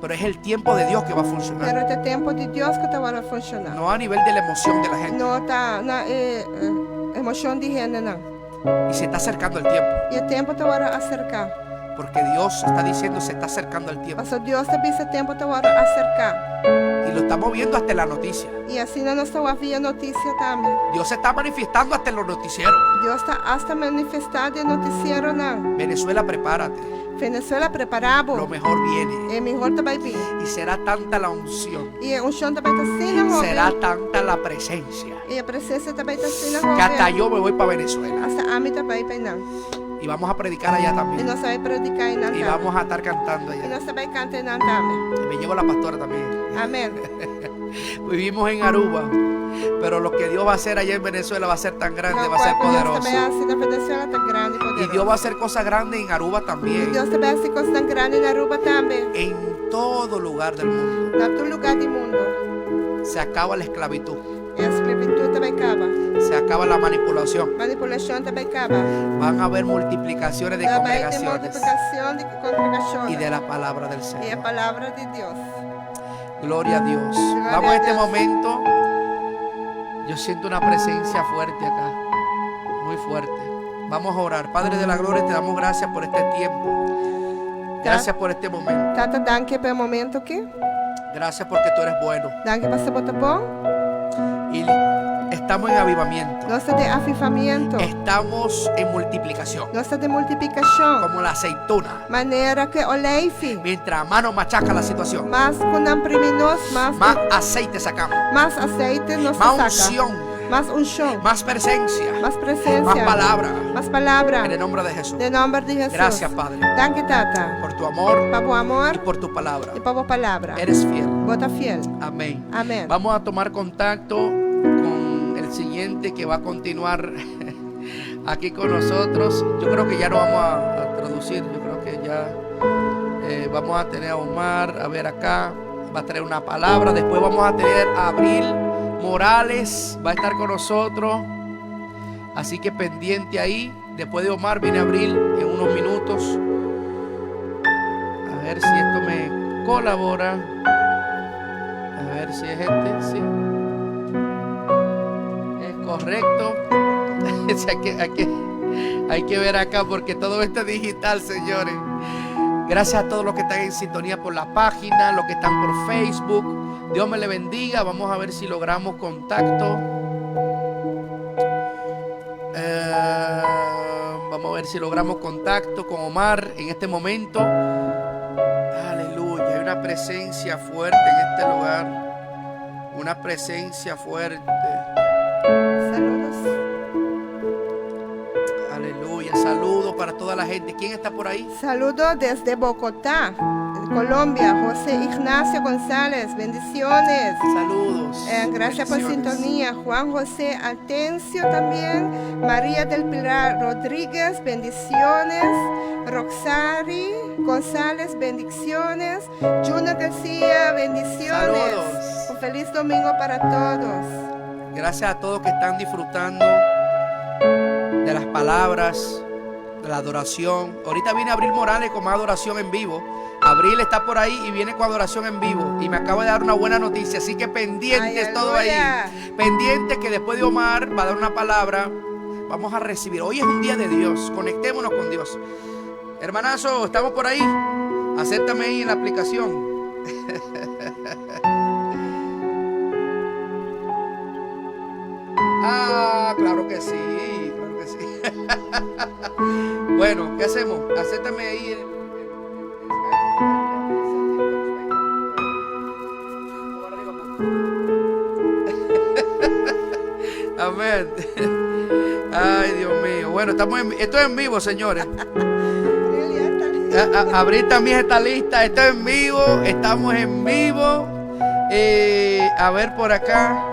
Pero es el tiempo de Dios que va a funcionar. Pero ta e tempu di Dios ku ta wòrdu funshoná. No a nivel de la emoción de la gente. No ta na e emoshon di hendenan. Y se está acercando el tiempo. I e tempu ta wòrdu aserká. Porque Dios está diciendo se está acercando el tiempo. Pasobra Dios ta bisa e tempu ta wòrdu aserká. Y lo estamos viendo hasta en la noticia. I asina nos ta wak via notisia tambe. Dios se está manifestando hasta en los noticieros. Dios ta asta manifestá den notisieronan. Venezuela prepárate. Venezuela prepará bo. Lo mehor viene. E mihor ta bai bin. Y será tanta la unción. I e unshon ta bai ta asina hopi. Será tanta la presencia. I e presensia ta bai ta asina hopi. Que hasta yo me voy pa Venezuela. Asta ami ta bai pa einan. Y vamos a predicar allá también. Y nos ta bai prediká einan Y tambe. vamos a estar cantando allá. Y nos ta bai kanta einan tambe. Y me llevo la pastora también. Amén. Vivimos en Aruba, pero lo que Dios va a hacer allá en Venezuela va a ser tan grande, va a ser Lokual ku Dios poderoso. ta bai hasi na Venezuela ta grandi i poderoso. Y Dios va a hacer cosas grandes en Aruba también. I Dios ta bai hasi kosnan grandi na Aruba tambe. En todo lugar del mundo. Na tur lugá di mundu. Se acaba la esclavitud. E esclavitud ta bai kaba. Se acaba la manipulación. Manipulacion ta bai kaba. Van a haber multiplicaciones de Ta bai tin congregaciones. multiplicacion di congregacionnan. Y de la palabra del Señor. I e palabra di Dios. Gloria a Dios. Gloria Vamos a a este Dios. momento. Yo siento una presencia fuerte acá. Muy fuerte. Vamos a orar. Padre de la gloria, te damos gracias por este tiempo. Gracias por este momento. Tata, danki pa e momento aki. Gracias porque tú eres bueno. Danki pasobra bo ta bon. Y Estamos en avivamiento. Nos ta den avivamiento. Estamos en multiplicación. Nos ta den multiplikashon. Como la aceituna. Manera ku e oleifi. Mientras más nos machaca la situación. Mas ku nan primi nos, mas. Más aceite sacamos. Mas aseite nos ta Más saka. unción. Mas unshon. Más presencia. Mas presensia. Más palabra. Mas palabra. En el nombre de Jesús. Den nòmber di Hesus. Gracias, Padre. Danki, Tata. Por tu amor. Pa bo amor. Y por tu palabra. I pa bo palabra. Eres fiel. Bo ta fiel. Amén. Amén. Vamos a tomar contacto con el siguiente que va a continuar aquí con nosotros. Yo creo que ya no vamos a traducir. Yo creo que ya vamos a tener a Omar, a ver acá. Va a traer una palabra. Después vamos a tener a Abril Morales. Va a estar con nosotros. Así que pendiente ahí. Después de Omar viene Abril en unos minutos. A ver si esto me colabora. A ver si es este. Sí. Es correcto. Hay que ver acá porque todo esto es digital, señores. Gracias a todos los que están en sintonía por la página, los que están por Facebook. Dios me le bendiga. Vamos a ver si logramos contacto. Vamos a ver si logramos contacto con Omar en este momento. Aleluya. Hay una presencia fuerte en este lugar. Una presencia fuerte. Saludos. Aleluya. Saludos para toda la gente. ¿Quién está por ahí? Saludos desde Bogotá, Colombia. José Ignacio González. Bendiciones. Saludos. Gracias por Bendiciones. sintonía. Juan José Atencio también. María del Pilar Rodríguez, bendiciones. Roxari González, bendiciones. Juna García, bendiciones. Saludos. Un feliz domingo para todos. Gracias a todos que están disfrutando de las palabras, de la adoración. Ahorita viene Abril Morales con más adoración en vivo. Abril está por ahí y viene con adoración en vivo. Y me acaba de dar una buena noticia, así que pendientes todo ahí. Aleluya. Pendientes que después de Omar va a dar una palabra. Vamos a recibir. Hoy es un día de Dios. Conectémonos con Dios. Hermanazo, estamos por ahí. Acéptame ahí en la aplicación. Ah, claro que sí, claro que sí. Bueno, ¿qué hacemos? Acéptame ahí el Amén. Ay, Dios mío. Bueno, esto es en vivo, señores. Abril también está lista. Esto es en vivo. Estamos en vivo. A ver por acá.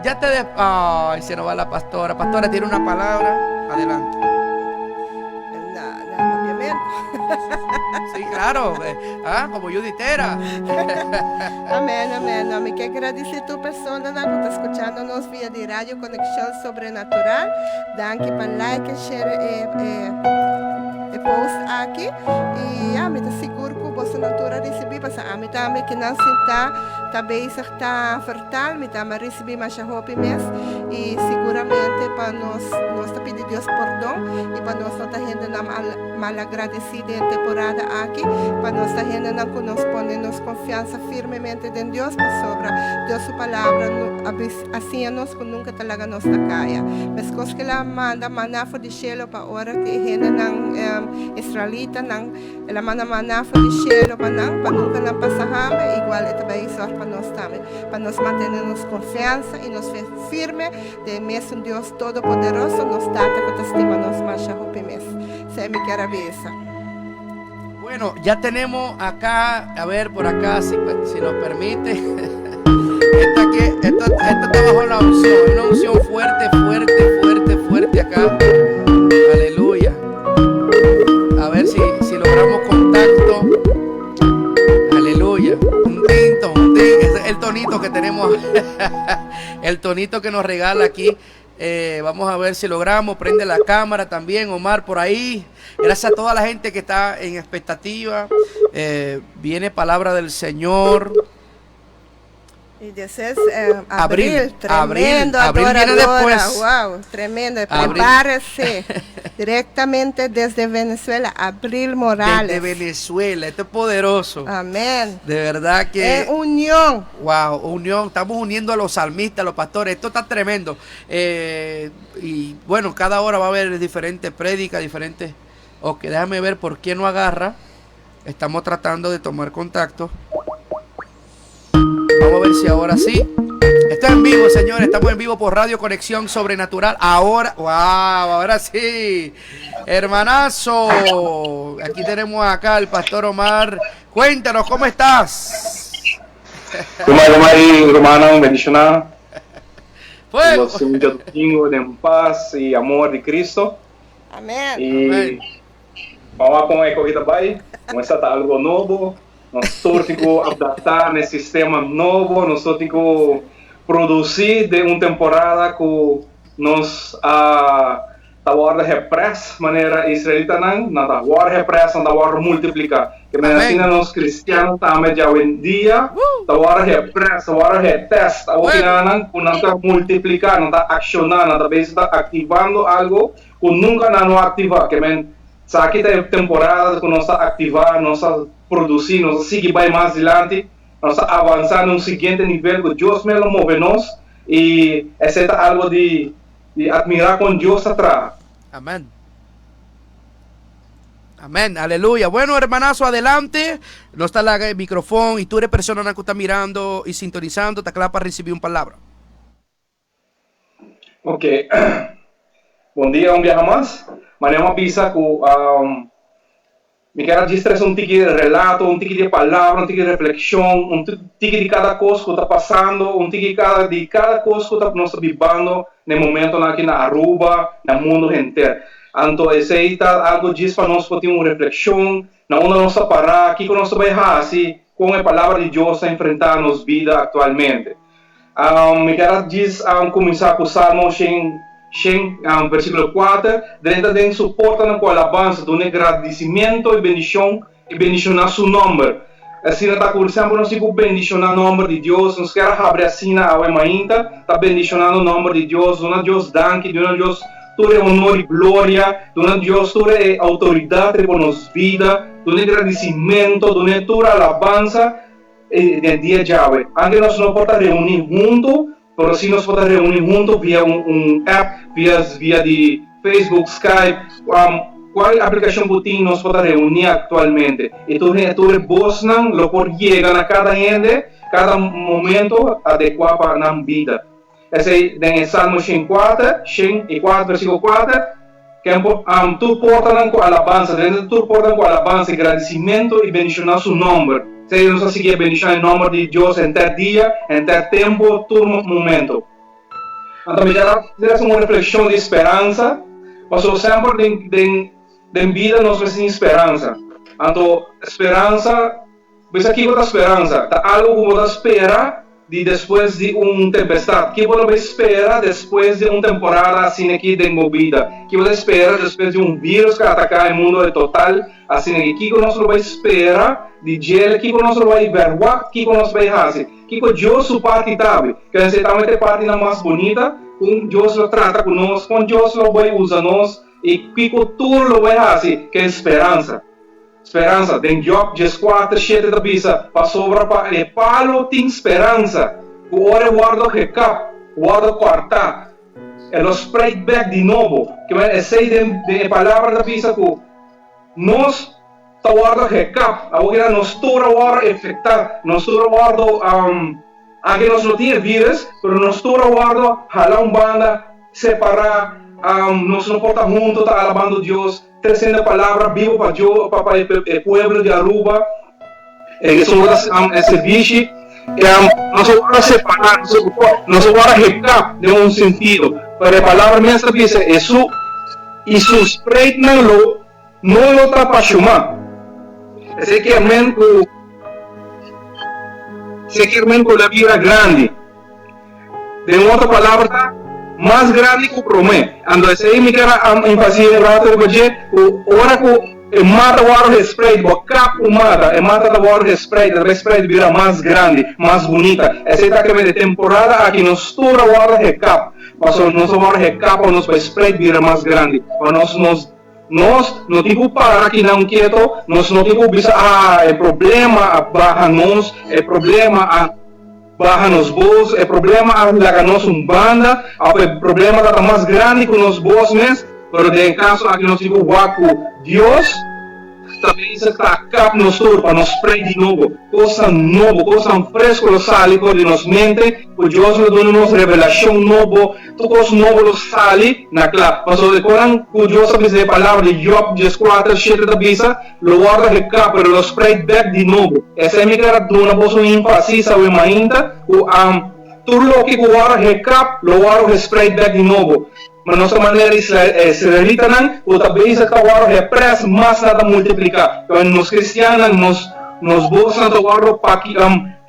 Ya te des-, ay, se nos va la pastora. Pastora, tiene una palabra. Adelante. No, no, obviamente. Sí, claro. Como Juditera. Amén, amén. No, mi ke gradisí tur persona ku ta skuchando nos via di Radio Conexión Sobrenatural. Danki pa like, share e post aki. I ja, mi ta sigur ku boso tur a risibí, paso ami tambe ku nan sinta ta bezig ta vertaal, mi tambe risibí masha hopi mes i siguramente pa nos nos ta pidi Dios pordon i pa nos no ta hende nan mal, malagradesí den temporada aki, pa nos ta hende nan ku nos pone nos konfiansa firmemente den Dios, pasobra Dios su palabra asina nos ku nunka ta laga nos na kaya. Meskos ku el a manda maná for di shelu pa ora ku e hende nan israelita nan, el a manda maná for di shelu pa nan, pa nunka nan pasa hamber, igual e ta bai sòrg pa nos tambe, pa nos mantené nos konfiansa i nos fe firme den mesun Dios Todopoderoso, nos Tata ku ta stima nos masha hopi mes. Esei mi kier a bisa. Bueno, ya tenemos acá, a ver por acá, si nos permite. Esto aquí, esto está bajo la unción, una unción fuerte, fuerte, fuerte, fuerte acá. Aleluya. A ver si logramos contacto. Aleluya. Un tinto, un tin. Ese es el tonito que tenemos. El tonito que nos regala aquí. Vamos a ver si logramos. Prende la cámara también, Omar, por ahí. Gracias a toda la gente que está en expectativa. Viene palabra del Señor. Y despues abril, tremendo adoradora, wow, tremendo, prepárese directamente desde Venezuela, Abril Morales. Desde Venezuela, esto es poderoso. Amén. De verdad que... En unión. Wow, unión, estamos uniendo a los salmistas, a los pastores, esto está tremendo. Y bueno, cada hora va a haber diferentes prédicas, diferentes... Ok, déjame ver por qué no agarra. Estamos tratando de tomar contacto. Vamos a ver si ahora sí. Está en vivo, señores. Estamos en vivo por Radio Conexión Sobrenatural. Ahora, wow, ahora sí. Hermanazo. Aquí tenemos acá al pastor Omar. Cuéntanos, ¿cómo estás? ¿Cómo ahí, hermano? Bendicionado. Fuego. Un domingo de paz y amor de Cristo. Amén. Y Amén. vamos a con e bai. Nos ta algo nobo. Nos tur tin ku adaptá na sistema nobo. Nos tin ku produsí den un temporada ku nos a ta wòrdu reprès manera israelitanan, nan ta wòrdu reprès, nan ta wòrdu multipliká. Ke men asina nos kristiano tambe djawendia ta wòrdu reprès, ta wòrdu retèst. Awor kinanan ku nan ta multipliká, nan ta akshoná, nan ta bezig ta aktivando algo ku nunka nan no aktivá. Ke men Esaki ta e temporada ku nos ta aktivá, nos ta produsí, nos ta sigui bai mas dilanti, nos ta avansá na un siguiente nivel ku Dios mes lo move nos i esei ta algu di di atmirá kon Dios ta traha. Amén. Amén, aleluya. Bueno, hermanazo, adelante. Nos ta laga e microfon y tur e personanan cu ta mirando y sintonizando ta cla pa ricibi un palabra. Ok. Bon dia un biaha mas. Manera mi a bisa ku mi kier a djis trese un tiki relato, un tiki di palabra, un tiki reflekshon, un tiki di kada kos ku ta pasando, un tiki di kada kos ku ta nos ta bibando na e momentonan aki na Aruba, na mundu henter. Anto esei ta algu djis pa nos por tin un reflekshon na unda nos ta pará, kiko nos ta bai hasi kon e palabra di Dios ta enfrentá nos bida aktualmente. Mi kier a djis kuminsá ku Salmo shen, versíkulo kuater, Drenta den su portanan ku alabansa, dun'é gradisimiento i bendishon, i bendishoná su nòmber. Asina ta ku semper nos tin ku bendishoná nòmber di Dios. Nos kier a habri asina awe mainta, ta bendishonando nòmber di Dios, duna Dios danki, duna Dios tur e honor i gloria, duna Dios tur e outoridat riba nos bida, dun'é gradisimentu, dun'é tur alabansa. Den dia djawe, anke nos no por ta reuní huntu, pero sí nos por ta reuní huntu via un app, via via di Facebook, Skype, kual aplikashon ku tin nos por ta reuní aktualmente. I tur tur e bosnan lo por yega na kada hende, kada momento adekuá pa nan bida. Esei den e Salmo 104, 104 versíkulo 4, Ken por am tur portanan ku alabansa, drenta tur portanan ku alabansa i gradisimentu i bendishoná su nòmber. Esei nos a sigui a bendishoná e nòmber di Dios henter dia, henter tempu, tur momentu. Anto mi ta hasi un reflekshon di speransa, pasobra semper den den den bida nos mester tin speransa. Anto speransa. Bisa kiko ta speransa? Ta algu ku bo ta spera di despues di un tempestat. Ki bo ta bay spera despues di un temporada asina aki den bo bida? Ki bo ta spera despues di un virus ku a ataká e mundu e total asina aki? Kiko nos lo bay spera di djele? Kiko nos lo bay verwagt? Kiko nos bay hasi? Kiko Dios su parti tabi? Kende tambe ta e partinan mas bunita? Kon Dios lo trata ku nos? Kon Dios lo bay usa nos? I kiko tur lo bay hasi? Ke speransa! Speransa. Den Job dieskuater shete ta bisa, Pasobra pa e palu tin speransa, ku ora e wòrdu gekap, wòrdu kòrtá, e lo spreit bèk di nobo. Kimen esei den e palabra ta bisa ku nos ta wòrdu gekap. Awor keda nos tur a wòrdu efektá, nos tur a wòrdu, anke nos no tin e vírus, pero nos tur a wòrdu hala un banda, separá, nos no por ta huntu ta alabando Dios. Treciendo palabra bibo pa Dios, pa pa e pueblo di Aruba. E esun ora e servishi nos a wòrdu separá, nos a wòrdu hepká den un sentido, pero e palabra mes ta bisa e su i su spreitnan lo no lo ta pashumá. Esei kier men ku esei kier men ku lo a bira grandi. Den otro palabra ta mas grandi ku promé. Anto esei mi ker a enfasia un rato riba dje, ku ora ku E mata wòrdu gespreid, bo kap un mata, e mata ta wòrdu gespreid, ta bai spreid bira mas grandi, mas bunita. Esei ta keme e temporada aki nos tur a wòrdu gekap, pasobra nos a wòrdu gekap pa nos bai spreid bira mas grandi, pa nos nos nos no tin ku para kinan keto, nos no tin ku bisa ah e problema a baha nos, e problema a baha nos bos, e problema a laga nos un banda, of e problema ta ta mas grandi ku nos bos mes, pero den e kaso aki nos tin ku wak ku Dios ta bezig ta kap nos tur pa nos spreid di nobo, kosnan nobo, kosnan fresko lo sali for di nos mente, ku Dios lo duna nos revelashon nobo, tur kos nobo lo sali na kla. Pasobra e konan ku Dios a bisa den e palabra di Job dieskuater shete ta bisa, Lo wordo heká, pero lo spreid bek di nobo. Esei mi ker a duna boso un énfasis awe mainta, ku tur loke ku wordo hekap lo wordo gespreid bek di nobo. Ma nos ta manera israelitanan ku ta bezig ta wordo hepres mas nan ta multipliká. Pero nos kristiannan nos nos bosnan ta wordo paki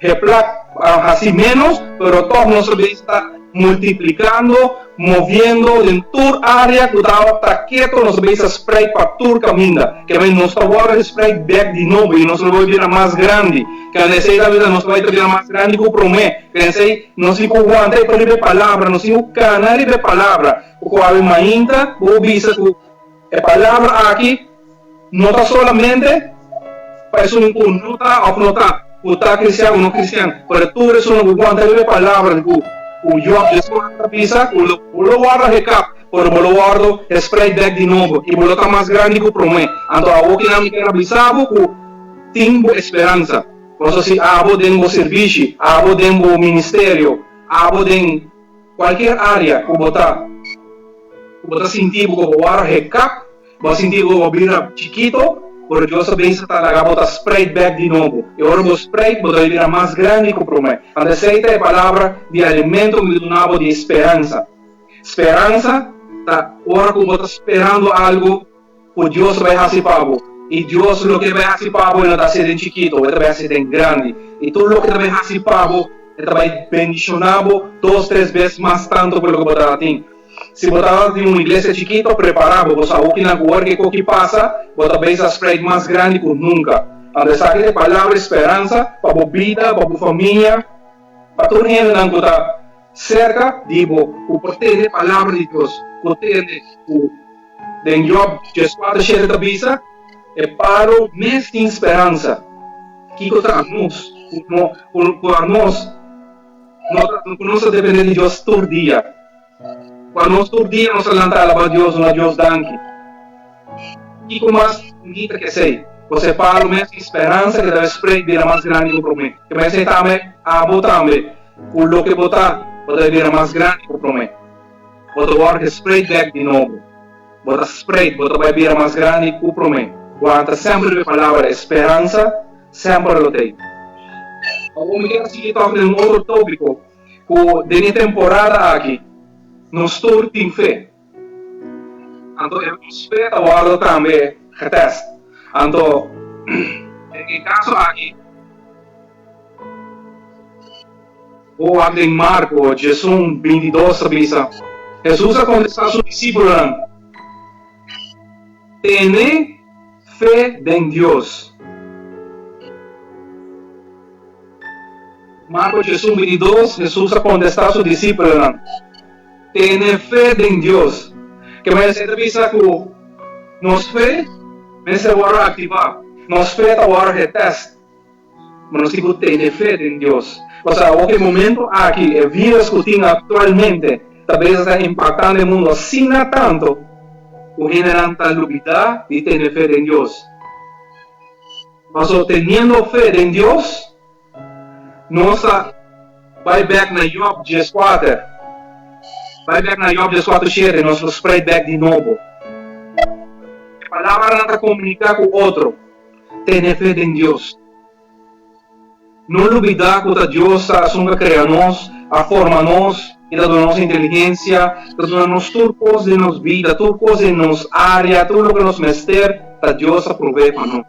heplak hasi ménos, pero tòg nos ta bezig ta multiplicando, moviendo den tur area cu ta keto, nos a bisa spreid pa tur caminda. Keme nos ta wordo gespreid bek di nobo y nos lo bay bira mas grandi. Kende esey ta bisa nos ta bay ta bira mas grandi cu prome. Kende esey nos tin cu wanta e riba e palabra, nos tin cu cana riba e palabra. Cu awe mainta bo bisa cu e palabra aki no ta solamente pa esun cu no ta of no ta, cu ta cristian o no cristian, pero tur esun cu wanta riba e palabra di cu cu Job despues ta bisa cu lo bo lo wordo hekap, pero bo lo wordo gespreid bek di nobo y bo lo ta mas grandi cu prome. Anto awo kinan mi kier a bisa bo cu tin bo esperansa. Pasobra si abo den bo sirbishi, abo den bo ministerio, abo den cualkier area cu bo ta, cu bo ta sinti bo cu bo wordo hekap, Bo a sinti ku bo bira chikito, pero Dios a bisa ta laga bo ta spreid bek di nobo. I ora bo spreid, bo ta bira mas grandi ku promé. Anto esei ta e palabra di alimento ku mi ta duna bo di speransa. Speransa ta ora ku bo ta sperando algu ku Dios bai hasi pa bo. I Dios loke e bai hasi pa bo e no ta hasi den chikito, e ta bai hasi den grandi. I tur loke e ta bai hasi pa bo, e ta bai bendishoná bo dos, tres bes mas tantu ku loke bo ta tin. Si bo tabata tin un iglesia chikito, prepará bo, bo sa hokinan ku ora ke koki pasa, bo ta bes a spreid mas grandi ku nunka. Anto esaki ta e palabra di speransa pa bo bida, pa bo famia, pa tur hendenan ku ta serka di bo, ku por tende e palabra di Dios, ku tende ku den Job dieskuater shete ta bisa, E palo mes tin speransa. Kiko ta anos ku no ku anos no ta ku nos ta depende di Dios tur dia? Ku anos tur dia nos ta lanta alabá Dios, duna Dios danki. Kiko mas bunita ke esei? Pasobra e palo mes tin speransa ke ta bai spreid bira mas grandi ku promé. Ke mester tambe abo tambe ku loke bo ta, bo ta bai bira mas grandi ku promé. Bo ta wòrdu gespreid bèk di nobo. Bo ta spreid, bo ta bai bira mas grandi ku promé. Wanta semper riba e palabra e speransa semper lo t'ei. Awor mi kier a sigui tòk den un otro tópiko ku den e temporada aki nos tur tin fe. Anto e nos fe ta wòrdu tambe getèst. Anto den e kaso aki bo wak den Marko diesun bintidos ta bisa, Hesus a kontestá su disípulonan, Tene fe den Dios. Marko diesun bintidos, Hesus a kontestá su disípulonan, Tene fe den Dios. Ke mester ta bisa ku nos fe mester wòrdu aktivá, nos fe ta wòrdu getèst. Ma nos tin ku tene fe den Dios. Pasobra awor ku e momento aki, e virus ku tin aktualmente ta bes ta impaktando e mundu asina tantu ku hendenan ta lubidá di tene fe den Dios. Pasobra teniendo fe den Dios, nos ta bai bèk na Job dieskuater, bai bèk na Job dieskuater shete, nos lo spreid bèk di nobo. E palabranan ta komuniká ku otro. Tene fe den Dios. No lubidá ku ta Dios ta esun ku a krea nos, a forma nos i ta duna nos inteligensia, ta duna nos tur kos den nos bida, tur kos den nos área, tur loke nos mester, ta Dios a provee pa nos.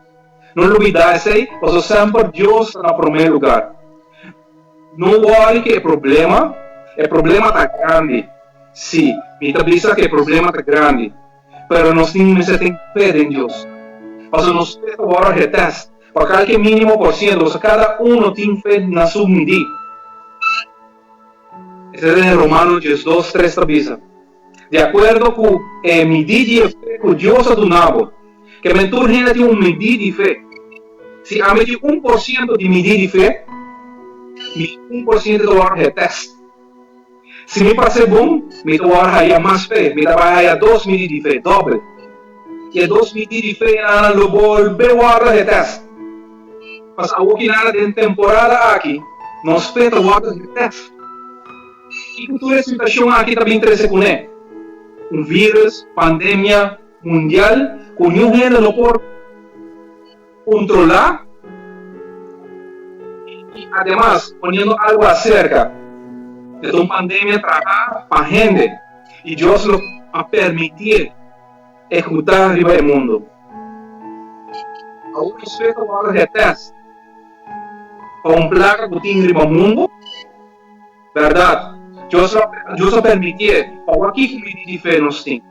No lubidá esei, pasobra semper Dios ta na promé lugar. No wòri ku e problema, e problema ta grandi. Sí, mi ta bisa ku e problema ta grandi. Pero nos tin mester tin fe den Dios. Pasobra nos fe ta wòrdu getèst pa kalke mínimo por siento, pasobra kada uno tin fe na su midí. Esei ta den Romano 12, 3 ta bisa, Di akuerdo ku e midí di e fe ku Dios a duna bo, ke men tur hende tin un midí di fe. Si ami tin 1% di midí di fe, mi 1% ta wòrdu getèst. Si mi pas'é bon, mi ta wòrdu haya mas fe, mi ta bai haya dos midí di fe, dòbel. I e dos midí di fe nan lo bolbe wòrdu getèst. Pasobra awor ki nada den temporada aki, nos fe ta wòrdu getèst. Kiko tur e situashon aki ta bin trese kuné? Un vírùs, pandemia mundial ku niun hende no por kontrolá i ademas poniendo algu aserka e ta un pandemia trahá pa hende i Dios lo a permitié ehekutá riba e mundu. Awor nos fe ta wòrdu getèst pa un plaga ku tin riba mundu. Bèrdat, Dios lo Dios a permitié pa wak kiko midí di fe nos tin.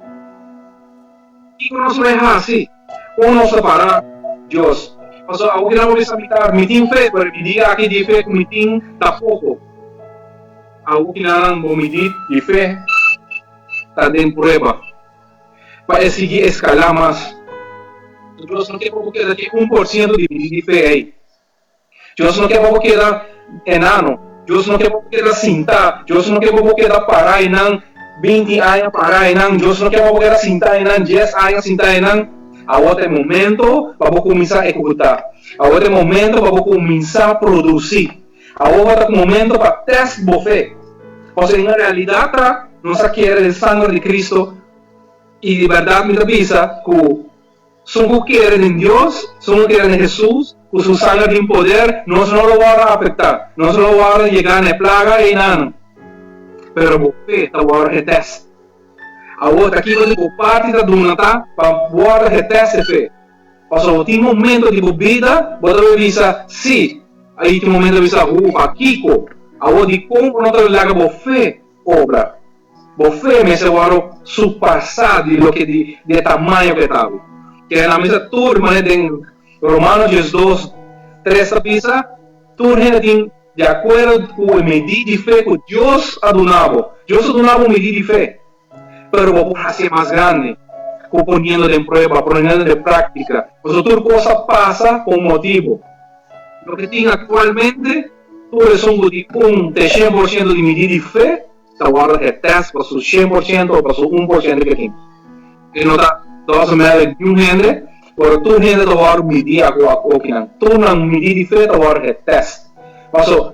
Kiko nos lo e hasi? Kon nos ta para Dios? Pasobra awo kinan bo bisa mi ta mi tin fe, pero e midí aki di fe ku mi tin ta poko. Awo kinan bo midí di fe ta den prueba pa e sigui eskalá mas. Dios no ke pa bo keda ku e 1% di midí di fe ei. Dios no ke pa bo keda enano. Dios no ke pa bo keda sintá. Dios no ke pa bo keda pará einan 20 aña pará einan. Dios no ke pa bo keda sintá einan 10 aña sintá einan. Awor ta e momento pa bo kuminsá ehekutá. Awor ta e momento pa bo kuminsá produsí. Awor ta e momento pa tèst bo fe. Pasobra en realidat ta nos a kere den sanger di Cristo i di bèrdat mi ta bisa ku Sun ku kere den Dios, sun ku kere den Hesus, ku su sanger tin poder, nos no lo wòrdu afektá, nos no lo wòrdu yegá na e plaga einan. Pero bo fe ta wòrdu getèst. Awor ta kiko di bo parti ta duna ta pa wòrdu getèst e fe? Pasobra bo tin momento di bo bida bo ta bay bisa sí, i tin momento bo bisa hu, pakiko? Awor dikon bo no ta laga bo fe obra? Bo fe mester wòrdu surpasá di loke di e tamaño ku e ta awe. Kere nan mester tur manera den Romano 12, 3 ta bisa, Tur hende tin di akuerdo ku e medí di fe ku Dios a duna bo. Dios a duna bo un medí di fe, pero bo por hasié mas grandi ku poniendo den prueba, poniendo den práktika. Pasobra tur kos a pasa pa un motibu. Loke tin aktualmente, tur esun ku tin un te 100% di medí di fe, Ta wòrdu getèst pa su 100% o pa su 1% ke tin. E no ta doesn't matter niun hende, pero tur hende ta wòrdu midí aku akokinan. Tur nan midí di fe ta wòrdu getèst. Paso,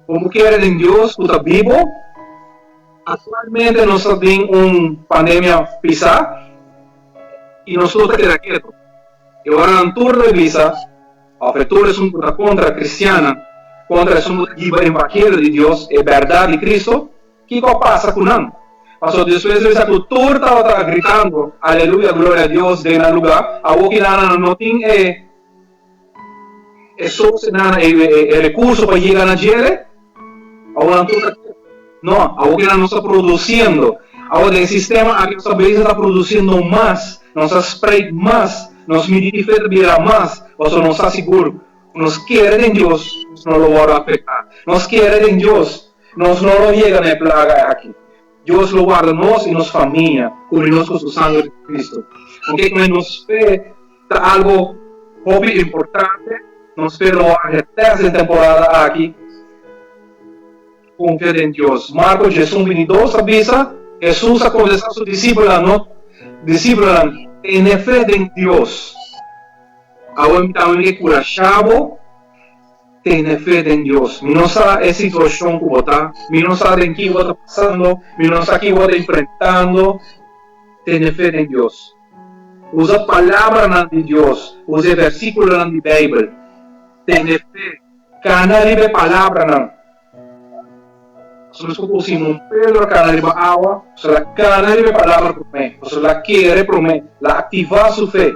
bo kere den Dios ku ta bibo, aktualmente nos ta den un pandemia pisá i nos tur ta keda ketu. E ora nan tur ta bisa. Òf e tur esun ku ta kontra kristiannan, kontra esun ku ta hiba evangelio di Dios, e bèrdat di Kristo, kiko a pasa ku nan? Pasobra despues di bisa ku tur tabata gritando, Aleluya, gloria a Dios den nan lugá, awor ki nan no tin e e sosenan, e e rekurso pa yega na djere, awor nan tur ta ketu. No, awor ki nan no sta produsiendo. Awor den e sistema aki nos ta bezig ta produsiendo mas, nos ta spreid mas, nos midi di fe ta bira mas, pasobra nos ta sigur ku nos kere den Dios, nos no lo wòrdu afektá. Nos kere den Dios, nos no lo yega na e plaga aki. Dios lo warda nos i nos famia, kubri nos ku su sanger di Kristu. Oke, ku nos fe ta algu hopi importante, nos fe lo wòrdu getèst den temporada aki. Konfia den Dios. Marko 11, 22 ta bisa, Hesus a kontestá su disipelnan, No, disipelnan, tene fe den Dios. Awe mi tambe ke kurashá bo, tene fe den Dios. Mi no sa e situashon ku bo ta, mi no sa den ki bo ta pasando, mi no sa ki bo ta enfrentando, tene fe den Dios. Usa palabranan di Dios, usa e versíkulonan di Beibel. Tene fe. Kana riba e palabranan. Pasobra nos ku Simon Pedro a kana riba awa, pasobra el a kana riba e palabra promé, pasobra el a kere promé, el a aktivá su fe.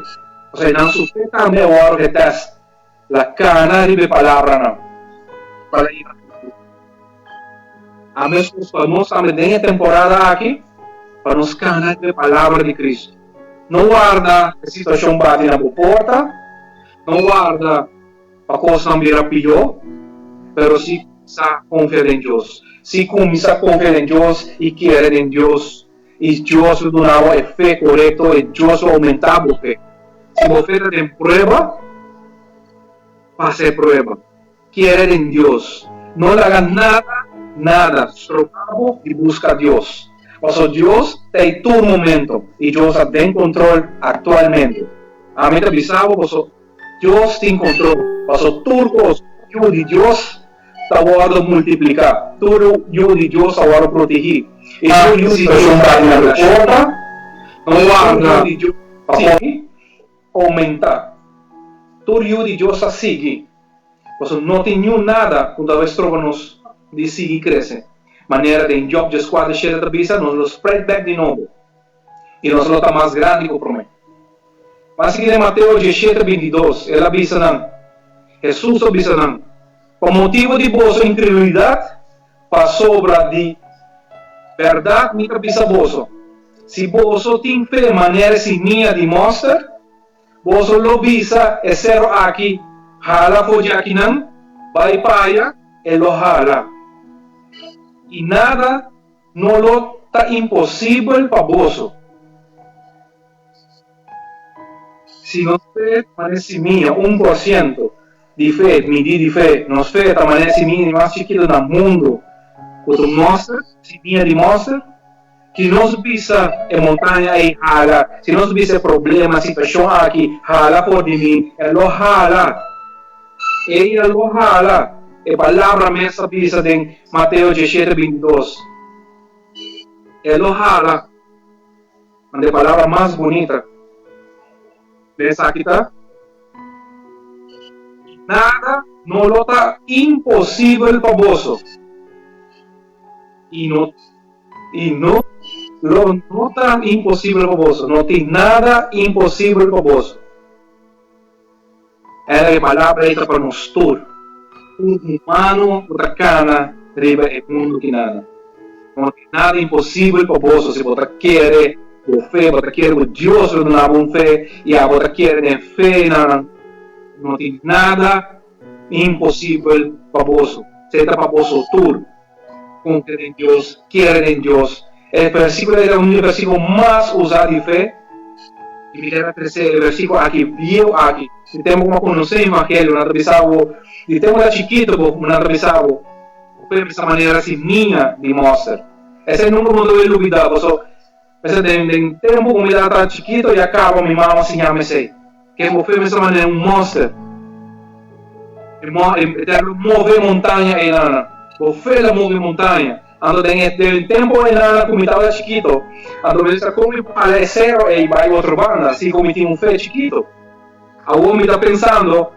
Pasobra nan su fe tambe a wòrdu getèst. El a kana riba e palabranan pa el a yega na Jesús. A meskos pa nos tambe den e temporada aki, pa nos kana riba e palabra di Cristo. No warda e situashon bati na bo porta, no warda pa kosnan bira pió, pero si kuminsá konfia den Dios. Si kuminsá konfia den Dios i kere den Dios, i Dios lo duna bo e fe korekto i Dios lo oumentá bo fe. Si bo fe ta den prueba, pasa e prueba. Kere den Dios. No laga nada, nada stroba bo di buska Dios. Paso Dios ta ei tur momento i Dios ta den control actualmente. Ami ta bisa bo paso Dios tin control. Paso tur cos yu di Dios ta wordo multiplica. Tur yu di Dios ta wordo protegi. I tur yu di Dios ta den porta. No warda pa aumenta. Tur yu di Dios ta sigui. Pasobra no tin niun nada ku ta bai stroba nos di sigui krese. Manera den Job dieskuater shete ta bisa, nos lo spread bek di nobo, i nos lo ta mas grandi ku promé. Mas sigui den Mateo diesshete bintidos, el a bisa nan, Hesus a bisa nan, Pa motibu di boso inkredulidat, pasobra di bèrdat mi ta bisa boso, si boso tin fe manera e simia di mòster, Boso lo bisa e sero aki, Hala for di akinan, bai paya, e lo hala. I nada no lo ta imposibel pa boso. Si nos fe ta manera simia, un por siento di fe, midí di fe, nos fe ta manera simia di mas chikitu na mundu, ku ta mòster, simia di mòster. Si nos bisa e montaña ei hala, si nos bisa e problema, situashon aki hala for di mi, e lo hala. Ei a lo hala. E palabra mes a bisa den Mateo diesshete bintidos. E lo hala. Anda e palabra mas bunita den esaki ta, Nada no lo ta imposibel pa boso. I no I no lo no ta imposibel pa boso. No tin nada imposibel pa boso. Era e palabra ei ta pa nos tur, tur humano ku ta kana riba e mundu kinana. No tin nada imposibel pa boso si bo ta kere bo fe, bo ta kere ku Dios lo duna bo un fe i abo ta kere den fe nan. No tin nada imposibel pa boso. Esei ta pa boso tur. Konfia den Dios, kere den Dios. E versíkulo ei ta un di e versíkulo mas usá di fe. I mi kier a trese e versíkulo aki bieu aki. Di tempu ku mi a konosé evangelio, nan ta bisa bo, di tempu ta chikitu bo, nan ta bisa bo, bo fe mester manera simia di mòster. Esei nunka bo no debe lubidá, pasobra mester den den tempu ku mi tabata chikitu ya kaba mi mama siña mi esei. Ke bo fe mester manera un monster. E mo e ta move montaña einan. Bo fe ta move montaña. Anto den e den tempo einan ku mi tabata chikito, anto mi ta kon mi por hala e sero ei bai otro banda si ku mi tin un fe chikito. Awor mi ta pensando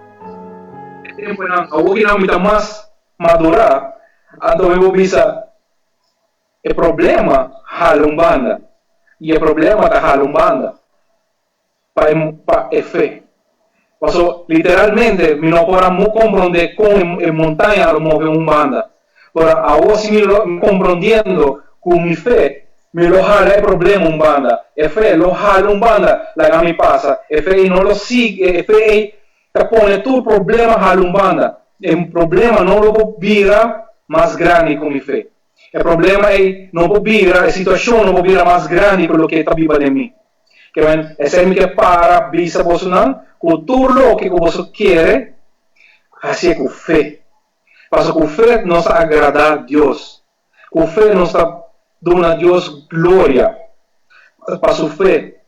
e tempo einan, awor kinan mi ta mas madura, anto mi por bisa e problema hala un banda i e problema ta hala un banda. Pa e pa e fe. Paso literalmente mi no por a comprende con e montaña lo move un banda. Pero awor si mi lo comprondiendo cu mi fe mi lo hala e problema un banda. E fe lo hala un banda laga mi pasa. E fe ei no lo sigui e fe ei ta pone tur problema hala un banda. E problema no lo por bira mas grandi cu mi fe. E problema ei no por bira e situacion no por bira mas grandi cu loke ta biba den mi. Ke men, esei mi ke para bisa bosonan ku tur loke ku boso kere, hasié ku fe. Pasobra ku fe nos ta agradá Dios. Ku fe nos ta duna Dios gloria pa su fe.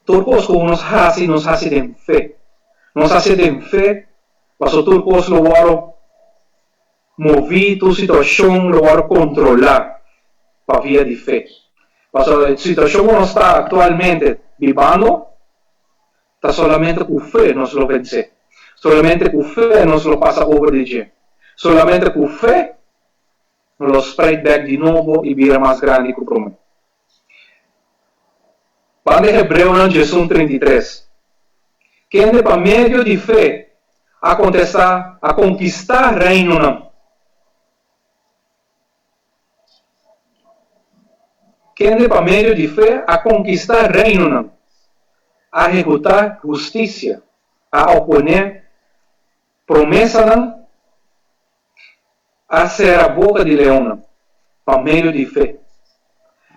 Tur kos ku nos hasi, nos hasi den fe. Nos hasié den fe, pasobra tur kos lo wòrdu Moví tur situashon lo wòrdu kontrolá pa via di fe. Pasobra e situashon ku nos ta aktualmente bibando ta solamente ku fe nos lo vensé. Solamente ku fe nos lo pasa over di dje. Solamente ku fe nos lo spreid bèk di nobo i bira mas grandi ku promé. Banda Hebreonan diesun 33, Kende pa medio di fe a kontestá, a konkistá reinonan. Kende pa medio di fe a konkistá reinonan. A ehekutá hustisia, a oponé promesanan, a sera boka di leonnan pa medio di fe.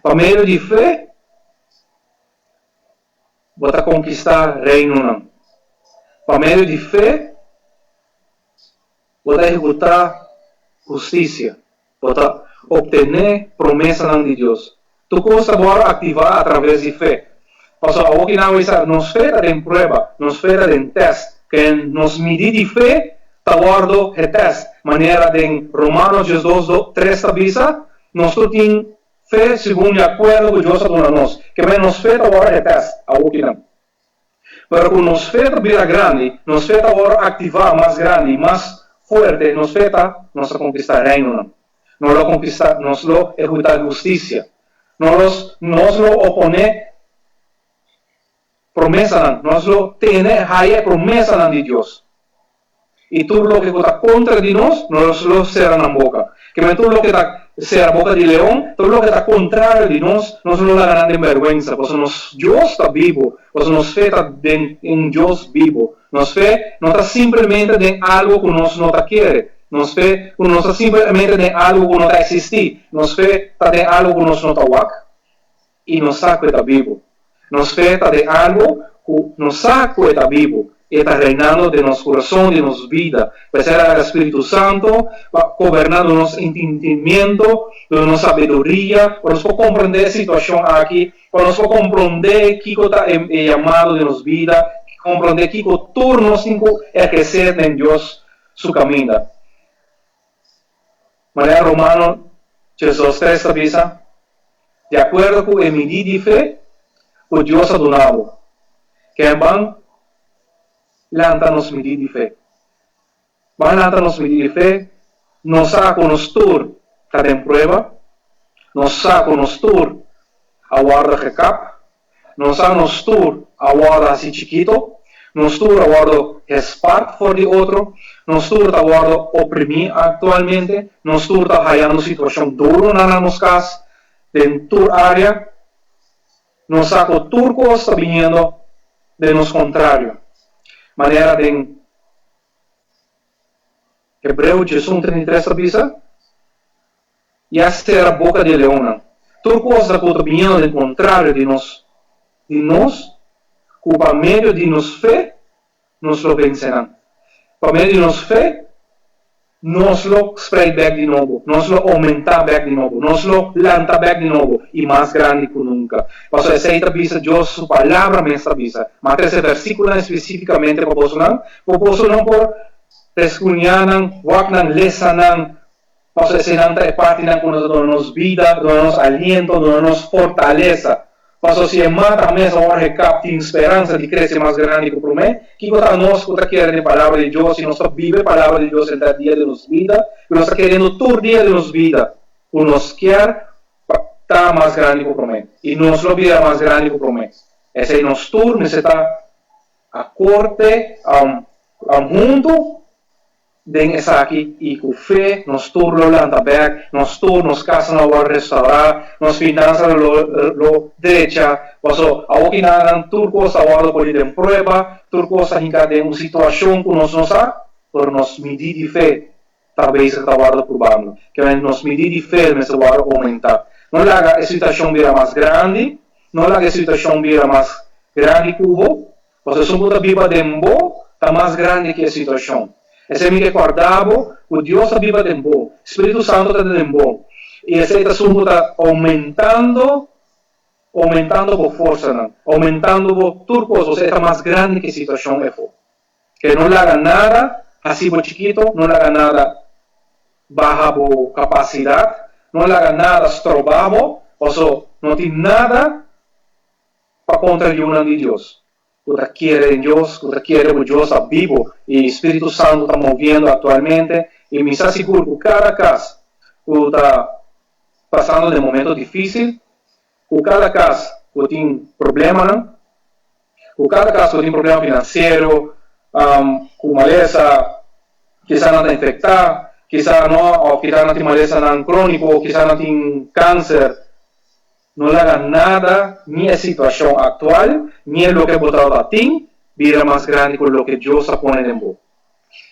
Pa medio di fe bo ta konkistá reinonan. Pa medio di fe bo ta ehekutá hustisia. Bo ta obtené promesanan di Dios. Tur kos ta wòrdu aktivá atraves di fe. Pasobra awor ki nan wisa, nos fe ta den prueba, nos fe ta den tèst. Ken nos midí di fe ta wòrdu getèst. Manera den Romanos 12, 3 ta bisa, nos tur tin fe segun di akuerdo ku Dios a duna nos. Ke men nos fe ta wòrdu getèst awor ki nan. Pero ku nos fe ta bira grandi, nos fe ta wòrdu aktivá mas grandi, mas fuerte, nos fe ta, nos ta konkistá reinonan. Nos lo konkistá, nos lo ehekutá hustisia. Nos nos lo oponé promesanan, nos lo tene, haya e promesanan di Dios. I tur loke ku ta kontra di nos, nos lo sera nan boka. Kimen tur loke ta sera boka di leon, tur loke ta kontrario di nos, nos lo laga nan den bèrgwensa, pasobra nos Dios ta bibu, pasobra nos fe ta den un Dios bibu. Nos fe no ta simplemente den algu ku nos no ta kere. Nos fe ku no ta simplemente den algu ku no ta eksistí. Nos fe ta den algu ku nos no ta wak i nos sa ku e ta bibu. Nos fe ta den algu ku nos sa ku e ta bibu i e ta reinando den nos kurason, den nos bida. P'esei a laga Spiritu Santu pa goberná den nos intendimiento, den nos sabiduria, pa nos por komprendé e situashon aki, pa nos por komprondé kiko ta e yamado den nos bida, komprondé kiko tur nos tin ku ehersé den Dios su kaminda. Manera Romano 12:3 ta bisa, Di akuerdo ku e midí di fe ku Dios a duna bo, ken ban lanta nos midí di fe. Ban lanta nos midí di fe, nos sa ku nos tur ta den prueba, nos sa ku nos tur a wòrdu gekap, Nos sa nos tur a wòrdu hasi chikito, nos tur a wòrdu gespart for di otro, nos tur ta wòrdu oprimí aktualmente, nos tur ta hayando situashon duru na nos kas den tur área. Nos sa ku tur kos ta biniendo den nos kontrario, manera den Hebreo 11, 33 ta bisa. I a sera boka di e leonnan. Tur kos ku ta biniendo den kontrario di nos, di nos, ku pa medio di nos fe nos lo vense nan. Pa medio di nos fe nos lo sprei bek di nobo, nos lo oumentá bek di nobo, nos lo lanta bek di nobo i mas grandi ku nunka. Pasobra esei ta bisa Dios su Palabra mes ta bisa. Ma trese versíkulonan spesífikamente pa bosonan, pa bosonan por reskuñá nan, wak nan, lesa nan, Pasobra eseinan ta e partinan ku no ta duna nos bida, duna nos aliento, duna nos fortalesa. Pasobra si e mata mes awor e kap tin speransa di krese mas grandi ku promé, kiko ta nos ku ta kere den Palabra di Dios i nos ta biba e Palabra di Dios henter dia di nos bida i nos ta keriendo tur dia di nos bida ku nos kier pa ta mas grandi ku promé i nos lo bira mas grandi ku promé. Esei nos tur mester ta akorte huntu. Den esaki i ku fe nos tur lo lanta bèk, nos tur nos kasanan lo wòrdu restaurá, nos finansanan lo lo drecha, paso awor ki nan tur kos ta wòrdu poni den prueba, tur kos ta hinká den un situashon ku nos no sa, pero nos midí di fe ta bezig ta wòrdu probando. Kimente nos midí di fe mester wòrdu oumentá. No laga e situashon bira mas grandi, no laga e situashon bira mas grandi ku bo, Pasobra esun ku ta biba den bo ta mas grandi ku e situashon. Esei mi ke kòrda bo ku Dios ta biba den bo, Spiritu Santu ta den bo, i esei ta esun ku ta oumentando, oumentando bo forsanan, oumentando bo tur kos, pasobra e ta mas grandi ku e situashon efo. Ke no laga nada hasi bo chikito, no laga nada baha bo kapasidat, no laga nada stroba bo, pasobra no tin nada pa kontra yunan di Dios ku ta kere den Dios, ku ta kere ku Dios ta bibo i Spiritu Santu ta moviendo aktualmente, i mi sa sigur ku kada kas ku ta pasando den momento difisil, ku kada kas ku tin problemanan, ku kada kas ku tin problema finansiero, ku malesa, kisa nan ta infektá, kisa no, òf kisa nan tin malesanan króniko, kisa nan tin kanser. No laga nada, ni e situashon aktual, ni e loke bo tabata tin, bira mas grandi ku loke Dios a pone den bo.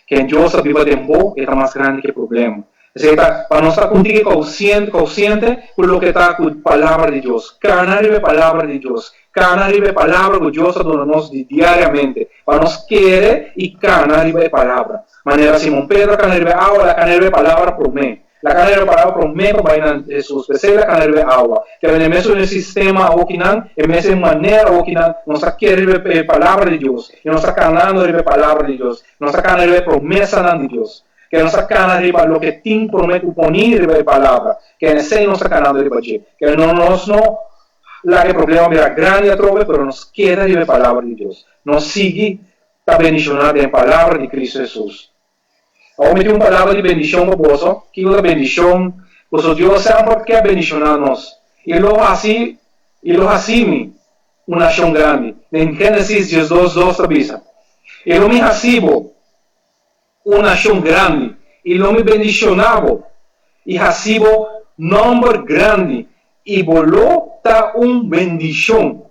Ken Dios a biba den bo, e ta mas grandi ku e problema. Esei ta pa nos ta kunti kousiente, kousiente ku loke ta ku Palabra di Dios. Kana riba e Palabra di Dios. Kana riba e Palabra ku Dios a duna nos di diariamente. Pa nos kere i kana riba e Palabra. Manera Simon Pedro a kana riba e awa, el a kana riba e Palabra promé. La kana riba e palabra promé pa bai na Hesus, p'esei la kana riba e awa. Kere e mesun e sistema awokinan, e mesun manera awokinan, nos ta kere riba e palabra di Dios, i nos ta kanando riba e palabra di Dios, nos ta kana riba e promesanan di Dios. Kere nos ta kana riba loke tin promé ku poní riba e palabra, kere esei nos ta kanando riba dje. Kere no nos no laga e problema bira grandi atrobe, pero nos keda riba e palabra di Dios. Nos sigui ta bendishoná den e palabra di Cristo Hesus. Awor mi tin un palabra di bendishon pa boso. Kiko ta bendishon? Boso Dios semper ke bendishoná nos, i lo hasi i lo hasi mi un nashon grandi. Den Génesis 12 dos ta bisa, I lo mi hasi bo un nashon grandi, i lo mi bendishoná bo, i hasi bo nòmber grandi, i bo lo ta un bendishon.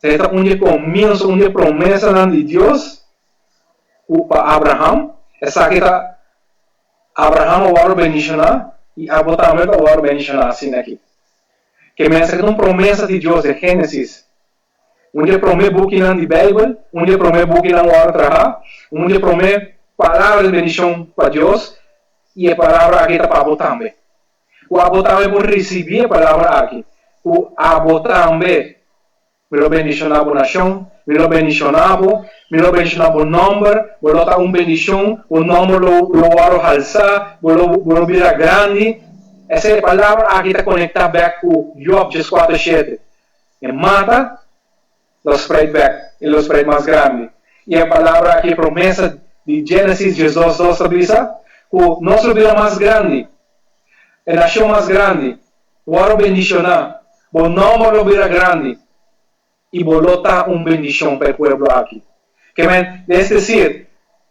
Esei ta un di e komienso, un di e promesanan di Dios ku pa Abraham. Esaki ta, Abraham a wòrdu bendishoná i abo tambe ta wòrdu bendishoná asina aki. Ke men esaki ta un promesa di Dios den Génesis, un di e promé bukinan di Beibel, un di e promé bukinan wòrdu trahá, un di e promé palabra di bendishon pa Dios, i e palabra aki ta pa abo tambe. Ku abo tambe por risibí e palabra aki, ku abo tambe Mi lo bendishoná bo nashon, Mi lo bendishoná bo, Mi lo bendishoná bo nòmber, bo lo ta un bendishon, bo nòmber lo lo wòrdu halsá, bo lo bo lo bira grandi. Esei e palabra aki ta konektá bèk ku Job 14 shete. E mata lo spreid bèk i lo spreid mas grandi. I e palabra aki, e promesa di Génesis 12 dos ta bisa ku nos lo bira mas grandi, e nashon mas grandi, wòrdu bendishoná, bo nòmber lo bira grandi i bo lo ta un bendishon pa e pueblo aki. Ke men, es desir,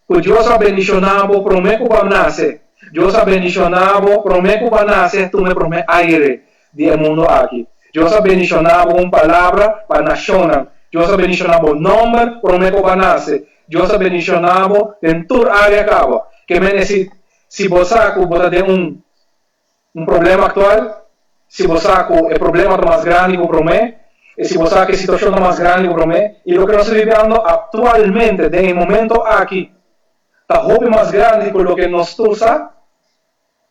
ku Dios a bendishoná bo promé ku bo a nase. Dios a bendishoná bo promé ku bo a nase tuma e promé aire di e mundu aki. Dios a bendishoná bo un palabra pa nashonnan. Dios a bendishoná bo nòmber promé ku bo a nase. Dios a bendishoná bo den tur área kaba. Ke men si si bo sa ku bo ta den un un problema aktual, si bo sa ku e problema ta mas grandi ku promé, i si bo sa ku e situashon ta mas grandi ku promé, i loke nos ta bibiando aktualmente den e momento aki ta hopi mas grandi ku loke nos tur sa,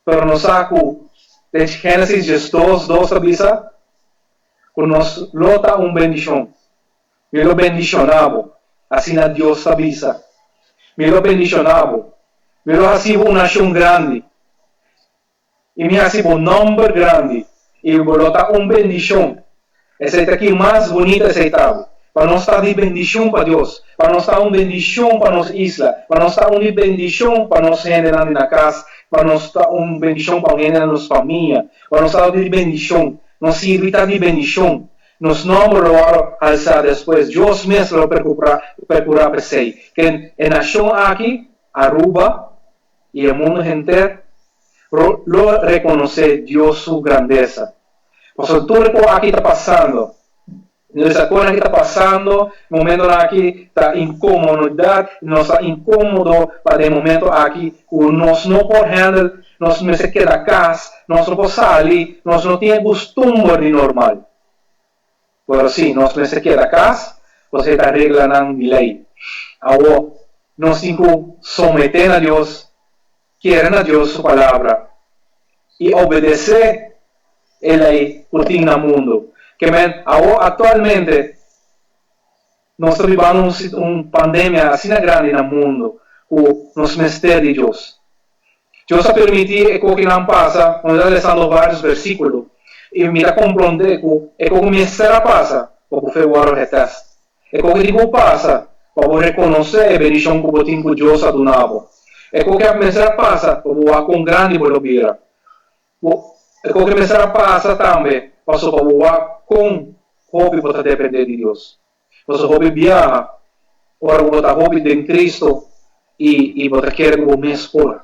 Pero nos sa ku den Génesis 12, dos ta bisa ku nos lo ta un bendishon. Mi lo bendishoná bo, asina Dios ta bisa. Mi lo bendishoná bo. Mi lo hasi bo un nashon grandi, i mi hasi bo nòmber grandi, i bo lo ta un bendishon. Esei ta ki mas bunita esei ta bo. Pa nos ta di bendishon pa Dios, pa nos ta un bendishon pa nos isla, pa nos ta un di bendishon pa nos hendenan di na kas, pa nos ta un bendishon pa hendenan di nos famia, pa nos ta di bendishon, nos sirbi ta di bendishon. Nos nòmber lo wòrdu halsá despues. Dios mes lo perkurá pa esei. Ken e nashon aki, Aruba i e mundu henter, lo rekonosé Dios su grandesa. Pasobra tur e kos aki ta pasando. Nos e kosnan aki ta pasando, momentonan aki ta inkomodidat, nos ta inkomodo pa den momento aki ku nos no por handle, nos mester keda kas, nos no por sali, nos no tin e gustumber di normal. Pero si, nos mester keda kas, pasobra e ta reglanan di lei. Awor, nos tin ku someté na Dios, kere na Dios su palabra i obedesé e lei ku tin na mundu. Ke men, awor aktualmente nos ta bibando un un pandemia asina grandi na mundu ku nos mester di Dios. Dios a permití e kokinan pasa, nos ta lesando vários versíkulo i mi ta komprondé ku e koki mester a pasa pa bo fe wòrdu getèst. E koke di bo pasa pa bo rekonosé e bendishon ku bo tin ku Dios a duna bo. E koke a mester a pasa pa bo wak kon grandi bo lo bira. Bo e koke mester a pasa tambe paso pa bo wak kon hopi bo ta dependé di Dios. Paso hopi biaha ora ku bo ta hopi den Cristo i i bo ta kere ku bo mes por.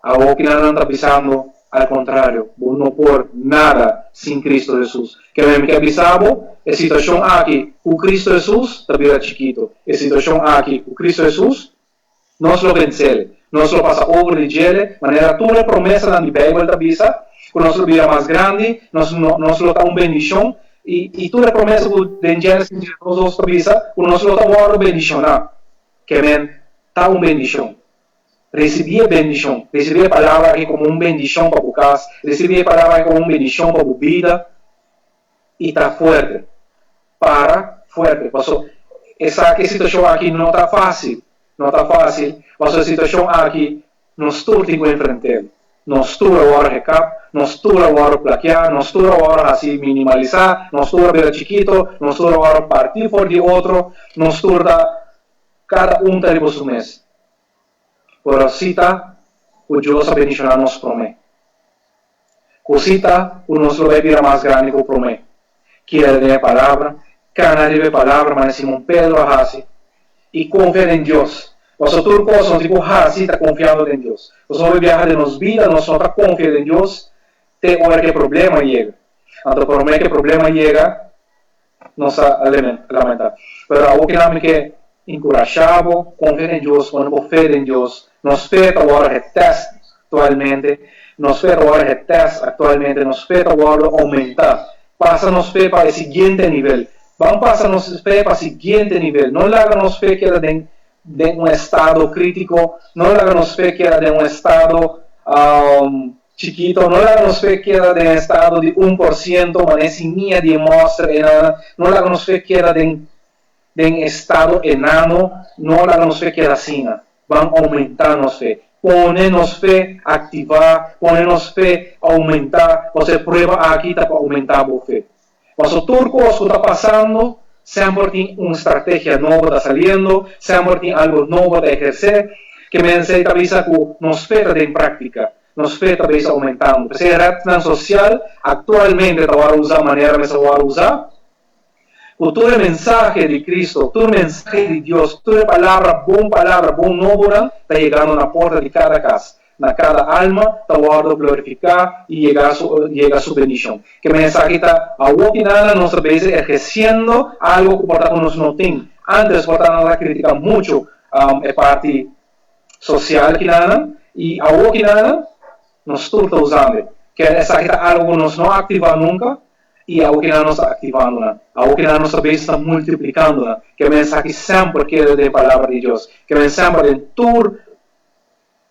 Awor kila nan ta bisando. Al kontrario, bo no por nada sin Kristu Hesus. Ke mi ke bisa bo, e situashon aki ku Kristu Hesus ta bira chikitu. E situashon aki ku Kristu Hesus, nos lo vensel. Nos lo pasa over di djele, manera tur e promesanan di Beibel ta bisa, ku nos lo bira mas grandi, nos nos lo ta un bendishon, i i tur e promesa ku den Genesis 2 ta bisa, ku nos lo ta wòrdu bendishoná. Ke men ta un bendishon. Risibí e bendishon. Risibí e palabra aki komo un bendishon pa bo kas. Risibí e palabra aki komo un bendishon pa bo bida. I ta fuerte. Para fuerte. Paso esaki e situashon aki no ta fásil. No ta fásil. Paso e situashon aki nos tur tin ku enfrentel. Nos tur a wòrdu hekap, nos tur a wòrdu plakiá, nos tur a wòrdu hasi minimalisá, nos tur a bira chikito, nos tur a wòrdu partí for di otro, nos tur ta kada un ta riba su mes. Pero si ta ku Dios a bendishoná nos promé. Ku si ta ku nos lo bai bira mas grandi ku promé. Kere den e palabra, kana riba e palabra manera Simon Pedro a hasi, i konfia den Dios. Pasobra tur kos nos tin ku hasi ta konfiando den Dios. Pasobra hopi biaha den nos bida nos no ta konfia den Dios te ora ku e problema yega. Anto promé ku e problema yega, Nos a lamenta. Pero awor kina mi ke enkurashá bo, konfia den Dios, pone bo fe den Dios. Nos fe ta wòrdu getèst aktualmente. Nos fe ta wòrdu getèst aktualmente. Nos fe ta wòrdu oumentá. Pasa nos fe pa e siguiente nivel. Ban pasa nos fe pa siguiente nivel. No laga nos fe keda den den un estado krítiko. No laga nos fe keda den un estado Chikito, no laga nos fe keda den estado di 1%, manera simia di e mòster enana. No laga nos fe keda den den estado enano, no laga nos fe keda asina. Ban oumentá nos fe. Pone nos fe aktivá, pone nos fe oumentá, pasobra e prueba aki ta pa oumentá bo fe. Pasobra tur kos ku ta pasando, semper tin un strategia nobo ta saliendo, semper tin algo nobo ta ehersé. Ke mensei ta bisa ku nos fe ta den práktika, nos fe ta bisa oumentando. P'esei retnan sosial aktualmente ta wòrdu usá manera mester wòrdu usá, ku tur e mensahe di Kristo, tur mensahe di Dios, tur e palabra, bon palabra, bon nobonan ta yegando na porta di kada kas. Na kada alma ta wòrdu glorifiká i yega su yega su bendishon. Ke men esaki ta awor ki nana nos ta bezig ehersiendo algo ku por ta ku nos no tin. Antes por ta nan ta kritika muchu e parti sosial ki nana i awor ki nana nos tur ta usando e. Ke esaki ta algo ku nos no a aktivá nunka i awor ki nana nos ta aktivando nan. Awor ki nana nos ta bezig ta multiplikando nan. Ke men esaki semper keda den palabra di Dios. Ke men semper den tur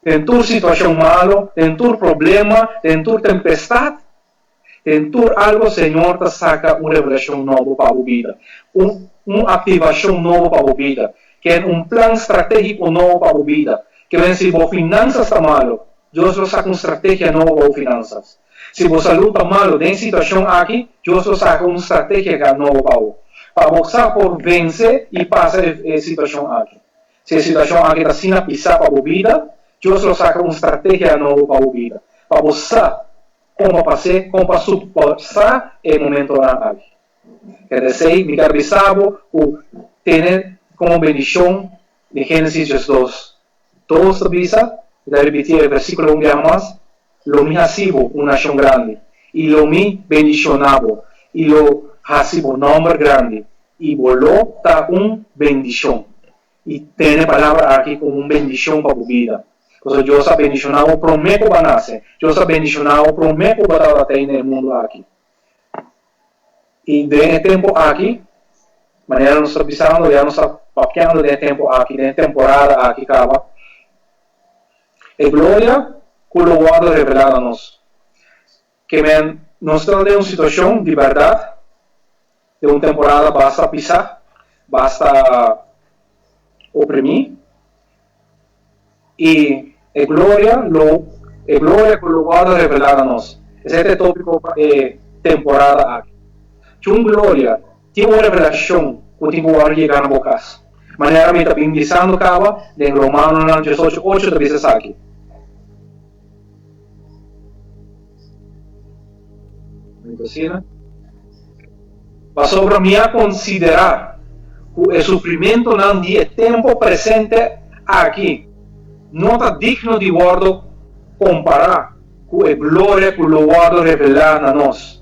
Den tur situacion malo, den tur problema, den tur tempestad, den tur algo Señor ta saca un revelacion nobo pa bo bida, un un activacion nobo pa bo bida, ken un plan strategico nobo pa bo bida. Ke si bo finanzas ta malo, Dios lo saca un strategia nobo pa bo finanzas. Si bo salud ta malo den situacion aki, Dios lo saca un strategia nobo pa bo, pa bo sa por vence y pasa e situacion aki. Si e situashon aki ta asina pisá pa bo bida, Dios lo saka un strategia nobo pa bo bida, pa bo sa kon pa pas'é, kon pa suporsá e momentonan aki. Kende esei, mi kier bisa bo ku tene komo bendishon di Génesis 12. Dos ta bisa, mi ta ripití e versíkulo un biaha mas, Lo mi hasi bo un nashon grandi, i lo mi bendishoná bo, i lo hasi bo nòmber grandi, i bo lo ta un bendishon. I tene palabra aki komo un bendishon pa bo bida. Pasobra Dios a bendishoná bo promé ku bo a nase. Dios a bendishoná bo promé ku bo tabata ei na e mundu aki. I den e tempu aki, manera nos ta bisando, ya nos ta papiando den e tempu aki, den e temporada aki kaba, E gloria ku lo wòrdu revelá na nos. Ke men nos ta den un situashon di bèrdat, den un temporada basta pisá, basta oprimí, i e gloria lo e gloria ku lo wòrdu revelá na nos. Esei ta e tópiko pa e temporada aki. Tin un gloria, tin un revelashon ku tin ku wòrdu yegá na bo kas. Manera mi ta bin bisando kaba den Romanonan 18, 8 ta bisa esaki. Pasobra mi a konsiderá ku e sufrimentunan di e tempu presente aki no ta digno di wòrdu kompará. ku e gloria ku lo wòrdu revelá na nos.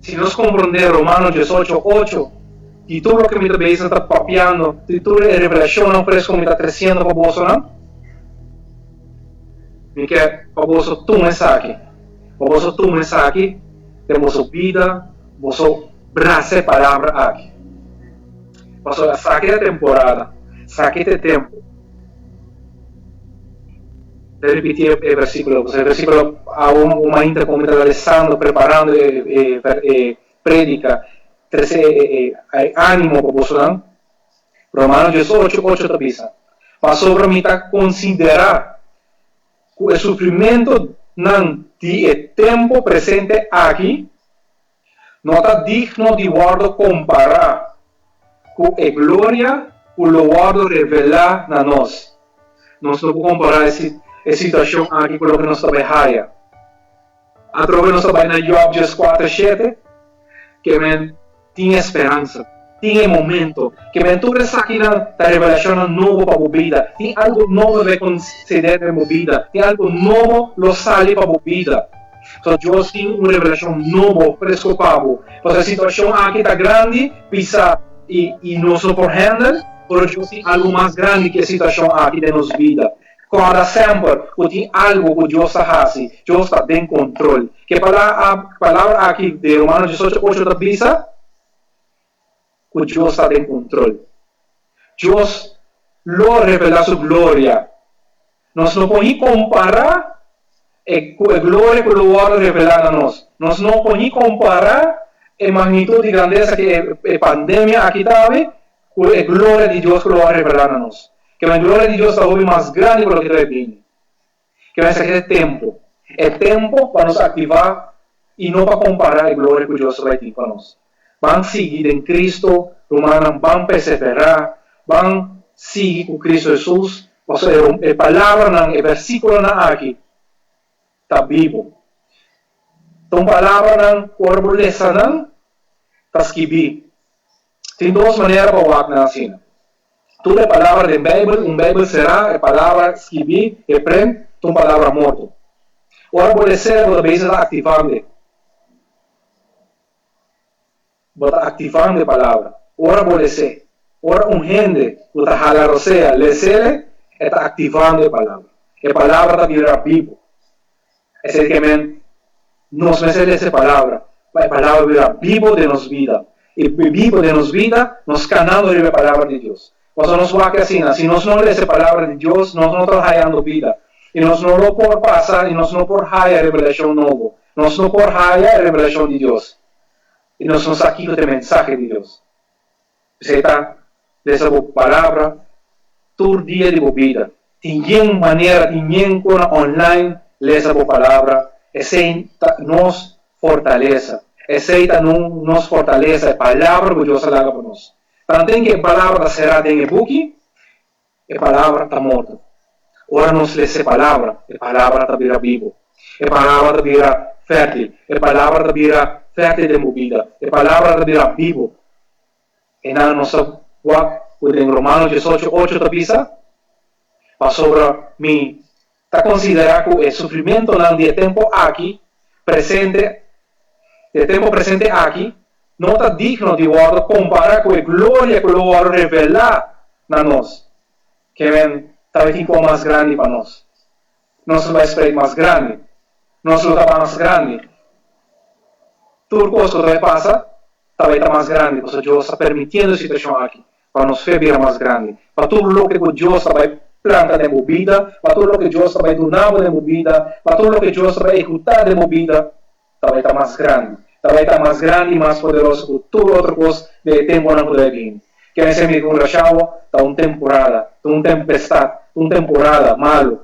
Si nos komprondé Romano 18, 8, di tur loke mi ta bezig ta papiando, di tur e revelashonnan fresko mi ta tresiendo pa bosonan, mi ke pa boso tuma esaki, pa boso tuma esaki den boso bida, boso brasa e palabra aki. Pasobra esaki ta e temporada, esaki ta e tempu. Ta ripití e versíkulo, pasobra e versíkulo awo un mainta ku mi ta lesando, preparando e e prédika, trese e e ánimo pa bosonan. Romano 18, 8 ta bisa, Pasobra mi ta konsiderá ku e sufrimentunan di e tempu presente aki no ta digno di wòrdu kompará ku e gloria ku lo wòrdu revelá na nos. Nos no por kompará e situashon aki ku loke nos ta bai haya. Atrobe nos ta bai na Job 14, 7, ke men tin e speransa, tin e momento, ke men tur esakinan ta revelashonnan nobo pa bo bida, tin algu nobo ta bai konseder den bo bida, tin algu nobo lo sali pa bo bida. So Dios tin un revelashon nobo fresco pa bo. Pasobra e situashon aki ta grandi, pisa i i nos no por handle, pero Dios tin algu mas grandi ku e situashon aki den nos bida. Kòrda semper ku tin algu ku Dios ta hasi, Dios ta den kontrol. Ke palabra aki den Romano 18, 8 ta bisa? Ku Dios ta den kontrol. Dios lo revelá su gloria. Nos no por ni kompará e ku e gloria ku lo wòrdu revelá na nos. Nos no por ni kompará e magnitut di grandesa ku e pandemia aki ta awe ku e gloria di Dios ku lo wòrdu revelá na nos. Kema e gloria di Dios ta hopi mas grandi ku loke ta e bini. Kema esaki ta e tempu. E tempu pa nos aktivá i no pa kompará e gloria ku Dios ta bai tin pa nos. Ban sigui den Cristo, rumannan, ban perseverá, ban sigui ku Cristo Hesus, pasobra e palabranan, e versíkulonan aki ta bibu. Ta un palabranan ku ora bo lesa nan, ta skibí. Tin dos manera pa wak nan asina. Tur e palabra den Bijbel, un Bijbel será, e palabra skibí, e prent, ta un palabra morto. Ora bo les'é, bo ta bezig ta aktivand'e. Bo ta aktivando e palabra. Ora bo les'é. Ora un hende ku ta hala rosea les'é, e ta aktivando e palabra. E palabra ta bira bibu. Esei ke men nos mester lesa e palabra pa e palabra bira bibo den nos bida. I bibo den nos bida, nos kanando riba e palabra di Dios. Pasobra nos wak asina, si nos no lesa e palabra di Dios, nos no ta hayando bida. I nos no lo por pasa i nos no por haya revelashon nobo. Nos no por haya e revelashon di Dios. I nos no sa kiko ta e mensahe di Dios. P'esei ta lesa bo palabra tur dia di bo bida. Tin yen manera, tin yen kona online lesa bo palabra. Esei ta nos fortalesa. Esei ta nos fortalesa, e palabra ku Dios a laga pa nos. Tanten ku e palabra ta será den e buki, E palabra ta morto. Ora nos lesa e palabra, e palabra ta bira bibo. E palabra ta bira fértil. E palabra ta bira fértil den bo bida. E palabra ta bira bibo. Einan nos ta wak ku den Romano 18, 8 ta bisa, Pasobra mi ta konsiderá ku e sufrimentonan di e tempu aki presente, di e tempu presente aki, no ta digno di wòrdu kompará ku e gloria ku lo wòrdu revelá na nos. Ke men ta bai tin kon mas grandi pa nos. Nos lo bai spreek mas grandi. Nos lo ta mas grandi. Tur kos ku ta bai pasa ta bai ta mas grandi pasobra Dios ta permitiendo e situashon aki pa nos fe bira mas grandi. Pa tur loke ku Dios ta bai planta den bo bida, pa tur loke Dios ta bai duna bo den bo bida, pa tur loke Dios ta bai ehekutá den bo bida, ta bai ta mas grandi. Ta bai ta mas grandi i mas poderoso ku tur otro kos den e tempunan ku ta bai bini. Ke mester mi enkurashá bo, ta un temporada, ta un tempestat, ta un temporada malu,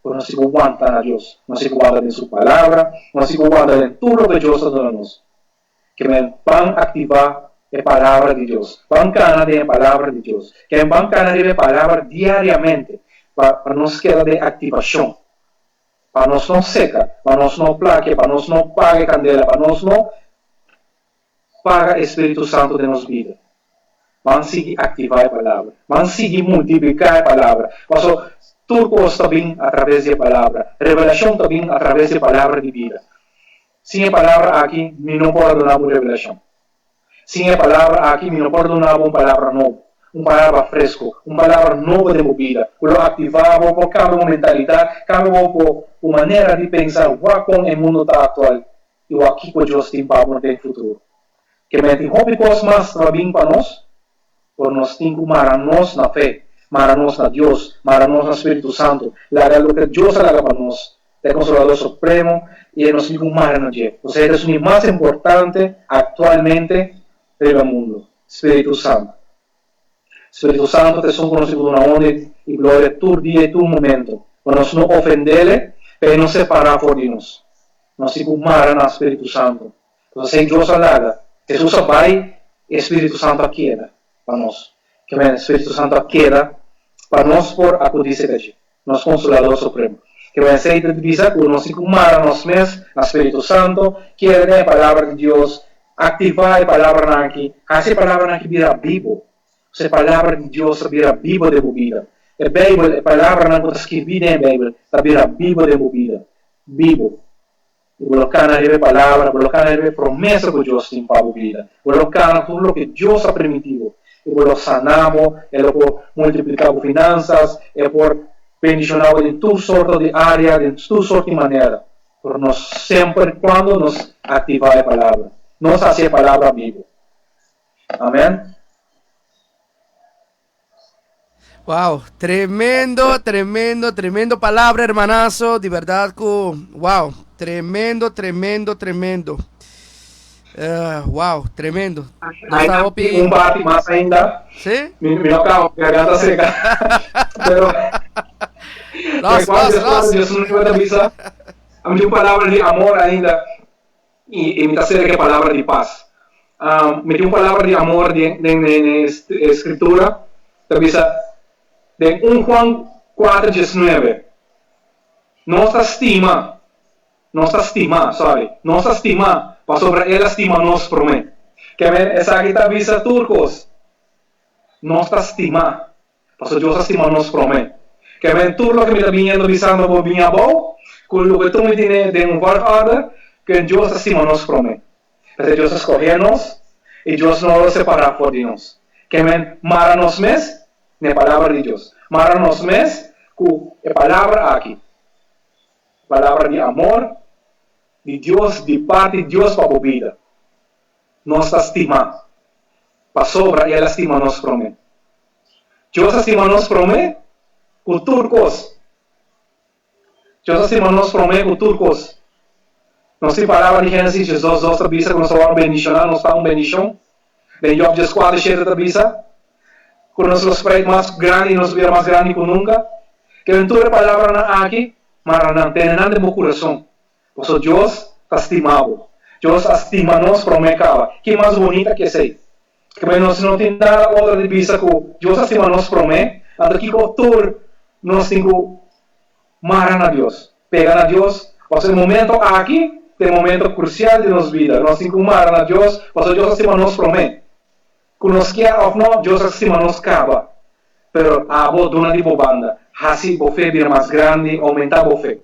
pero nos tin ku wanta na Dios. Nos tin ku wanta den Su Palabra, nos tin ku wanta den tur loke Dios ta duna nos. Ke men ban aktivá e Palabra di Dios. Ban kana den e Palabra di Dios. Ke men ban kana riba e Palabra diariamente pa pa nos keda den aktivashon. Pa nos no seka, pa nos no plakia, pa nos no paga e kandela, pa nos no paga e Spiritu Santu den nos bida. Ban sigui aktivá e Palabra. Ban sigui multipliká e Palabra. Paso. Tur kos ta bin a traves di e Palabra. Revelashon ta bin a traves di e Palabra di bida. Sin e Palabra aki, mi no por a duna bo un revelashon. Sin e Palabra aki, mi no por duna bo un palabra nobo, un palabra fresco, un palabra nobo den bo bida, ku lo aktivá bo, por kambia bo mentalidat, kambia bo bo manera di pensa wak kon e mundo ta aktual i wak kiko Dios tin pa bo den futuro. Ke men tin hopi kos mas ta bin pa nos, pero nos tin ku mara nos na fe, mara nos na Dios, mara nos na Spiritu Santu, laga loke Dios a laga pa nos, ta e Konsolador Supremo i e nos tin ku mara na dje. Osea e ta esun di mas importante aktualmente riba mundu, Spiritu Santu. Spiritu Santu ta esun ku nos tin ku duna honra i gloria tur dia i tur momento, pa nos no ofendele, pa e no separá for di nos. Nos tin ku mara na Spiritu Santu. Entonces ei Dios a laga. Hesus a bai i e Spiritu Santu a keda pa nos. Ke men e Spiritu Santu a keda pa nos por akudí serka dje, nos Konsolador Supremo. Ke men esei ta bisa ku nos tin ku mara nos mes na Spiritu Santu, kere den e Palabra di Dios, aktivá e palabranan aki, hasi e palabranan aki bira bibu. Pasobra e Palabra di Dios ta bira bibu den bo bida. E Beibel, e palabranan ku ta skirbí den e Beibel, ta bira bibu den bo bida. Bibu. I bo lo kana riba e palabra, bo lo kana riba e promesa ku Dios tin pa bo bida. Bo lo kana tur loke Dios a primintí bo, i bo lo sana bo, e lo por multipliká bo finansas, e por bendishoná bo den tur sorto di área, den tur sorto di manera. Pero nos semper kuando nos aktivá e palabra, nos hasi e palabra bibu. Amèn. Wow, tremendo, tremendo, tremendo palabra, hermanazo. Di verdad ku, wow, tremendo, tremendo, tremendo. Wow, tremendo. Nos ta hopi... Un parti mas ainda. Sí? Mi, mi no kaba, garganta seca. Pero... Los, los, los. Dios no ta bisa. A mi un palabra di amor ainda. I mi ta sera ku e palabra di pas. Mi tin un palabra di amor den den e Skritura, ta bisa den un Juan kuater diesnuebe, Nos ta stima, nos ta stima, sorry, nos ta stima pasobra El a stima nos promé. Keme esaki ta bisa tur kos, nos ta stima Pasobra Dios a stima nos promé. Ke men tur loke mi ta biniendo bisando bo bini abou, ku loke tur mi tene den un volgorde, ke Dios a stima nos promé. P'esei Dios a skohé nos, i Dios no lo separá for di nos. Ke men mara nos mes n'e Palabra di Dios. Mara nos mes ku e Palabra aki, Palabra di amor di Dios, di parti Dios pa bo bida. Nos ta stima, pasobra El a stima nos promé. Dios a stima nos promé ku tur kos. Dios a stima nos promé ku tur kos. Nos tin palabra di Génesis diesdos dos ta bisa ku nos ta wòrdu bendishoná, nos ta un bendishon. Den Job dieskuater shete ta bisa ku nos lo spreid mas grandi i nos bira mas grandi ku nunka. Kende tur e palabranan aki, mara nan, tene nan den bo kurason. Pasobra Dios ta stima bo. Dios a stima nos promé kaba. Ki mas bunita ke esei? Keme nos no tin nada otro di bisa ku Dios a stima nos promé, anto kiko tur nos tin ku mara na Dios, pega na Dios? Pasobra e momento aki ta e momento krusial di nos bida. Nos tin ku mara na Dios pasobra Dios a stima nos promé. Ku nos kier òf no, Dios a stima nos kaba. Pero abo duna di bo banda. Hasi bo fe bira mas grandi, oumentá bo fe.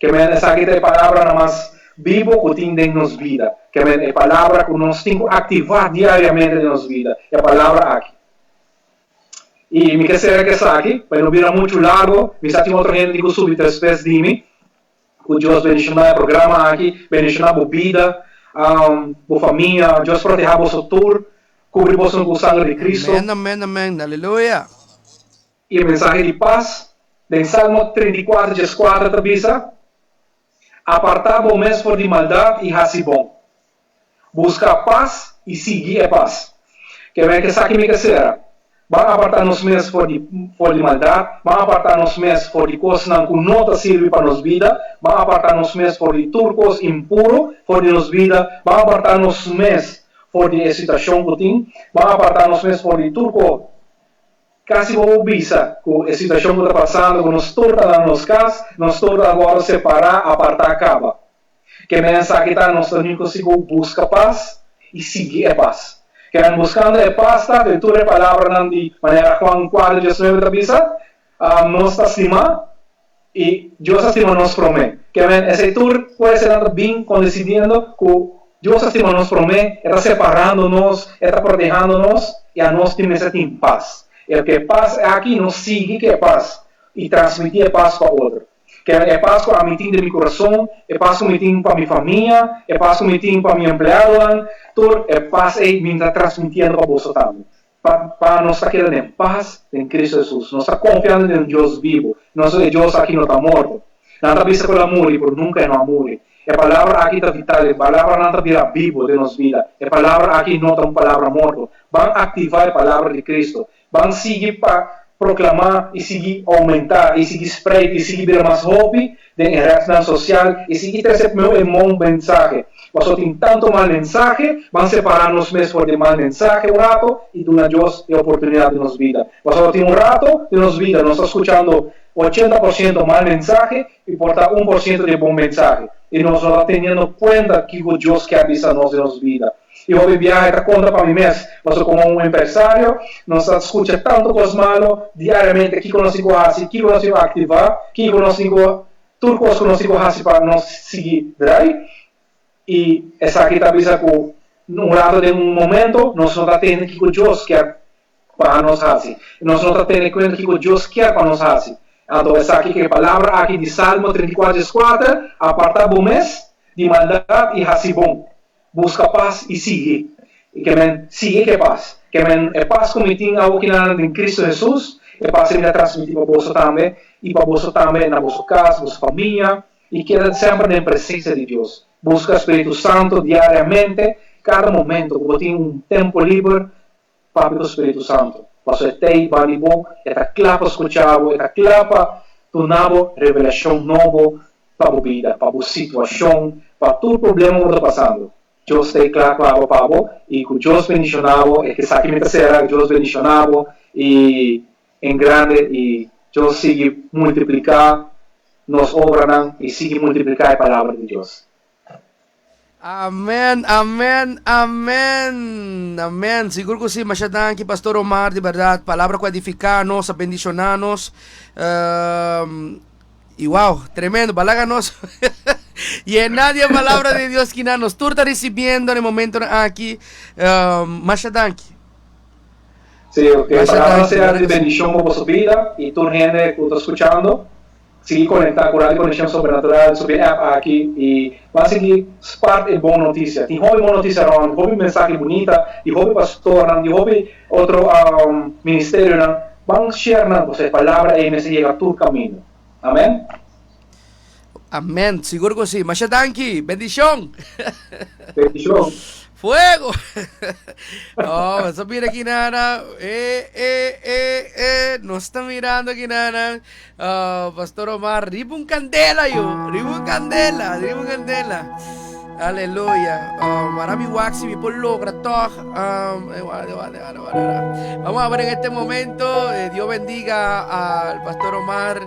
Ke men esaki ta e palabranan mas bibo ku tin den nos bida. Ke men e palabra ku nos tin ku aktivá diariamente den nos bida, e palabra aki. I mi ke sera ku esaki, pa e no bira muchu largo, mi sa tin otro hende tin ku subi despues di mi. Ku Dios bendishoná e programa aki, bendishoná bo bida, bo famia, Dios protehá boso tur, kubri boso ku sanger di Kristu. Amen, amen, amen. Aleluya. I e mensahe di pas den Salmo 34 dieskuater ta bisa, Apartá bo mes for di maldat i hasi bon. Buska pas i sigui e pas. Ke men ke esaki mi ke sera? Ban apartá nos mes for di for di maldat, ban apartá nos mes for di kosnan ku no ta sirbi pa nos bida, ban apartá nos mes for di tur kos impuru for di nos bida, ban apartá nos mes for di e situashon ku tin, ban apartá nos mes for di tur ko Kasi bo por bisa ku e situashon ku ta pasando ku nos tur ta na nos kas, nos tur ta wòrdu separá, apartá kaba. Ke men esaki ta nos ta nunka sigur buska pas i sigui e pas. Ke men buskando e pas ta den tur e palabranan di manera Juan kuater diesnuebe ta bisa. Nos ta stima i Dios a stima nos promé. Ke men esei tur kuesenan ta bin kondesidiendo ku Dios a stima nos promé, e ta separando nos, e ta protehando nos i anos tin mester tin pas. E ku e pas aki nos sigui ku e pas i transmití e pas pa otro. Ke men e pas ku ami tin den mi kurason, e pas ku mi tin pa mi famia, e pas ku mi tin pa mi empleadonan, tur e pas ei mi ta transmitiendo pa boso tambe. Pa pa nos ta keda den pas den Cristo Jesus. Nos ta confiando den un Dios bibo. Nos e Dios aki no ta morto. Nan ta bisa cu el a muri, pero nunca e no a muri. E palabra aki ta vital, e palabranan ta bira bibo den nos bida. E palabra aki no ta un palabra morto. Ban activa e palabra di Cristo. Ban sigui pa proclama y sigui aumenta y sigui spreid y sigui bira mas hopi den e rednan social y sigui trece meu e mon mensahe. Pasobra tin tanto mal mensahe, ban separa nos mes for di mal mensahe un rato y duna Dios e oportunidad den nos bida. Pasobra tin un rato den nos bida nos ta scuchando 80% mal mensahe y por ta 1% di e bon mensahe y nos no ta teniendo cuenta kico Dios kier bisa nos den nos bida. Y hopi biaha e ta conta pa mi mes, pasobra como un empresario nos ta scucha tanto cos malo diariamente, kico nos tin cu haci, kico nos tin cu activa, kico nos tin cu, tur cos cu nos tin cu haci pa nos sigui draai. Y esaki ta bisa cu un rato den un momento nos no ta tende kico Dios kier pa nos haci. Nos no ta tene cuenta kico Dios kier pa nos haci. Anto esaki cu e palabra aki di Salmo 34 dies-kuater, Aparta bo mes di maldad y haci bon. Buska pas i sigui. I ke men sigui ku e pas. Ke men e pas ku mi tin awokinan den Kristu Hesus, e pas ei mi ta transmití pa boso tambe, i pa boso tambe na boso kas, boso famia, i keda semper den presensia di Dios. Buska Spiritu Santu diariamente, kada momento ku bo tin un tempu liber, papia ku Spiritu Santu. Pasobra e t'ei bandi bo, e ta kla pa skucha bo, e ta kla pa duna bo revelashon nobo pa bo bida, pa bo situashon, pa tur problema ku bo ta pasando. Dios t'ei kla pa bo pa bo i ku Dios bendishoná bo, e esaki mi ta sera, Dios bendishoná bo i en grande i Dios sigui multipliká nos obranan i sigui multipliká e palabra di Dios. Amen amen amen amen sigur ku si masha danki pastor Omar di berdad palabra ku a edifica nos a bendiciona nos um, y wow tremendo balaga nos yena di e palabra di Dios kina nos tur ta recibiendo na e momento aki um, masha danki. Sí, ok. Palabra sea di bendicion pa boso bida y tur hende ku ta scuchando. Sigui konektá ku Radio Conexion Sobrenatural subi e app aki i ban sigui spart e bon notisia. Tin hopi bon notisia rònt, hopi mensahe bunita di hopi pastornan, di hopi otro ministerionan. Ban share nan pasobra e palabra ei mester yega tur kaminda. Amen. Amen, sigur ku si. Masha danki. Bendishon. Bendishon. Fuego! Oh, nos ta mira aquí nana. Eh, eh, eh, eh. Nos ta mirando aquí nana. Oh, Pastor Omar, riba un candela yo. Riba un candela, riba un candela. Aleluya. Oh, mara mi waxi mi por logra toch. Um, eh, guarda, guarda, guarda, guarda. Vamos a ver en este momento. Eh, Dios bendiga al Pastor Omar.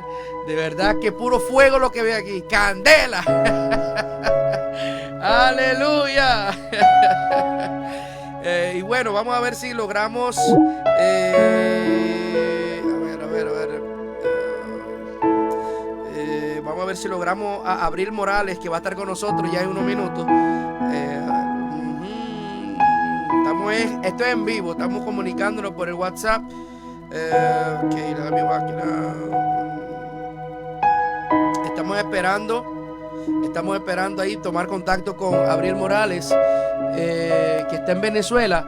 De verdad que puro fuego lo que ve aquí. Candela. Aleluya. Eh, y bueno, vamos a ver si logramos. Eh, a ver, a ver, a ver. Eh, vamos a ver si logramos a Abril Morales, que va a estar con nosotros ya en unos minutos. Estamos esto es en vivo, estamos comunicándonos por el WhatsApp. Estamos esperando, estamos esperando ahí tomar contacto con Abril Morales, eh, que está en Venezuela.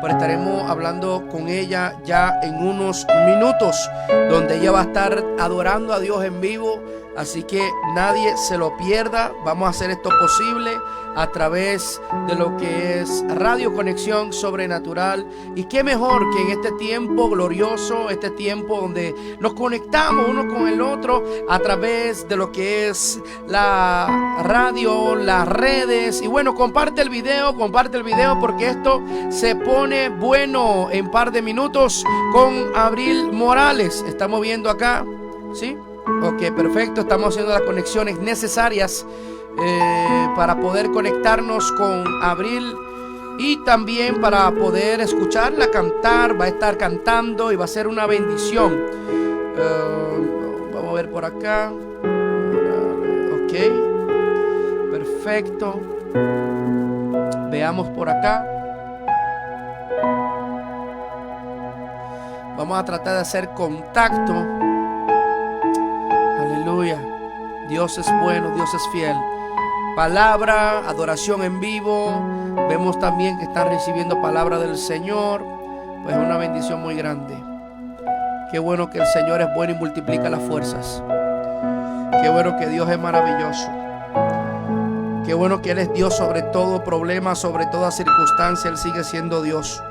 Pero estaremos hablando con ella ya en unos minutos, donde ella va a estar adorando a Dios en vivo. Así que nadie se lo pierda. Vamos a hacer esto posible a través de lo que es Radio Conexión Sobrenatural. Y qué mejor que en este tiempo glorioso, este tiempo donde nos conectamos uno con el otro a través de lo que es la radio, las redes. Y bueno, comparte el video, comparte el video porque esto se pone bueno en par de minutos con Abril Morales. Estamos viendo acá, ¿sí? Ok, perfecto. Estamos haciendo las conexiones necesarias eh, para poder conectarnos con Abril y también para poder escucharla cantar. Va a estar cantando y va a ser una bendición. Vamos a ver por acá. Ok. Perfecto. Veamos por acá. Vamos a tratar de hacer contacto. Aleluya. Dios es bueno, Dios es fiel. Palabra, adoración en vivo. Vemos también que están recibiendo palabra del Señor. Pues es una bendición muy grande. Qué bueno que el Señor es bueno y multiplica las fuerzas. Qué bueno que Dios es maravilloso. Qué bueno que Él es Dios sobre todo problema, sobre toda circunstancia. Él sigue siendo Dios.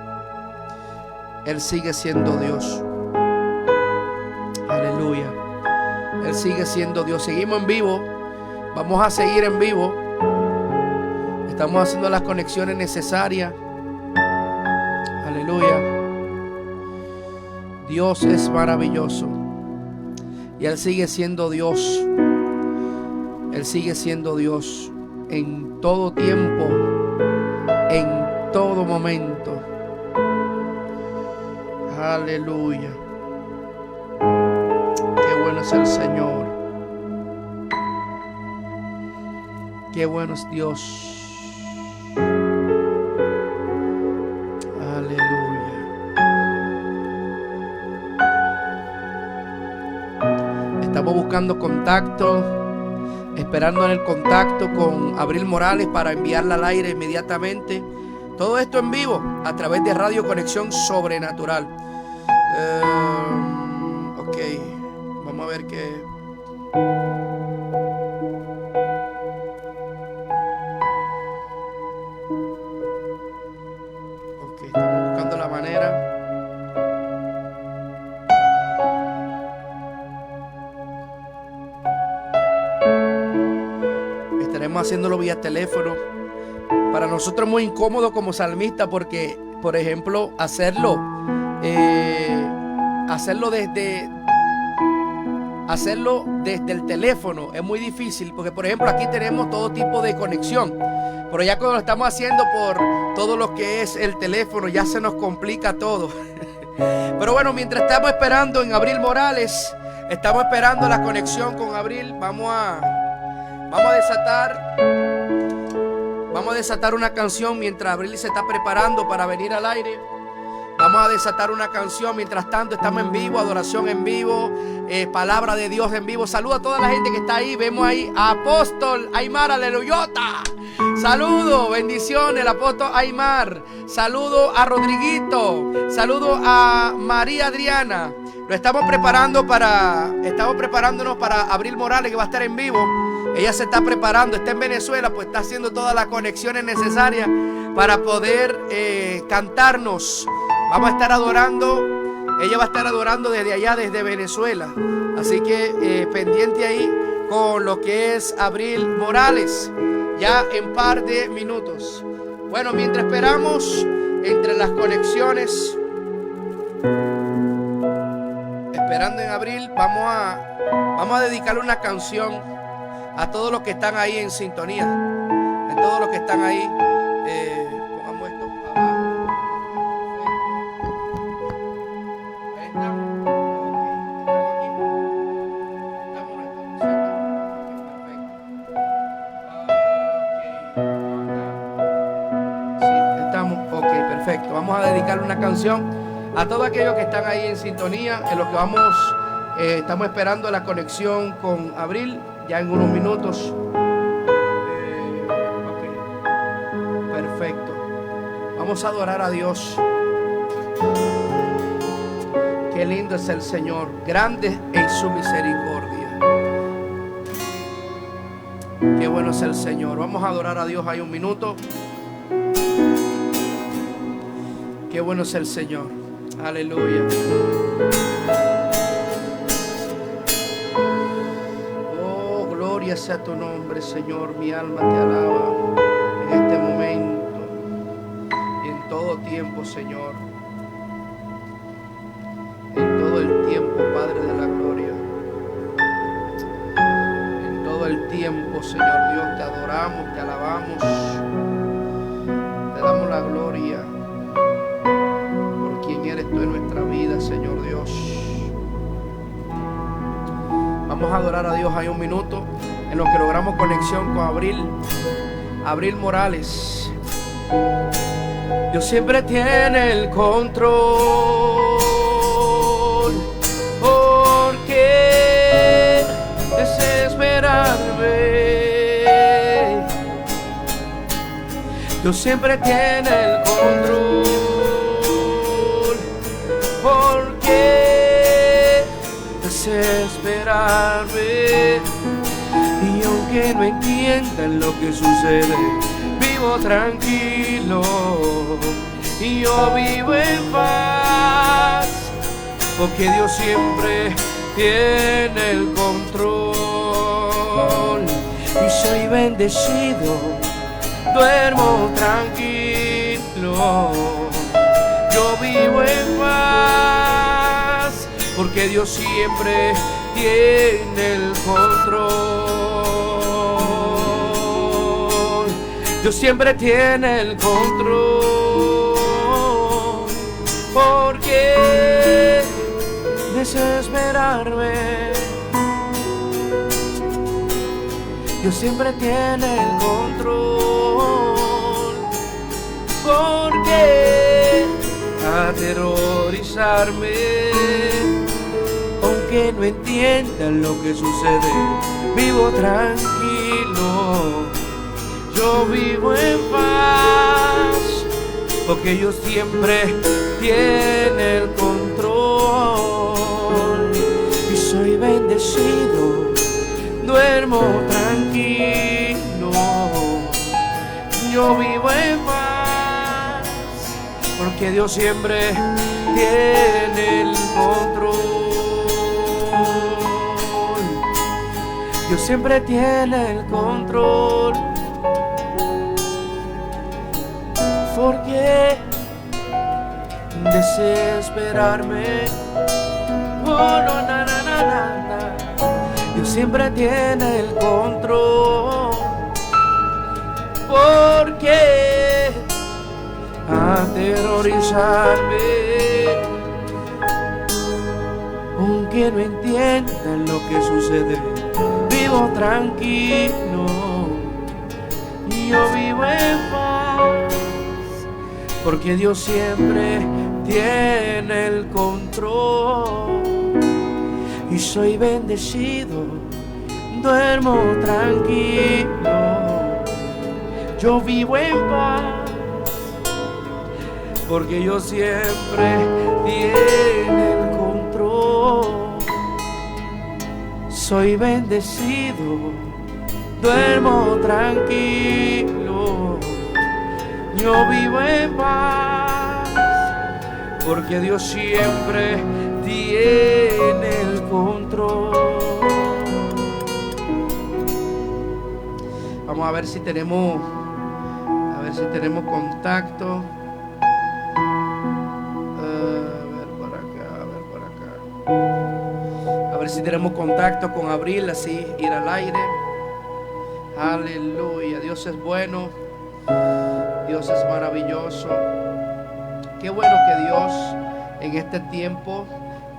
Él sigue siendo Dios. Aleluya. Él sigue siendo Dios. Seguimos en vivo. Vamos a seguir en vivo. Estamos haciendo las conexiones necesarias. Aleluya. Dios es maravilloso. Y Él sigue siendo Dios. Él sigue siendo Dios en todo tiempo, en todo momento. Aleluya. Qué bueno es el Señor. Qué bueno es Dios. Aleluya. Estamos buscando contacto, esperando en el contacto con Abril Morales para enviarla al aire inmediatamente. Todo esto en vivo a través de Radio Conexión Sobrenatural. Ok, vamos a ver qué. Ok, estamos buscando la manera. Estaremos haciéndolo vía teléfono. Para nosotros es muy incómodo como salmista porque, por ejemplo, hacerlo desde el teléfono es muy difícil porque, por ejemplo, aquí tenemos todo tipo de conexión, pero ya cuando lo estamos haciendo por todo lo que es el teléfono ya se nos complica todo. Pero bueno, mientras estamos esperando en Abril Morales, estamos esperando la conexión con Abril, vamos a desatar. Vamos a desatar una canción mientras Abril se está preparando para venir al aire. Vamos a desatar una canción. Mientras tanto, estamos en vivo, adoración en vivo, palabra de Dios en vivo. Saludo a toda la gente que está ahí. Vemos ahí a Apóstol Aymar, aleluyota. Saludo, bendiciones, el apóstol Aymar. Saludo a Rodriguito. Saludo a María Adriana. Lo estamos preparando para, estamos preparándonos para Abril Morales, que va a estar en vivo. Ella se está preparando, está en Venezuela, pues está haciendo todas las conexiones necesarias para poder cantarnos. Vamos a estar adorando, ella va a estar adorando desde allá, desde Venezuela. Así que pendiente ahí con lo que es Abril Morales, ya en par de minutos. Bueno, mientras esperamos entre las conexiones, esperando en Abril, vamos a dedicarle una canción a todos los que están ahí en sintonía, a todos los que están ahí. Pongamos esto abajo. Perfecto. Ahí estamos. Ok, estamos aquí. Estamos, no estamos, ¿cierto? Ok, perfecto. Ok, sí, estamos. Ok, perfecto. Vamos a dedicarle una canción a todos aquellos que están ahí en sintonía, en lo que vamos, estamos esperando la conexión con Abril. Ya en unos minutos. Ok. Perfecto. Vamos a adorar a Dios. Qué lindo es el Señor, grande en su misericordia. Qué bueno es el Señor. Vamos a adorar a Dios ahí un minuto. Qué bueno es el Señor. Aleluya. Gloria sea tu nombre, Señor. Mi alma te alaba en este momento y en todo tiempo, Señor. En todo el tiempo, Padre de la gloria. En todo el tiempo, Señor Dios, te adoramos, te alabamos, te damos la gloria por quien eres tú en nuestra vida, Señor Dios. Vamos a adorar a Dios ahí un minuto en lo que logramos conexión con Abril. Abril Morales. Dios siempre tiene el control. ¿Por qué desesperarme? Dios siempre tiene el control. ¿Por qué desesperarme? Y aunque no entiendan lo que sucede, vivo tranquilo y yo vivo en paz, porque Dios siempre tiene el control. Y soy bendecido, duermo tranquilo, yo vivo en paz, porque Dios siempre tiene el control. Dios siempre tiene el control. ¿Por qué desesperarme? Dios siempre tiene el control. ¿Por qué aterrorizarme? Aunque no entienda lo que sucede, vivo tranquilo. Yo vivo en paz, porque Dios siempre tiene el control. Y soy bendecido, duermo tranquilo. Yo vivo en paz, porque Dios siempre tiene el control. Dios siempre tiene el control. ¿Por qué desesperarme? Oh, no, na, na, na, na, na. Dios siempre tiene el control. ¿Por qué aterrorizarme? Aunque no entienda lo que sucede, vivo tranquilo. Yo vivo en paz, porque Dios siempre tiene el control. Y soy bendecido, duermo tranquilo. Yo vivo en paz, porque Dios siempre tiene el control. Soy bendecido, duermo tranquilo. Yo vivo en paz, porque Dios siempre tiene el control. Vamos a ver si tenemos, a ver si tenemos contacto. A ver por acá, a ver por acá. A ver si tenemos contacto con Abril, así ir al aire. Aleluya, Dios es bueno. Dios es maravilloso. Qué bueno que Dios en este tiempo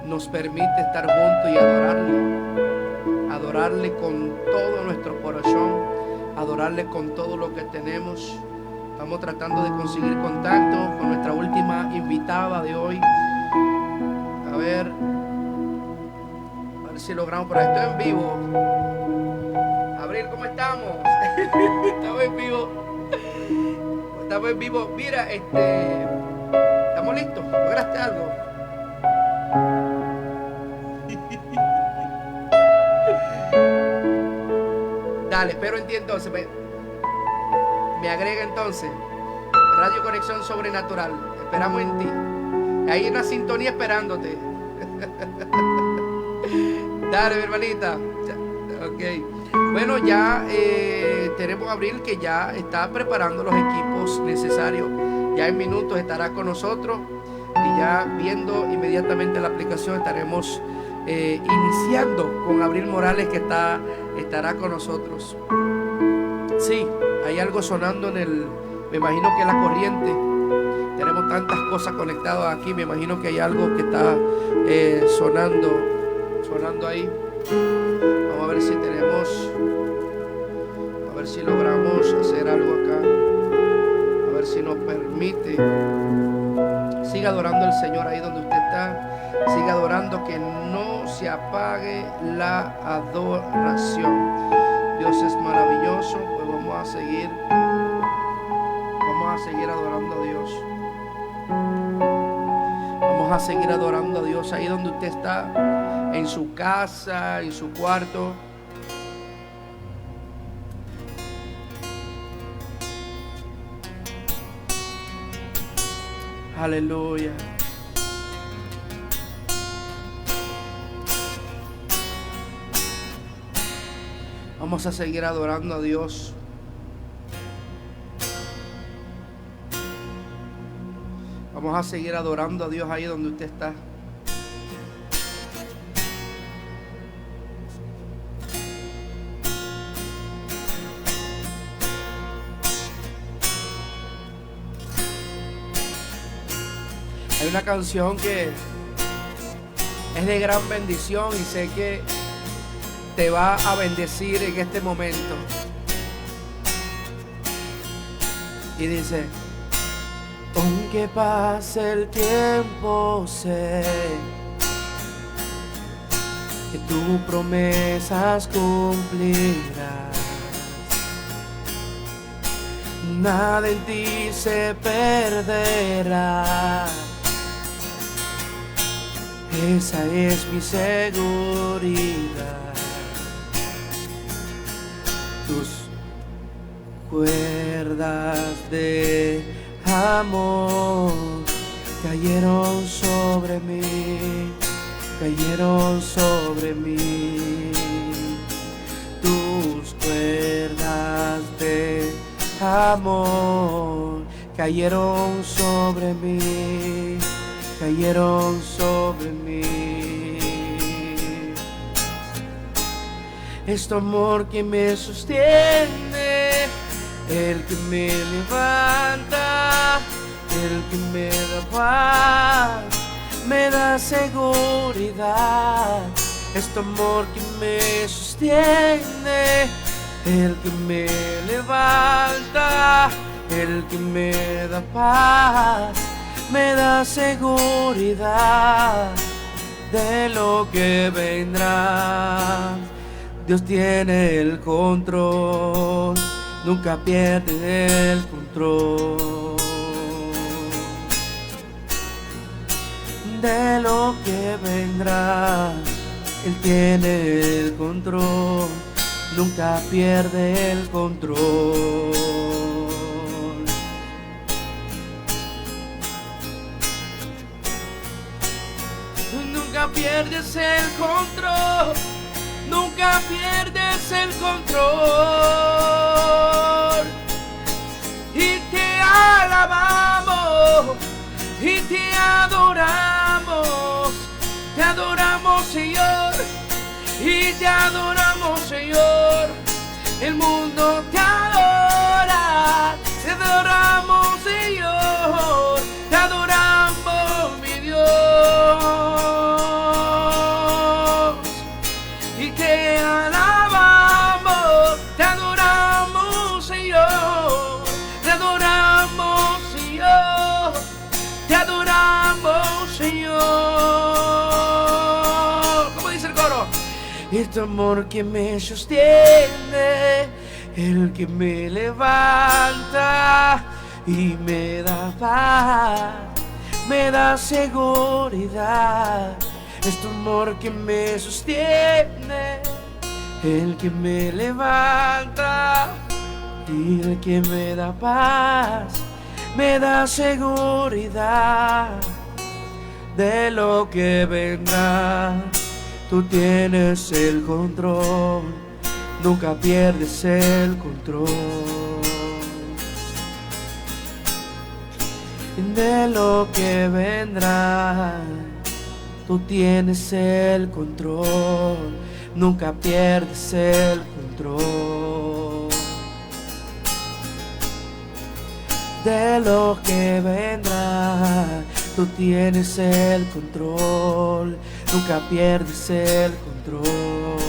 nos permite estar juntos y adorarle. Adorarle con todo nuestro corazón, adorarle con todo lo que tenemos. Estamos tratando de conseguir contacto con nuestra última invitada de hoy. A ver si logramos, pero estoy en vivo. Abril, ¿cómo estamos? Estamos en vivo. Estamos en vivo. Mira, estamos listos. ¿Lograste algo? Dale, espero en ti entonces. Me agrega entonces Radio Conexión Sobrenatural. Esperamos en ti. Hay una sintonía esperándote. Dale, mi hermanita. Ok. Bueno, ya tenemos a Abril, que ya está preparando los equipos necesarios. Ya en minutos estará con nosotros y ya viendo inmediatamente la aplicación estaremos iniciando con Abril Morales, que estará con nosotros. Sí, hay algo sonando en el... Me imagino que es la corriente. Tenemos tantas cosas conectadas aquí. Me imagino que hay algo que está sonando ahí. Vamos a ver si tenemos, a ver si logramos hacer algo acá. A ver si nos permite. Siga adorando al Señor ahí donde usted está. Siga adorando, que no se apague la adoración. Dios es maravilloso. Pues vamos a seguir. Vamos a seguir adorando a Dios. Vamos a seguir adorando a Dios ahí donde usted está, en su casa, en su cuarto. Aleluya. Vamos a seguir adorando a Dios. Vamos a seguir adorando a Dios ahí donde usted está. Hay una canción que es de gran bendición y sé que te va a bendecir en este momento. Y dice: aunque pase el tiempo, sé que tus promesas cumplirás. Nada en ti se perderá. Esa es mi seguridad. Tus cuerdas de amor cayeron sobre mí, cayeron sobre mí. Tus cuerdas de amor cayeron sobre mí, cayeron sobre mí. Es tu amor que me sostiene, el que me levanta, el que me da paz, me da seguridad. Es tu amor que me sostiene, el que me levanta, el que me da paz, me da seguridad de lo que vendrá. Dios tiene el control, nunca pierde el control de lo que vendrá. Él tiene el control, nunca pierde el control. Nunca pierdes el control, nunca pierdes el control. Y te alabamos y te adoramos, te adoramos, Señor, y te adoramos, Señor. El mundo te adora, te adoramos, Señor, te adoramos, mi Dios. Y te alabamos, te adoramos, Señor, te adoramos, Señor, te adoramos, Señor. ¿Cómo dice el coro? Es tu amor que me sostiene, el que me levanta y me da paz, me da seguridad. Es tu amor que me sostiene, el que me levanta y el que me da paz, me da seguridad de lo que vendrá. Tú tienes el control, nunca pierdes el control de lo que vendrá. Tú tienes el control, nunca pierdes el control de lo que vendrá. Tú tienes el control, nunca pierdes el control.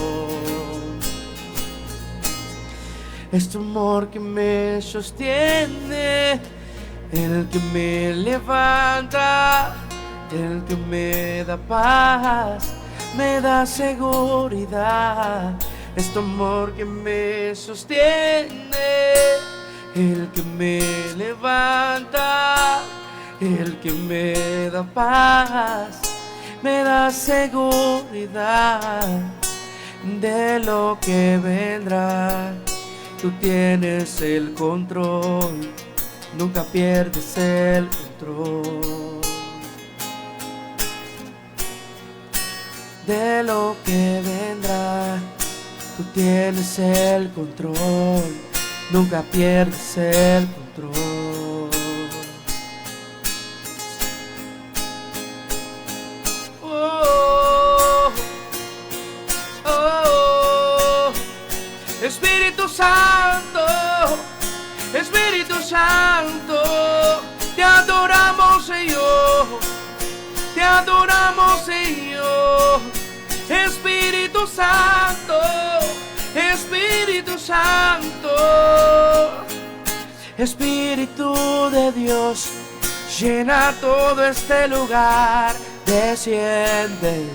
Es tu amor que me sostiene, el que me levanta, el que me da paz, me da seguridad. Es tu amor que me sostiene, el que me levanta, el que me da paz, me da seguridad de lo que vendrá. Tú tienes el control, nunca pierdes el control. De lo que vendrá, tú tienes el control, nunca pierdes el control. Oh, oh, Espíritu Santo, Espíritu Santo, te adoramos, Señor, te adoramos, Señor. Espíritu Santo, Espíritu Santo, Espíritu de Dios, llena todo este lugar, desciende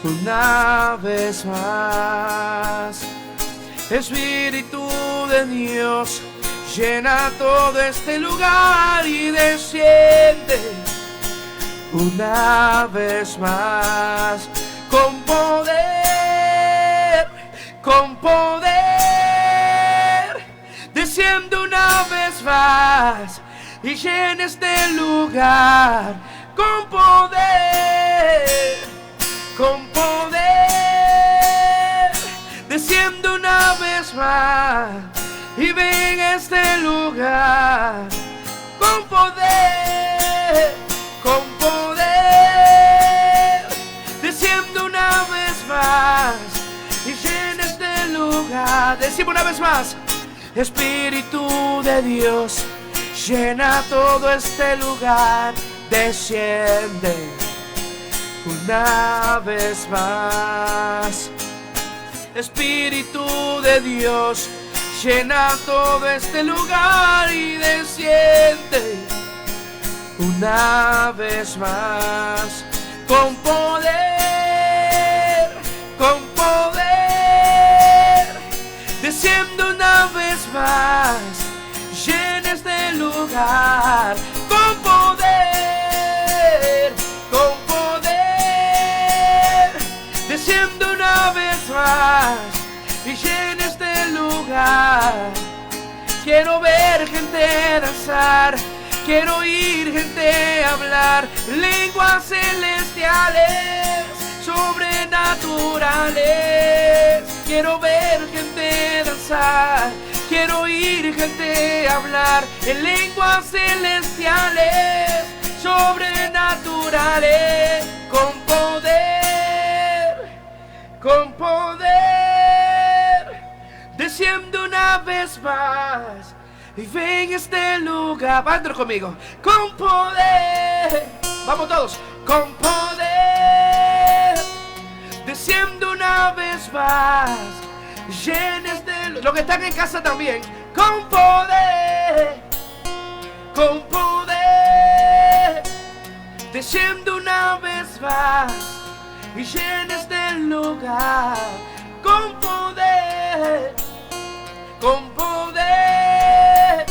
una vez más. Espíritu de Dios, llena todo este lugar y desciende una vez más con poder, con poder, desciende una vez más y llena este lugar con poder, con poder, desciende una vez más y ven a este lugar con poder, con poder, desciende una vez más y llena este lugar. Decimos una vez más, Espíritu de Dios, llena todo este lugar, desciende una vez más. Espíritu de Dios, llena todo este lugar y desciende una vez más con poder, con poder, desciende una vez más, llena este lugar con poder, con poder, desciende una vez más y llena este lugar. Quiero ver gente danzar, quiero oír gente hablar lenguas celestiales, sobrenaturales. Quiero ver gente danzar, quiero oír gente hablar en lenguas celestiales, sobrenaturales, con poder, con poder, desciende una vez más y ven a este lugar. Van conmigo, con poder, vamos todos, con poder, desciende una vez más, llena este lugar. Los que están en casa también, con poder, con poder, desciende una vez más y llena este lugar con poder, con poder,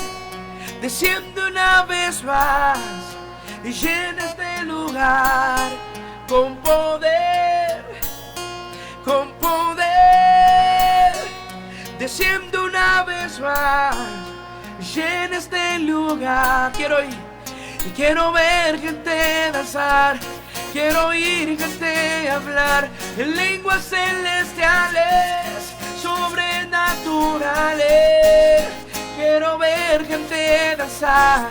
desciende una vez más y llena este lugar con poder, con poder, desciende una vez más, llena este lugar. Quiero ir y quiero ver gente danzar, quiero oír gente hablar en lenguas celestiales, sobrenaturales. Quiero ver gente danzar,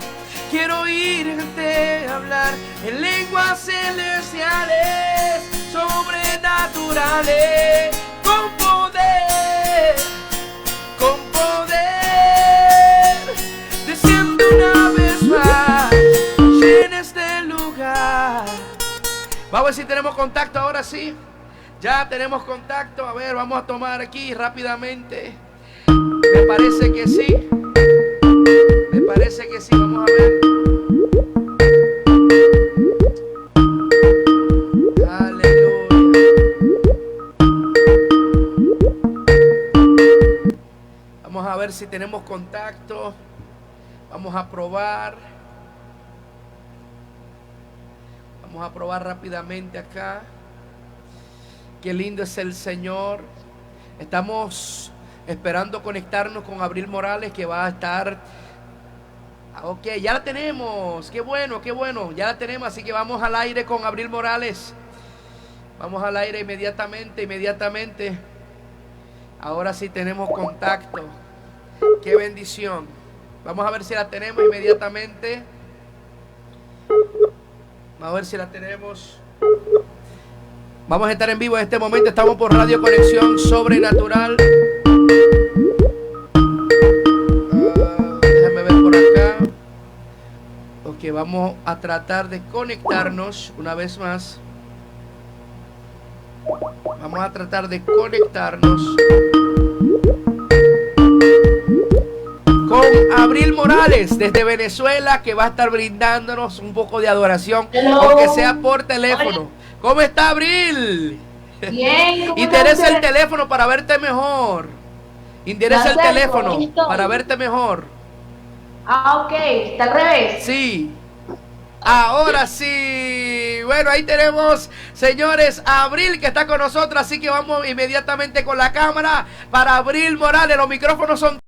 quiero oír gente hablar en lenguas celestiales, sobrenaturales, con poder, con poder, desciende una vez más, llena este lugar. Vamos a ver si tenemos contacto ahora sí. Ya tenemos contacto. A ver, vamos a tomar aquí rápidamente. Me parece que sí. Me parece que sí. Vamos a ver. Aleluya. Vamos a ver si tenemos contacto. Vamos a probar. Vamos a probar rápidamente acá. Qué lindo es el Señor. Estamos esperando conectarnos con Abril Morales, que va a estar. Ah, ok, ya la tenemos. Qué bueno, qué bueno. Ya la tenemos, así que vamos al aire con Abril Morales. Vamos al aire inmediatamente, inmediatamente. Ahora sí tenemos contacto. Qué bendición. Vamos a ver si la tenemos inmediatamente. Vamos a ver si la tenemos. Vamos a estar en vivo en este momento. Estamos por Radio Conexión Sobrenatural. Déjame ver por acá. Ok, vamos a tratar de conectarnos una vez más. Vamos a tratar de conectarnos con Abril Morales desde Venezuela, que va a estar brindándonos un poco de adoración, Hello. aunque sea por teléfono. Hola. ¿Cómo está, Abril? Bien, ¿cómo Interesa está el teléfono para verte mejor. Interesa el Lo acerco, teléfono aquí estoy. para verte mejor. Ah, ok, está al revés. Sí. Ahora sí. Bueno, ahí tenemos, señores, a Abril que está con nosotros. Así que vamos inmediatamente con la cámara para Abril Morales. Los micrófonos son